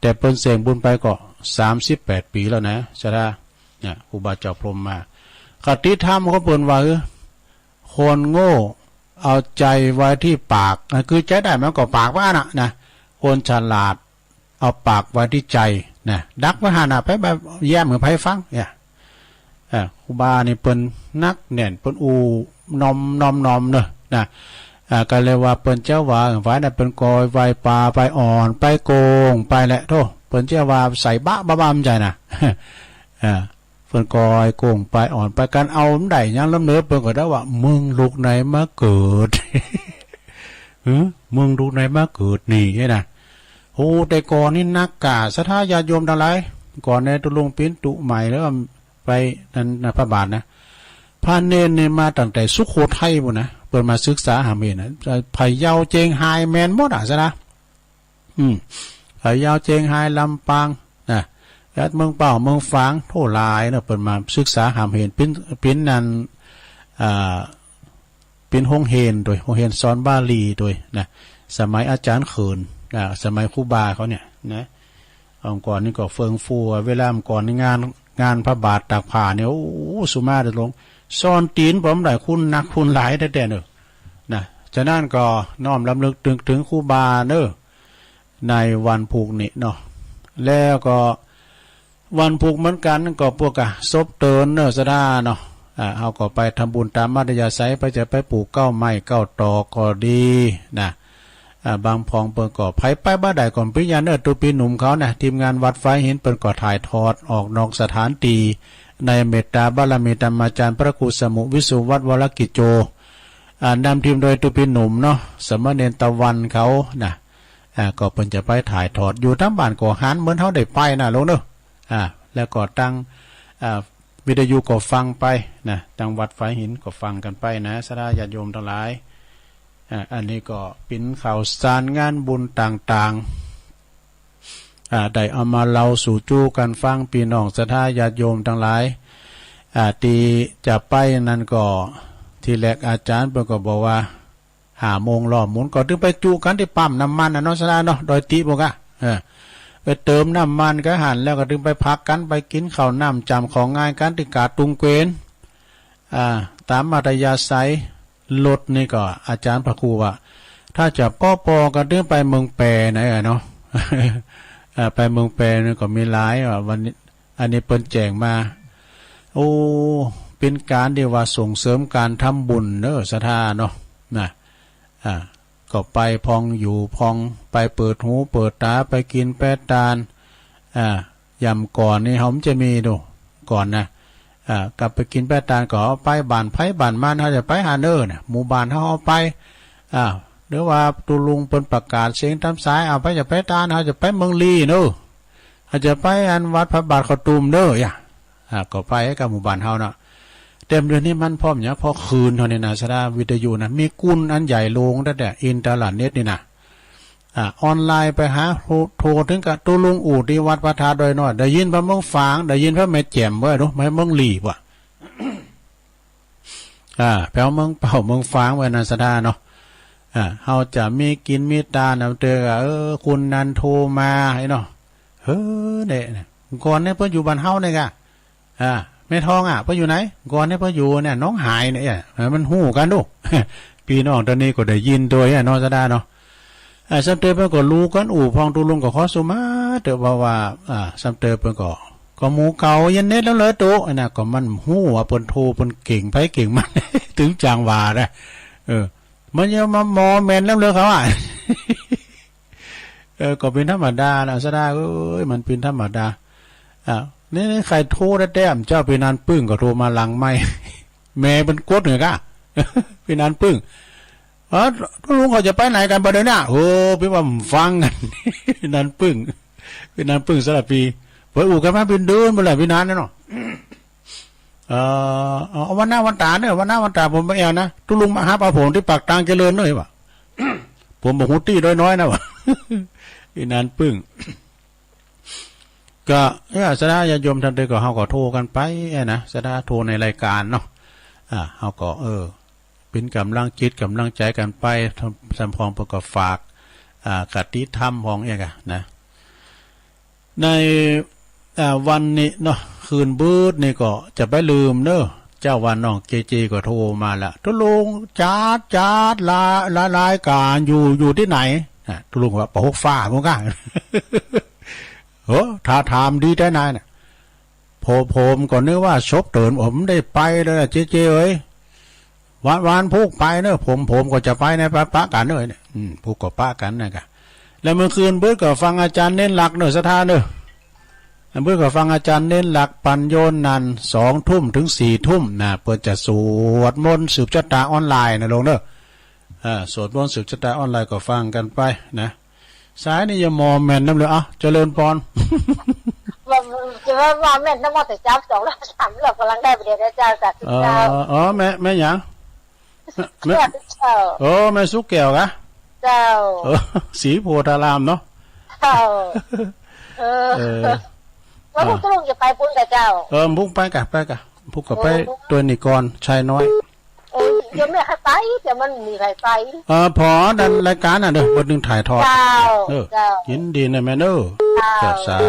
แต่เปิ้นเสี้ยงบุญไปก็สามสิบแปดปี๋แล้วนะศรัทธา เนี่ย ครูบาเจ้าพรหมมา คติธรรมของเปิ้นว่า เออ คนโง่เอาใจ๋ไว้ตี้ปาก นะ คือใจ๋ได้มันก็ปากว่าน่ะนะ คนฉลาด เอาปากไว้ตี้ใจ๋นะ ดักไว้หั้นน่ะ ไปแบบแย้มหื้อใผฟังเนี่ย อ่า ครูบานี่เปิ้นหนักแน่น เปิ้นอู้น้อม น้อม น้อมเนาะนะ อ่า ก็เลยว่าเปิ้นเจ้าว่า ฝ่ายนั้นเปิ้นก่อย ไหว้ป่า ไหว้อ่อน ไปโก้ง ไปแหละ โธ่ เปิ้นเจ้าว่าใส่บะบะบะ บ่ใจ้นะ อ่า เปิ้นก่อยโก้ง ไปอ่อน ไป กันเอาบ่ได้หยังลำเนิน เปิ้นก็ได้ว่า มึงลุกไหนมาเกิด หือ มึงลุกไหนมาเกิดนี่นะ โอ้ แต่ก่อนนี่หนักก่า ศรัทธาญาติโยมตังหลาย ก่อนในตุ๊ลุงเป๋นตุ๊ใหม่แล้วไปนั่นนะ พระบาทนะ พระเณรนี่มาตั้งแต่สุโขทัยปู้นนะ เปิ้นมาศึกษาหำเหนนะ พะเยา เจียงฮาย แม่นหมดอะศรัทธา อืม พะเยา เจียงฮาย ลำปางนะ แอดเมืองเป้า เมืองฝาง โธ่หลายเนาะ เปิ้นมาศึกษาหำเหน เป๋น เป๋นนั่น อ่า เป๋นโฮงเฮียนตวย โฮงเฮียนสอนบาลีตวยนะ สมัยอาจ๋ารย์เขิน อ่า สมัยครูบาเขาเนี่ยนะ เมื่อก่อนนี่ก็เฟื่องฟู เวลาเมื่อก่อนนี่งาน งานพระบาทตากผ้าเนี่ย โอ้ สุมาเถิดหลวง ซ่อนตี๋นบ่ได้ คนหนักคนหลายแต๊ๆ เนาะนะ ฉะนั้นก็น้อมรำลึกเถิง เถิงครูบาเนาะ ในวันพูกนี้เนาะ แล้วก็วันพูกเหมือนกั๋น ก็ปวกกะศพเตินเน่อ ศรัทธาเนาะ อ่า เฮาก็ไปทำบุญต๋ามอัธยาศัย ไปจะไปปลูกเก๊าไม้เก๊าตอกก็ดีนะ อ่า บางพ่องเปิ้นก็ ใผไปบ่ได้ก็เป๋นหยังเน่อ ตุ๊ปี้หนุ่มเขานะ ทีมงานวัดฝายหินเปิ้นก็ถ่ายทอดออกนอกสถานตี้ ในเมตตาบารมีธรรมาจารย์พระครูสมุห์วิสุวัฒน์ วรกิจโจ อ่า นำทีมโดยตุ๊ปี้หนุ่มเนาะ สามเณรตะวันเขานะ อ่า ก็เปิ้นจะไปถ่ายทอด อยู่ต๋ามบ้านก็หันเหมือนเฮาได้ไปนะลูกเนาะ อ่า แล้วก็ตาง อ่า วิทยุก็ฟังไปนะ ตางวัดฝายหินก็ฟังกั๋นไปนะ ศรัทธาญาติโยมตังหลาย อ่า อันนี้ก็เป๋นข่าวสารงานบุญต่างๆ อ่า ได้เอามาเล่าสู่จู้กั๋นฟัง ปี้น้องศรัทธาญาติโยมตังหลาย อ่า ตี้จะไปนั้นก็ ตี้แรกอาจ๋ารย์เปิ้นก็บอกว่า ห้าโมงล้อหมุนก็ตึงไปจุกั๋นตี้ปั๊มน้ำมันน่ะเนาะ ศรัทธาเนาะ ดอยติปุ้นก่ะ เออ ไปเติมน้ำมันกั๋นหั้น แล้วก็ตึงไปพักกั๋น ไปกิ๋นข้าวน้ำจ๋ำของ่ายกั๋นตี้ก๋าดตุงเกวียน อ่า ต๋ามอัธยาศัย รถนี่ก็อาจ๋ารย์พระครูว่า ถ้าจะป้อๆ ก็ตึงไปเมืองแปรนะ เออเนาะ อ่า ไปเมืองแปรนี่ก็มีหลายว่า วันนี้ อันนี้เปิ้นแจ้งมา โอ้ เป๋นก๋านตี้ว่าส่งเสริมก๋านทำบุญเน่อ ศรัทธาเนาะ นะ อ่า ก็ไปพ่องอยู่พ่อง ไปเปิดหูเปิดต๋า ไปกิ๋นไปตาน อ่า อย่างก่อนนี่เฮาบ่จะมีดู ก่อนนะ อ่า กลับไปกิ๋นไปตานก็เอาไปบ้านไผบ้านมัน เฮาจะไปหาเน่อเนี่ย หมู่บ้านเฮาเอาไป อ่า หรือว่าตุ๊ลุงเปิ้นประกาศเสียงต๋ามสาย เอา ไผจะไปตาน เฮาจะไปเมืองลี้เน่อ เฮาจะไปอันวัดพระบาทเขาตูมเน่อ อ่ะ อ่า ก็ไปกับหมู่บ้านเฮาเนาะ แต่เดี๋ยวนี้มันพร้อมหยัง พอคืนเฮานี่นะ ศรัทธา วิทยุนะ มีกุนอันใหญ่โลงแต๊ๆ อินเทอร์เน็ตนี่นะ อ่า ออนไลน์ไปหา โทร โทรเถิงกับตุ๊ลุงอู่ตี้วัดพระธาตุดอยน้อย ได้ยินป้อเมืองฝาง ได้ยินป้อแม่แจ่มเว้ย ดู แม่เมืองลี้ว่ะ อ่า แป๋วเมืองเป้าเมืองฝางเว้ยนะ ศรัทธาเนาะ อ่า เฮาจะมีกิ๋นมีตานนะ เตื้อก็ เออ กุนนั้นโทรมาไอ้เนาะ เฮ้อ เนี่ย เนี่ย ก่อนเนี่ยเปิ้นอยู่บ้านเฮาเนี่ยก่ะ อ่า แม่ทองอ่ะ เปิ้นอยู่ไหน ก่อนเนี่ยเปิ้นอยู่เนี่ย หนองหายเนี่ย เออ มันฮู้กั๋นดู ปี้น้องต๋อนนี้ก็ได้ยินตวยอ่ะเนาะ ศรัทธาเนาะ อ่า ซ้ำเตอเปิ้นก็ฮู้กั๋น อู้พ่องตุ๊ลุงก็ขอสุมาเต๊อะ เพราะว่า อ่า ซ้ำเตอเปิ้นก็ ก็หมู่เก่าเยียะเน็ตแล้วเลยตุ๊ อันนั้นก็มันฮู้ว่าเปิ้นโทรเปิ้นเก่งไผเก่งมัน ตึงจังหวะนะ เออ มันยังมาหมอแม่นแล้วเลยเขาอ่ะ เออ ก็เป๋นธรรมดานะ ศรัทธาเอ้ย มันเป๋นธรรมดา อ่ะ นี่ นี่ใผโทรแต๊ๆ เจ้า ปี้นานปึ้งก็โทรมาหลังไมค์ แม่เปิ้นกดไงก่ะ ปี้นานปึ้ง เออ ตุ๊ลุงเขาจะไปไหนกั๋นบ่าเดี๋ยวนี้ เออ ปี้ว่าบ่ฟังกั๋น ปี้นานปึ้ง ปี้นานปึ้งสารภี ไปอู้กั๋นมาเป๋นเดือนไปแล้ว ปี้นานน่ะเนาะ เออ เอาวันหน้าวันต๋าเน่อ วันหน้าวันต๋าผมไปแอ่วนะ ตุ๊ลุงมาฮับเอาผมตี้ปากตางเจริญเน่อว่ะ ผมบ่ฮู้ตี้ดอยน้อยนะว่ะ ปี้นานปึ้ง ก็ เออ ศรัทธาญาติโยมต้านใดก็เฮาก็โทรกั๋นไปอะนะ ศรัทธาโทรในรายก๋านเนาะ อ่า เฮาก็ เออ เป๋นก๋ำลังจิตก๋ำลังใจ๋กั๋นไป สำ สำพ่องเปิ้นก็ฝาก อ่า คติธรรมพ่องเอี้ยก่ะนะ ใน อ่า วันนี้เนาะ คืนบืดนี่ก็จะบ่ลืมเน่อ เจ้าว่าน้องเจเจก็โทรมาละ ตุ๊ลุงจัด จัดละ ละรายก๋านอยู่ อยู่ตี้ไหน อ่ะ ตุ๊ลุงว่า ปะหกฟ้าพุ้นก่ะ โอ้ ถ้าถามดีแต๊นายน่ะ ผม ผมก็นึกว่าศพเติน ผมได้ไปเลยนะ เจเจเอ้ย วัน วันพูกไปเน่อ ผม ผมก็จะไปนะ ปะ ปะกั๋นเน่อเนี่ย อืม พูกก็ปะกั๋นนะก่ะ แล้วเมื่อคืนเปิ้นก็ฟังอาจ๋ารย์เน้นหลักเน่อ ศรัทธาเน่อ เปิ้นก็ฟังอาจ๋ารย์เน้นหลักปัญโยนันท์ สองทุ่มเถิงสี่ทุ่มนะ เปิ้นจะสวดมนต์สืบชะตาออนไลน์นะลุงเน่อ อ่า สวดมนต์สืบชะตาออนไลน์ก็ฟังกั๋นไปนะ สายนี่ยังหมอแม่นนำเลย เอ้า เจริญพร ว่า จะว่า ว่าแม่นนำ ว่าแต่จ๋ำสองรอบสามรอบก่ำลังได้ประเดี๋ยวนะเจ้า สาธุ เอ่อ เจ้า อ๋อ แม่ แม่หยัง แม่ เจ้า โอ้ แม่สุขแก้วกะ เจ้า เออ ศรีโพธารามเนาะ เจ้า เออ เออ แล้วพุ้นตุ๊ลุงจะไปพุ้นก่ะเจ้า เออ พุ้นไปก่ะ ไปก่ะ พุ้นก็ไป โอ้ ตวยนิกร ชายน้อย โอ้ย เดี๋ยวแม่ใค่ไป เดี๋ยวมันมีใค่ไป เออ ผ่อดันรายก๋านน่ะเน่อ วันนึ่งถ่ายทอด เจ้า เออ เจ้า ยินดีนะแม่เน่อ เจ้า เจ้า สาธุ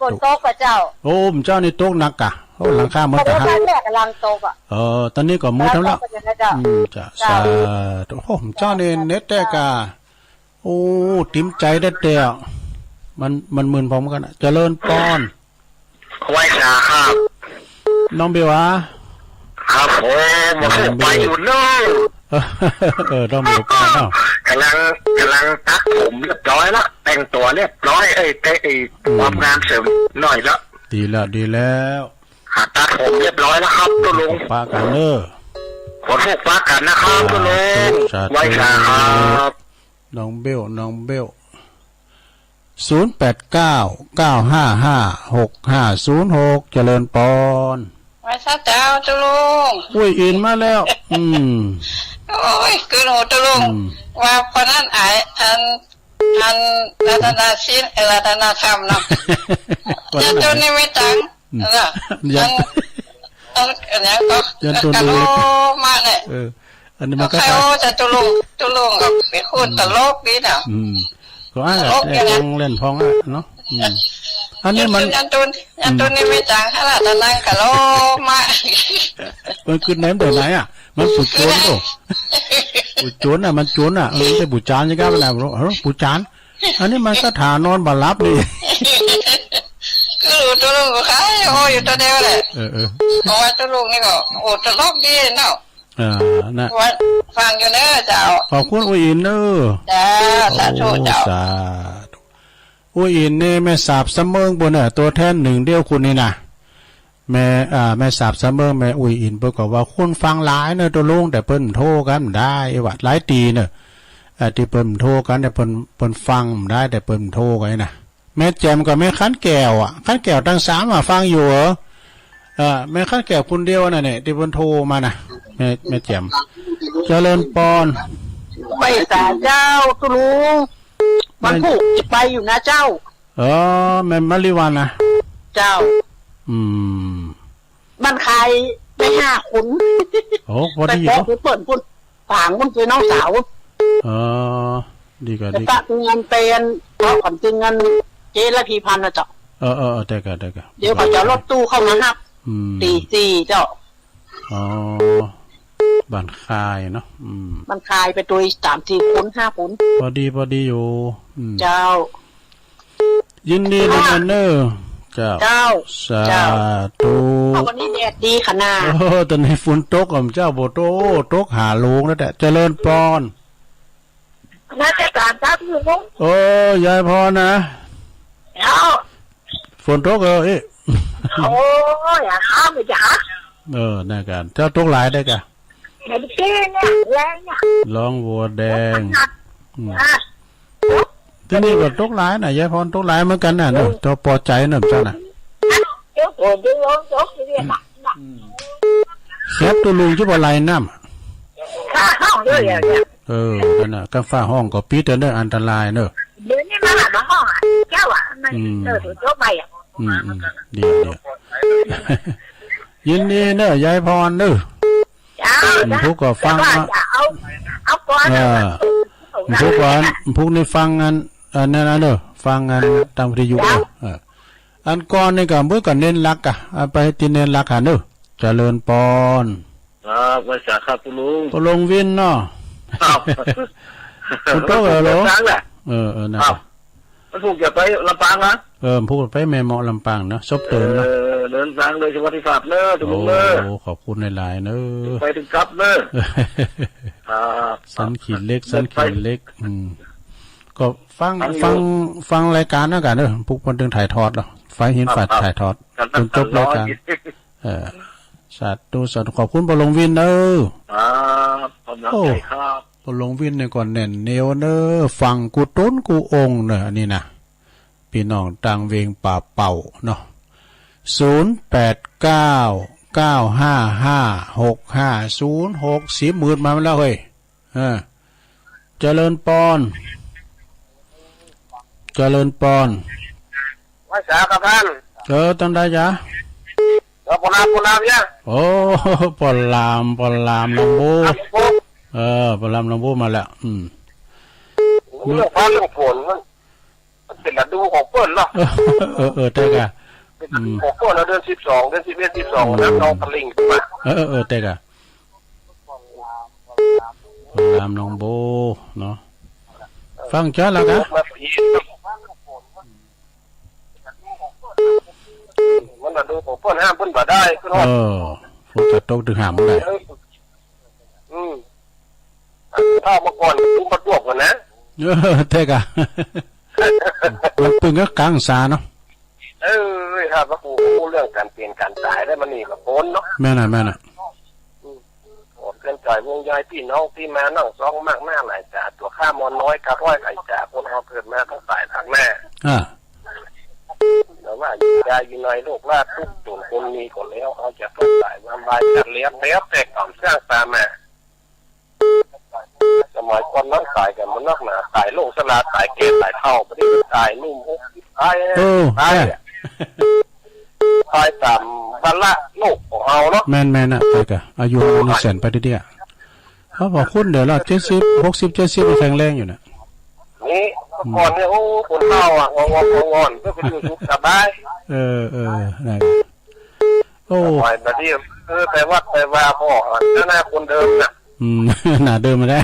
ฝนตกก่ะเจ้า โอ้ เจ้านี่ตกหนักก่ะ โอ้ หลังคามันก็หัก แม่ก่ำลังตกอ่ะ เออ ต๋อนนี้ก็มืดแล้ว เจ้า อืม เจ้า เจ้า สาธุ โอ้ เจ้านี่เน็ตแต๊ก่ะ โอ้ ติ๋มใจ๋แต๊ มัน มันมึนพร้อมกั๋นนะ เจริญปอน ไหว้สาครับ น้องเบลอะ ครับผม มาพูดไปอยู่เนอะ เออ น้องเบลปอนเนาะ ก๋ำลัง ก๋ำลังตัดผมเรียบร้อยละ แต่งตั๋วเรียบร้อย เอ้ย แต่ เอ้ย อืม ความงามเสริมหน่อยละ ดีแล้ว ดีแล้ว หาตัดผมเรียบร้อยแล้วครับ ตุ๊ลุง ปะกั๋นเนอะ ขอโชคปะกั๋นนะครับ ตุ๊ลุง สาธุ สาธุ ไหว้สาครับ น้องเบล น้องเบล ศูนย์แปดเก้า เก้าห้าห้า หกห้าศูนย์หก เจริญปอน ไหว้สาเจ้าตุ๊ลุง อุ้ยอิ๋นมาแล้ว อืม โอ้ย กึ๊ดหูตุ๊ลุง อืม ว่าปะนั้นไอ้ อัน อันรัตนศิลป์ เอ่อ รัตนธรรมเนาะ วันนั้น ยันตุ๊นิมิตตัง อืม เออ ยัน อัน อัน อันนั้นก็ ยันตุ๊นิมิต กะโลมาเนี่ย เออ อันนี้มันก็ ใคร ใช่ โอ้ แต่ตุ๊ลุง ตุ๊ลุงก็เป๋นคนตลกดีเนาะ อืม ก็อาจจะ ตลกดีนะ เล่นพอง เล่นพองอะเนาะ อืม อันนี้มัน ยันตุ๊ อืม ยันตุ๊นิมิตตัง ขนาดนั้นกะโลมา มันกึ๊ดไหน มันเป๋นไหนอะ มันปู๋โจรโอ้ ปู๋โจรน่ะ มันโจรน่ะ เออ ไม่ใช่ปู๋จานใจ้ก่ะ มันน่ะ เออ ปู๋จาน อันนี้มันคาถานอนบ่หลับนี่ กึ๊ดตุ๊ลุงก็ใคร โอ้ อยู่ตัวเดียวแหละ เออ เออ เพราะว่าตุ๊ลุงนี่ก็ โอ้ ตลกดีเนาะ อ่า นะ ว่าฟังอยู่เนอะเจ้า ขอบคุณอุ้ยอิ๋นเนอะ เจ้า สาธุ โอ้ เจ้า สาธุ อุ้ยอิ๋นนี่แม่สาบสะเมิงปู๊นเนอะ ตั๋วแทนหนึ่งเดียวคนนี่นะ แม่ อ่า แม่สาบสะเมิง แม่อุ้ยอิ๋น เปิ้นก็ว่าคนฟังหลายเนอะตุ๊ลุง แต่เปิ้นโทรกั๋นบ่ได้ว่า หลายตี้เนอะ อ่า ตี้เปิ้นโทรกั๋นเนี่ย เปิ้น เปิ้นฟังบ่ได้ แต่เปิ้นโทรกั๋นนะ แม่แจ่มกับแม่ขันแก้วอะ ขันแก้วตังสามอะ ฟังอยู่เหรอ เออ แม่ขันแก้วคนเดียวน่ะเนี่ย ตี้เปิ้นโทรมานะ แม่ แม่แจ่ม เจริญปอน ไหว้สาเจ้าตุ๊ลุง วันพูกจะไปอยู่นะเจ้า เออ แม่มะลิวันนะ เจ้า อืม บ้านใครได้ห้าคน โอ้ พอดี ไปแปะ เนาะ ไปเปิ้นปุ้น ฝางปุ้นไปน้องสาว เออ ดีก่ะ จะ ดีก่ะ ตั๊กเงินเป๋น เพราะขวัญตึงเงินเจ๊ระพีพันธ์นะเจ้า เออ เออ เออ ได้ก่ะ ได้ก่ะ เดี๋ยวเขาจะเอารถตู้เข้ามาฮับ อืม ตีสี่เจ้า อ๋อ บ้านใครเนาะ อืม บ้านใครไปโตยสามสี่คน ห้าคน พอดี พอดีอยู่ อืม เจ้า ยินดีนำเนอะ เจ้า เจ้า สาธุ เจ้า วันนี้แดดดีขนาด โอ้ ต๋อนนี้ฝนตกอ่ะเจ้า บ่โต ตกหาโลงแล้วแหละ เจริญปอน นมัสก๋านครับพี่ลุง โอ้ ยายพรนะ เจ้า ฝนตกเหรอ เอ๊ะ โอ้ย อย่าข้ามไปจ้ะ เออ นั่นกัน เจ้าตกหลายได้กะ เห็นตี้เนี่ย แรงเนี่ย ร้องวัวแดง อืม อ่ะ ตี้นี่ก็ตกหลายนะ ยายพรตกหลายเหมือนกั๋นนะเนอะ เจ้าปอใจ๋เนอะเจ้านะ เจ้าโกรธเจ้าร้องเจ้าเสียหนักนะ อืม แคบตุ๊ลุงจะบ่ไหลน้ำ ข้าห้องด้วยเนี่ย เออ นั่นน่ะ กาฟ้าฮ้องก็ปิดเด้อ อันตรายเนอะ เดี๋ยวนี้มาหาห้องอ่ะ เจ้าอ่ะ มัน อืม เออ ถูกโจ๊กไปอ่ะ อืม อืม ดี ดี ยินดีเนอะ ยายพรเนอะ เจ้า อืม ผู้ก็ฟัง แต่ว่าจะเอา เอาก่อน เออ ผู้ก็ ผู้นี่ฟังอัน อันนั้นนะเนอะ ฟังอันตางวิทยุเนอะ เออ อันก่อนนี่ก็เปิ้นก็เน้นหลักอะ เอาไปตี้เน้นหลักหั้นเนอะ เจริญปอน ครับ ไหว้สาครับตุ๊ลุง ตุ๊ลุงวินเนาะ ครับ ตุ๊ลุงเหรอ เดินทางแหละ เออ เออ นั่น ครับ มันผูกจะไปลำปางนะ เออ ผูกไปแม่เมาะลำปางเนาะ ซบเติมเนาะ เออ เดินทางโดยสวัสดิภาพเนอะตุ๊ลุงเนอะ โอ้ ขอบคุณหลายๆ เนอะ ไปเถิงกลับเนอะ ครับ สันขีดเหล็ก สันขีดเหล็ก อืม ก็ฟัง ฟังอยู่ ฟัง ฟังรายก๋านนั้นก่อนเนอะ พวกมันเถิงถ่ายทอดเนาะ ฝ่ายหิน ครับ ฝ่าย ครับ ถ่ายทอด ครับ จนจบรายก๋าน ครับ เออ สาธุ สาธุ ขอบคุณปอหลวงวินเนอะ ครับ ขอบคุณ โอ้ ใจครับ ปอหลวงวินนี่ก็แน่นเหนียวเนอะ ฟังกู้ต๋นกู้องค์เนอะ อันนี้นะ ปี้น้องตางเวียงป่าเป่าเนาะ ศูนย์แปดเก้า เก้าห้าห้า หกห้าศูนย์หก เสียงมืดมาแล้วเฮ้ย เออ เจริญปอน เจริญปอน ไหว้สาครับต้าน เออ ตังใดจ๊ะ เออ ปอหลาม ปอหลามเนี่ย โอ้ ปอหลาม ปอหลามหนองบู ครับผม เออ ปอหลามหนองบูมาแล้ว อืม เรื่องฟ้าเรื่องฝนมัน มันเป๋นฤดูของเปิ้นเนาะ เออ เออ เออ ใจ้ก่ะ เป๋นฤดูของเปิ้นแล้ว เดือนสิบสอง เดือนสิบเอ็ด สิบสอง อืม น้ำนองตะหลิ่งขึ้นมา เออ เออ เออ ใจ้ก่ะ ปอหลามหนองบูเนาะ ฟังเจ้าแล้วก่ะ มาปี มันน่ะดูของเปิ้นห้ามเปิ้นบ่ได้ เปิ้น เออ ฝนจะตกตึงห้ามบ่ได้ เออ อืม ถ้าเมื่อก่อนกูมาตวบกันนะ เออ แต๊ก่ะ มันปึงก็กั๋งสาเนาะ เออ ถ้าว่ากูฮู้เรื่องก๋านเป๋นก๋านต๋ายแล้วมันหนีบ่ป๊นเนาะ แม่นน่ะ แม่นน่ะ อืม ขอเตื๋อนใจ๋ห่วงใยปี้น้องตี้มาน้องสองมากหน้าหลายจ๋า ตั๋วข้ามอนน้อยกาฮ้อยหลายจ๋า คนเฮาเกิดมาต้องต๋ายภาคหน้า อ่า แต่ว่าอยู่ได้อยู่ในโลกลาดตุ๊กข์ ตั๋วคนมีก่อนแล้ว เฮาจะต้องต๋ายวันวายกันแล้ว แล้วแต่กรรมสร้างต๋ามมา สมัยก่อนนั้นต๋ายกั๋นมันนักหนา ต๋ายโลกสลา ต๋ายแก่ ต๋ายเฒ่า บ่ได้ต๋ายหนุ่ม ต๋าย เออ ต๋าย แม่ ต๋ายต๋ามวาระโลกของเฮาเนาะ แม่นๆ น่ะ ไปกะ อายุมันแสนไปเรื่อยๆ เขาบอกคนเดี๋ยวละ เจ็ดสิบ หกสิบ เจ็ดสิบ ยังแข็งแรงอยู่น่ะ นี่ อืม ก่อนเนี่ย โอ้ คนเฒ่าอ่ะ งอนๆ งอนๆ ก็ไปอยู่สุขสบาย เออ เออ ได้ โอ้ สมัยบัดนี้ เออ ไปวัดไปวา พ่อ เจ้าหน้าคนเดิมน่ะ อืม หน้าเดิมมาแล้ว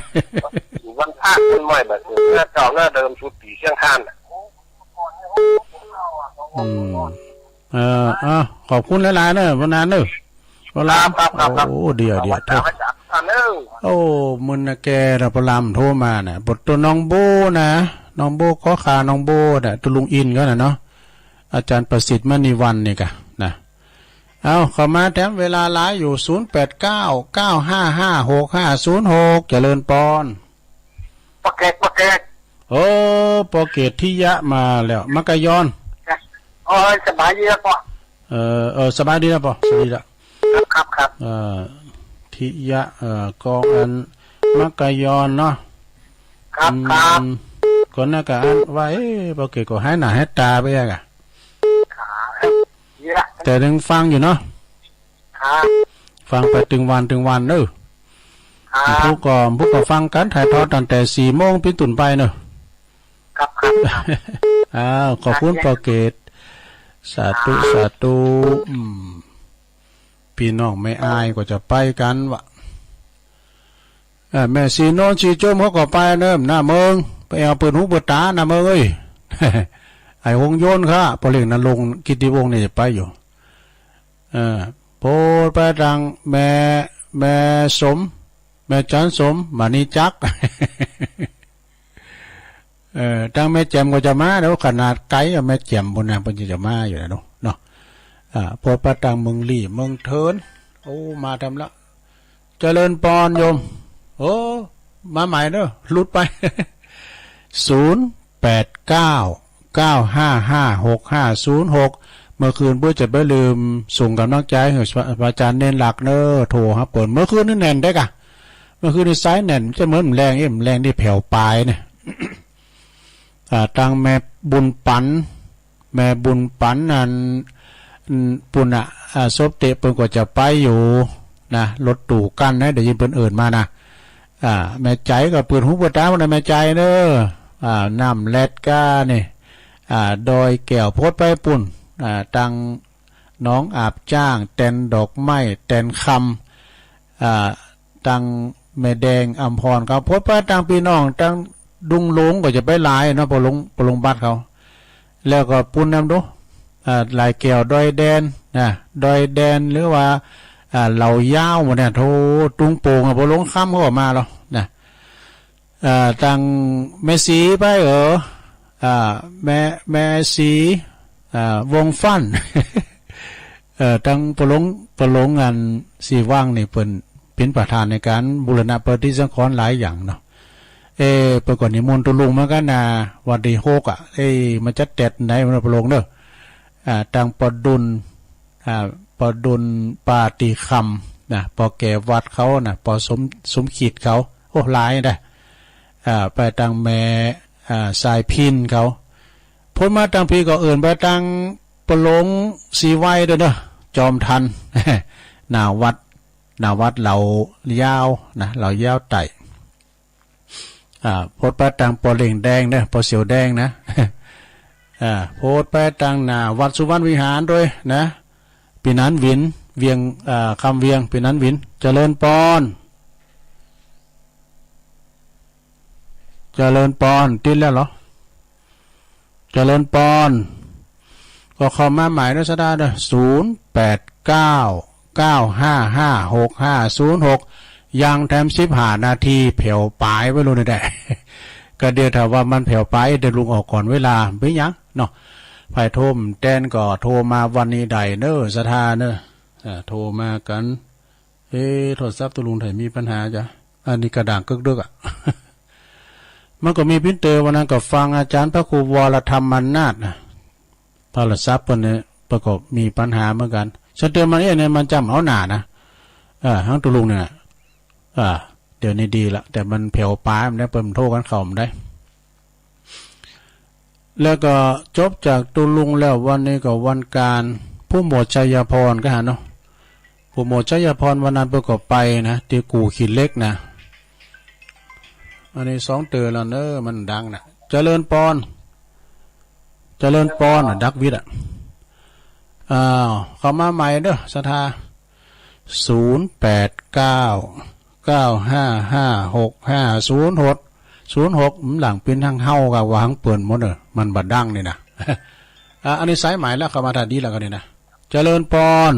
วันพระคนใหม่บัดนี้ หน้าเก่าหน้าเดิม ชุดปี๋เชียงคานน่ะ อืม เออ เออ ขอบคุณหลายๆ เนอะ พ่อหลานเนอะ พ่อหลาน ครับ ครับ ครับ โอ้ เดี๋ยว เดี๋ยว สวัสดีครับ โอ้ มื้อนะแก พ่อหลานโทรมาน่ะ บทตั๋วน้องโบ้นะ น้องโบ้ ขอข่าวน้องโบ้น่ะ ตุ๊ลุงอินเขาน่ะเนาะ อาจ๋ารย์ประสิทธิ์มณีวรรณนี่กะนะ เอา เข้ามาแถมเวลาหลายอยู่ ศูนย์แปดเก้า เก้าห้าห้า หกห้าศูนย์หก เจริญปอน ปอเกต ปอเกต โอ้ ปอเกตทิยะมาแล้ว มักกะยอน โอ้ย สบายดีแล้วปอ เออ เออ สบายดีแล้วปอ สบายดีแล้ว ครับ ครับ ครับ เออ ทิยะ เออ กองอัน มักกะยอนเนาะ ครับ อืม ครับ ก่อนหน้ากะอันว่า เอ๊ะ ปอเกตก็หายหน้าหายต๋าไปอะกะ ครับ เยอะ แต่ยังฟังอยู่เนาะ ครับ ฟังไปตึงวันตึงวันเนอะ ครับ ผู้ก็ ผู้ก็ฟังก๋านถ่ายทอดตั้งแต่สี่โมงเป๋นต้นไปเนอะ ครับ ครับ ครับ อ้าว ขอบคุณ ครับ ปอเกต สาธุ ครับ สาธุ อืม ปี้น้องแม่อายก็จะไปกั๋นวะ เออ แม่ศรีโนนศรีโจมเขาก็ไปเนอะ หน้าเมือง ไปแอ่วเปิดหูเปิดต๋า หน้าเมืองเอ้ย ไอ้หงโยนค่ะ ปอเล็งนรงค์ กิตติวงศ์นี่จะไปอยู่ เออ โพดไปตางแม่ แม่สม แม่จันสม มณีจักร เออ ตางแม่แจ่มก็จะมาเนาะ ขนาดไก๋อะ แม่แจ่มปู้นน่ะ เปิ้นจะมาอยู่นะเนาะ เนาะ อ่า โพดไปตางเมืองลี้ เมืองเถิน โอ้ มาทำละ เจริญปอนโยม โอ้ มาใหม่เนอะ หลุดไป ศูนย์แปดเก้า เก้าห้าห้า หกห้าศูนย์หก เมื่อคืนเปิ้นจะบ่ลืมส่งก๋ำลังใจ๋หื้อพระอาจ๋ารย์เณรหลักเนอะ โทรหาเปิ้น เมื่อคืนนี่แน่นเต๊อะ เมื่อคืนนี่สายแน่น จะเหมือนแลง เอ๊ะ แลงตี้แผวปายเนี่ย อ่า ตางแม่บุญปั๋น แม่บุญปั๋นอัน อืม ปู้นน่ะ อ่า ศพเต๊ะเปิ้นก็จะไปอยู่นะ รถตู้กั้นนะ ได้ยินเปิ้นเอิ้นมานะ อ่า แม่ใจ๋ก็เปิดหูเปิดต๋ามานะ แม่ใจ๋เนอะ อ่า น้ำแลดก้านี่ อ่า ดอยแก้ว โพดไปปู้น อ่า ตางหนองอาบจ๊าง แตนดอกไม้ แตนคำ อ่า ตางแม่แดงอำพรเขา โพดไปตางปี้น้อง ตางดุงหลงก็จะไปหลายเนาะ ปอหลวง ปอหลวงบัตรเขา แล้วก็ปู้นนำดู อ่า หลายแก้ว ดอยแดนนะ ดอยแดน หรือว่า อ่า เหล่ายาวหมดเนี่ย โธ่ ตุงโป่งอะ ปอหลวงค่ำเขาก็มาแล้วนะ อ่า ตางแม่ศรีไปเออ อ่า แม่ แม่ศรี อ่า วงฟั่น เอ่อ ตางปอหลวง ปอหลวงอันศรีวังนี่เปิ้นเป๋นประธานในก๋านบูรณะปฏิสังขรณ์หลายอย่างเนาะ เอ่อ เปิ้นก็นิมนต์ตุ๊ลุงมากั๋นนะ วันตี้หกอะ เอ้ย มาจัดแต๊ดไหนวะปอหลวงเนอะ อ่า ตางปอดุล อ่า ปอดุลปาฏิคำนะ ปอแก่วัดเขานะ ปอสม สมคิดเขา โอ้ หลายนะ อ่า ไปตางแม่ อ่า สายพิณเขา โพดมาตางพี้ก็เอิ้นไปตางปอหลวงศรีไวด้วยเนอะ จอมทัณฑ์ หน้าวัด หน้าวัดเหล่ายาวนะ เหล่ายาวใต้ อ่า โพดไปตางปอเหล่งแดงเนอะ ปอเสี่ยวแดงนะ อ่า โพดไปตางหน้าวัดสุวรรณวิหารด้วยนะ ปี้หนานหวิน เวียง อ่า คำเวียง ปี้หนานหวิน เจริญปอน เจริญปอน ติดแล้วเหรอ เจริญปอน ก็เข้ามาใหม่เน่อ ศรัทธาเน่อ ศูนย์แปดเก้า เก้าห้าห้า หกห้าศูนย์หก ยังแถมสิบห้านาที แผวปายไว้โลดนี่แหละ ก็เดี๋ยวถ้าว่ามันแผวปาย เดี๋ยวลุงออกก่อนเวลา บ่เป็นหยังเนาะ ใผโทรแตนก็โทรมาวันนี้ได้เน่อ ศรัทธาเน่อ อ่า โทรมากั๋น เอ๊ะ โทรศัพท์ตุ๊ลุงไถมีปัญหาจ๊ะ อันนี้กระด่างกึกดึกอะ มันก็มีปิ้นเตอ วันนั้นก็ฟังอาจ๋ารย์พระครูวรธรรมนาถนะ โทรศัพท์เปิ้นเนี่ย เปิ้นก็มีปัญหาเหมือนกั๋น ฉันเตือนมันเอ๊ะเนี่ย มันจำเอาหน้านะ เออ หังตุ๊ลุงเนี่ย เออ เดี๋ยวนี้ดีละ แต่มันแผวปาย มันได้เปิ้นโทรกั๋นเข้ามาได้ แล้วก็จบจากตุ๊ลุงแล้ว วันนี้ก็วันก๋าน ผู้หมวดชัยพรก็หันเนาะ ผู้หมวดชัยพรวันนั้นเปิ้นก็ไปนะ ตี้กู่ขี้เหล็กนะ อันนี้สองเตื้อแล้วเน่อ มันดังนะ เจริญปอน เจริญปอนอะ ดักวิทย์อะ อ้าว เข้ามาใหม่เน่อ ศรัทธา ศูนย์แปดเก้า เก้าห้าห้า หกห้าศูนย์หก ศูนย์หก มันหลังปิ้นหังเฮากาว่าหังเปิ้นหมดเน่อ มันบ่ดังนี่นะ อ่ะ อันนี้สายใหม่แล้ว เข้ามาถ่ายดีแล้วกั๋นนี่นะ เจริญปอน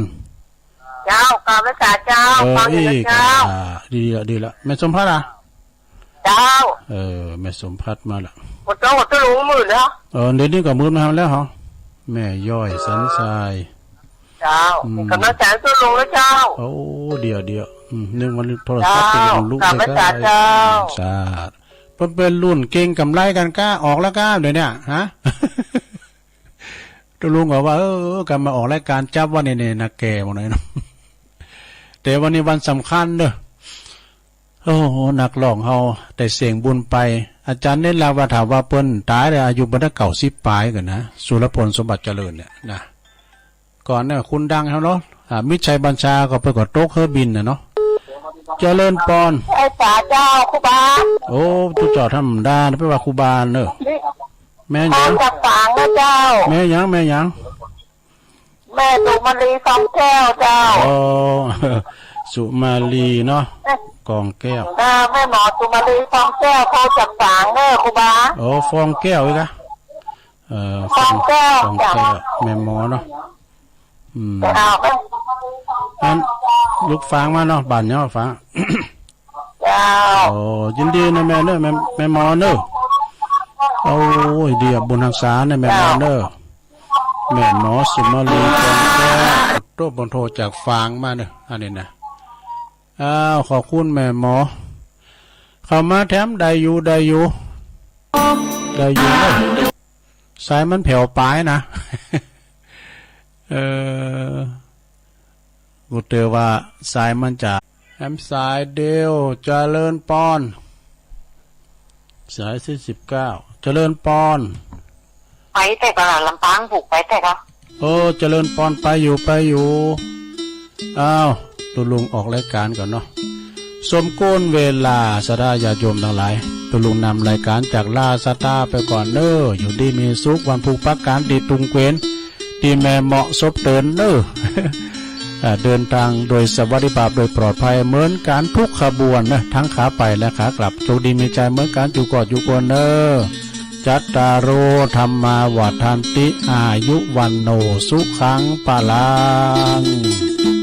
เจ้า กราบนมัสก๋ารเจ้า เออ ฟังอยู่นะ อีก เจ้า อ่ะ ดีละ ดีละ แม่สมภัทรอะ เจ้า เออ แม่สมภัทรมาละ หัวโตหัวตุ๊ลุงมืดแล้ว เออ เดี๋ยวนี้ก็มืดมาแล้วเหรอ แม่ย้อยสันทราย เจ้า อืม กราบนมัสก๋ารตุ๊ลุงนะเจ้า โอ้ เดี๋ยว เดี๋ยว อืม นึกว่าโทรศัพท์ เจ้า ตุ๊ลุงลุก กราบนมัสก๋ารเจ้า สาธุ เปิ้นเป๋นรุ่นเก่งกำไรกั๋นก้า ออกแล้วก้า เดี๋ยวเนี้ย ฮะ ตุ๊ลุงก็ว่า เออ กำมาออกรายก๋านจับว่าเนี่ย เนี่ย นะแก่หมดเลยเนาะ แต่วันนี้วันสำคัญเน่อ โอ้โห นักฮ้องเฮาได้เสียงบุญไป อาจ๋ารย์เน้นลาว่าถ้าว่าเปิ้นต๋ายแล้วอายุบ่ได้เก้าสิบปายกั๋นนะ สุรพลสมบัติเจริญเนี่ยนะ ก่อนเนี่ยคนดังเฮาเนาะ อ่า มิตรชัยบัญชาก็เปิ้นก็ตกเฮือบินน่ะเนาะ เจริญปอน ไอ้สาเจ้าครูบา โอ้ ตุ๊เจ้าธรรมดา ไปว่าครูบาเน่อ แม่หยัง จากฝางนะเจ้า แม่หยัง แม่หยัง แม่สุมาลี ฟองแก้วเจ้า อ๋อ สุมาลีเนาะ กองแก้ว เออ แม่หมอสุมาลี ฟองแก้ว โทรจากฝางเน่อครูบา อ๋อ ฟองแก้วอีกอะ เอ่อ ฟองแก้ว ฟองแก้ว เจ้า แม่หมอเนาะ อืม เจ้า อันลูกฝางมาเนาะ บ้านเนาะฝาง เจ้า โอ้ ยินดีนะแม่เน่อ แม่ แม่หมอเน่อ โอ้ย เดี๋ยวบุญฮักษานะแม่หมอเน่อ แม่หมอสุมาลี ฟองแก้ว ตุ๊เปิ้นโทรจากฝางมาเน่อ อันนี้นะ อ้าว ขอบคุณแม่หมอ เข้ามาแถมได้อยู่ ได้อยู่ ได้อยู่เน่อ สายมันแผวปายนะ เออ กูเตือนว่าสายมันจะแหมสายเดียว เจริญปอน สายสี่สิบเก้า เจริญปอน ไปแต่ก็ลำปางผูกไปแต่ก็ โอ้ เจริญปอน ไปอยู่ ไปอยู่ อ้าว ตุ๊ลุงออกรายก๋านก่อนเนาะ สมควรเวลา ศรัทธาญาติโยมตังหลาย ตุ๊ลุงนำรายก๋านจากลาศรัทธาไปก่อนเน่อ อยู่ดีมีสุข วันพูกปักก๋านตี้ตุงเกวน ตี้แม่เหมาะสบเตินเน่อ อ่า เดินตางโดยสวัสดิภาพโดยปลอดภัยเหมือนกั๋นทุกขบวนเน่อ ทั้งขาไปและขากลับ โชคดีมีชัยเหมือนกั๋นกู้ก้อนกู้คนเน่อ จัตตาโร ธัมมา วัฑฒันติ อายุ วัณโณ สุขัง พลัง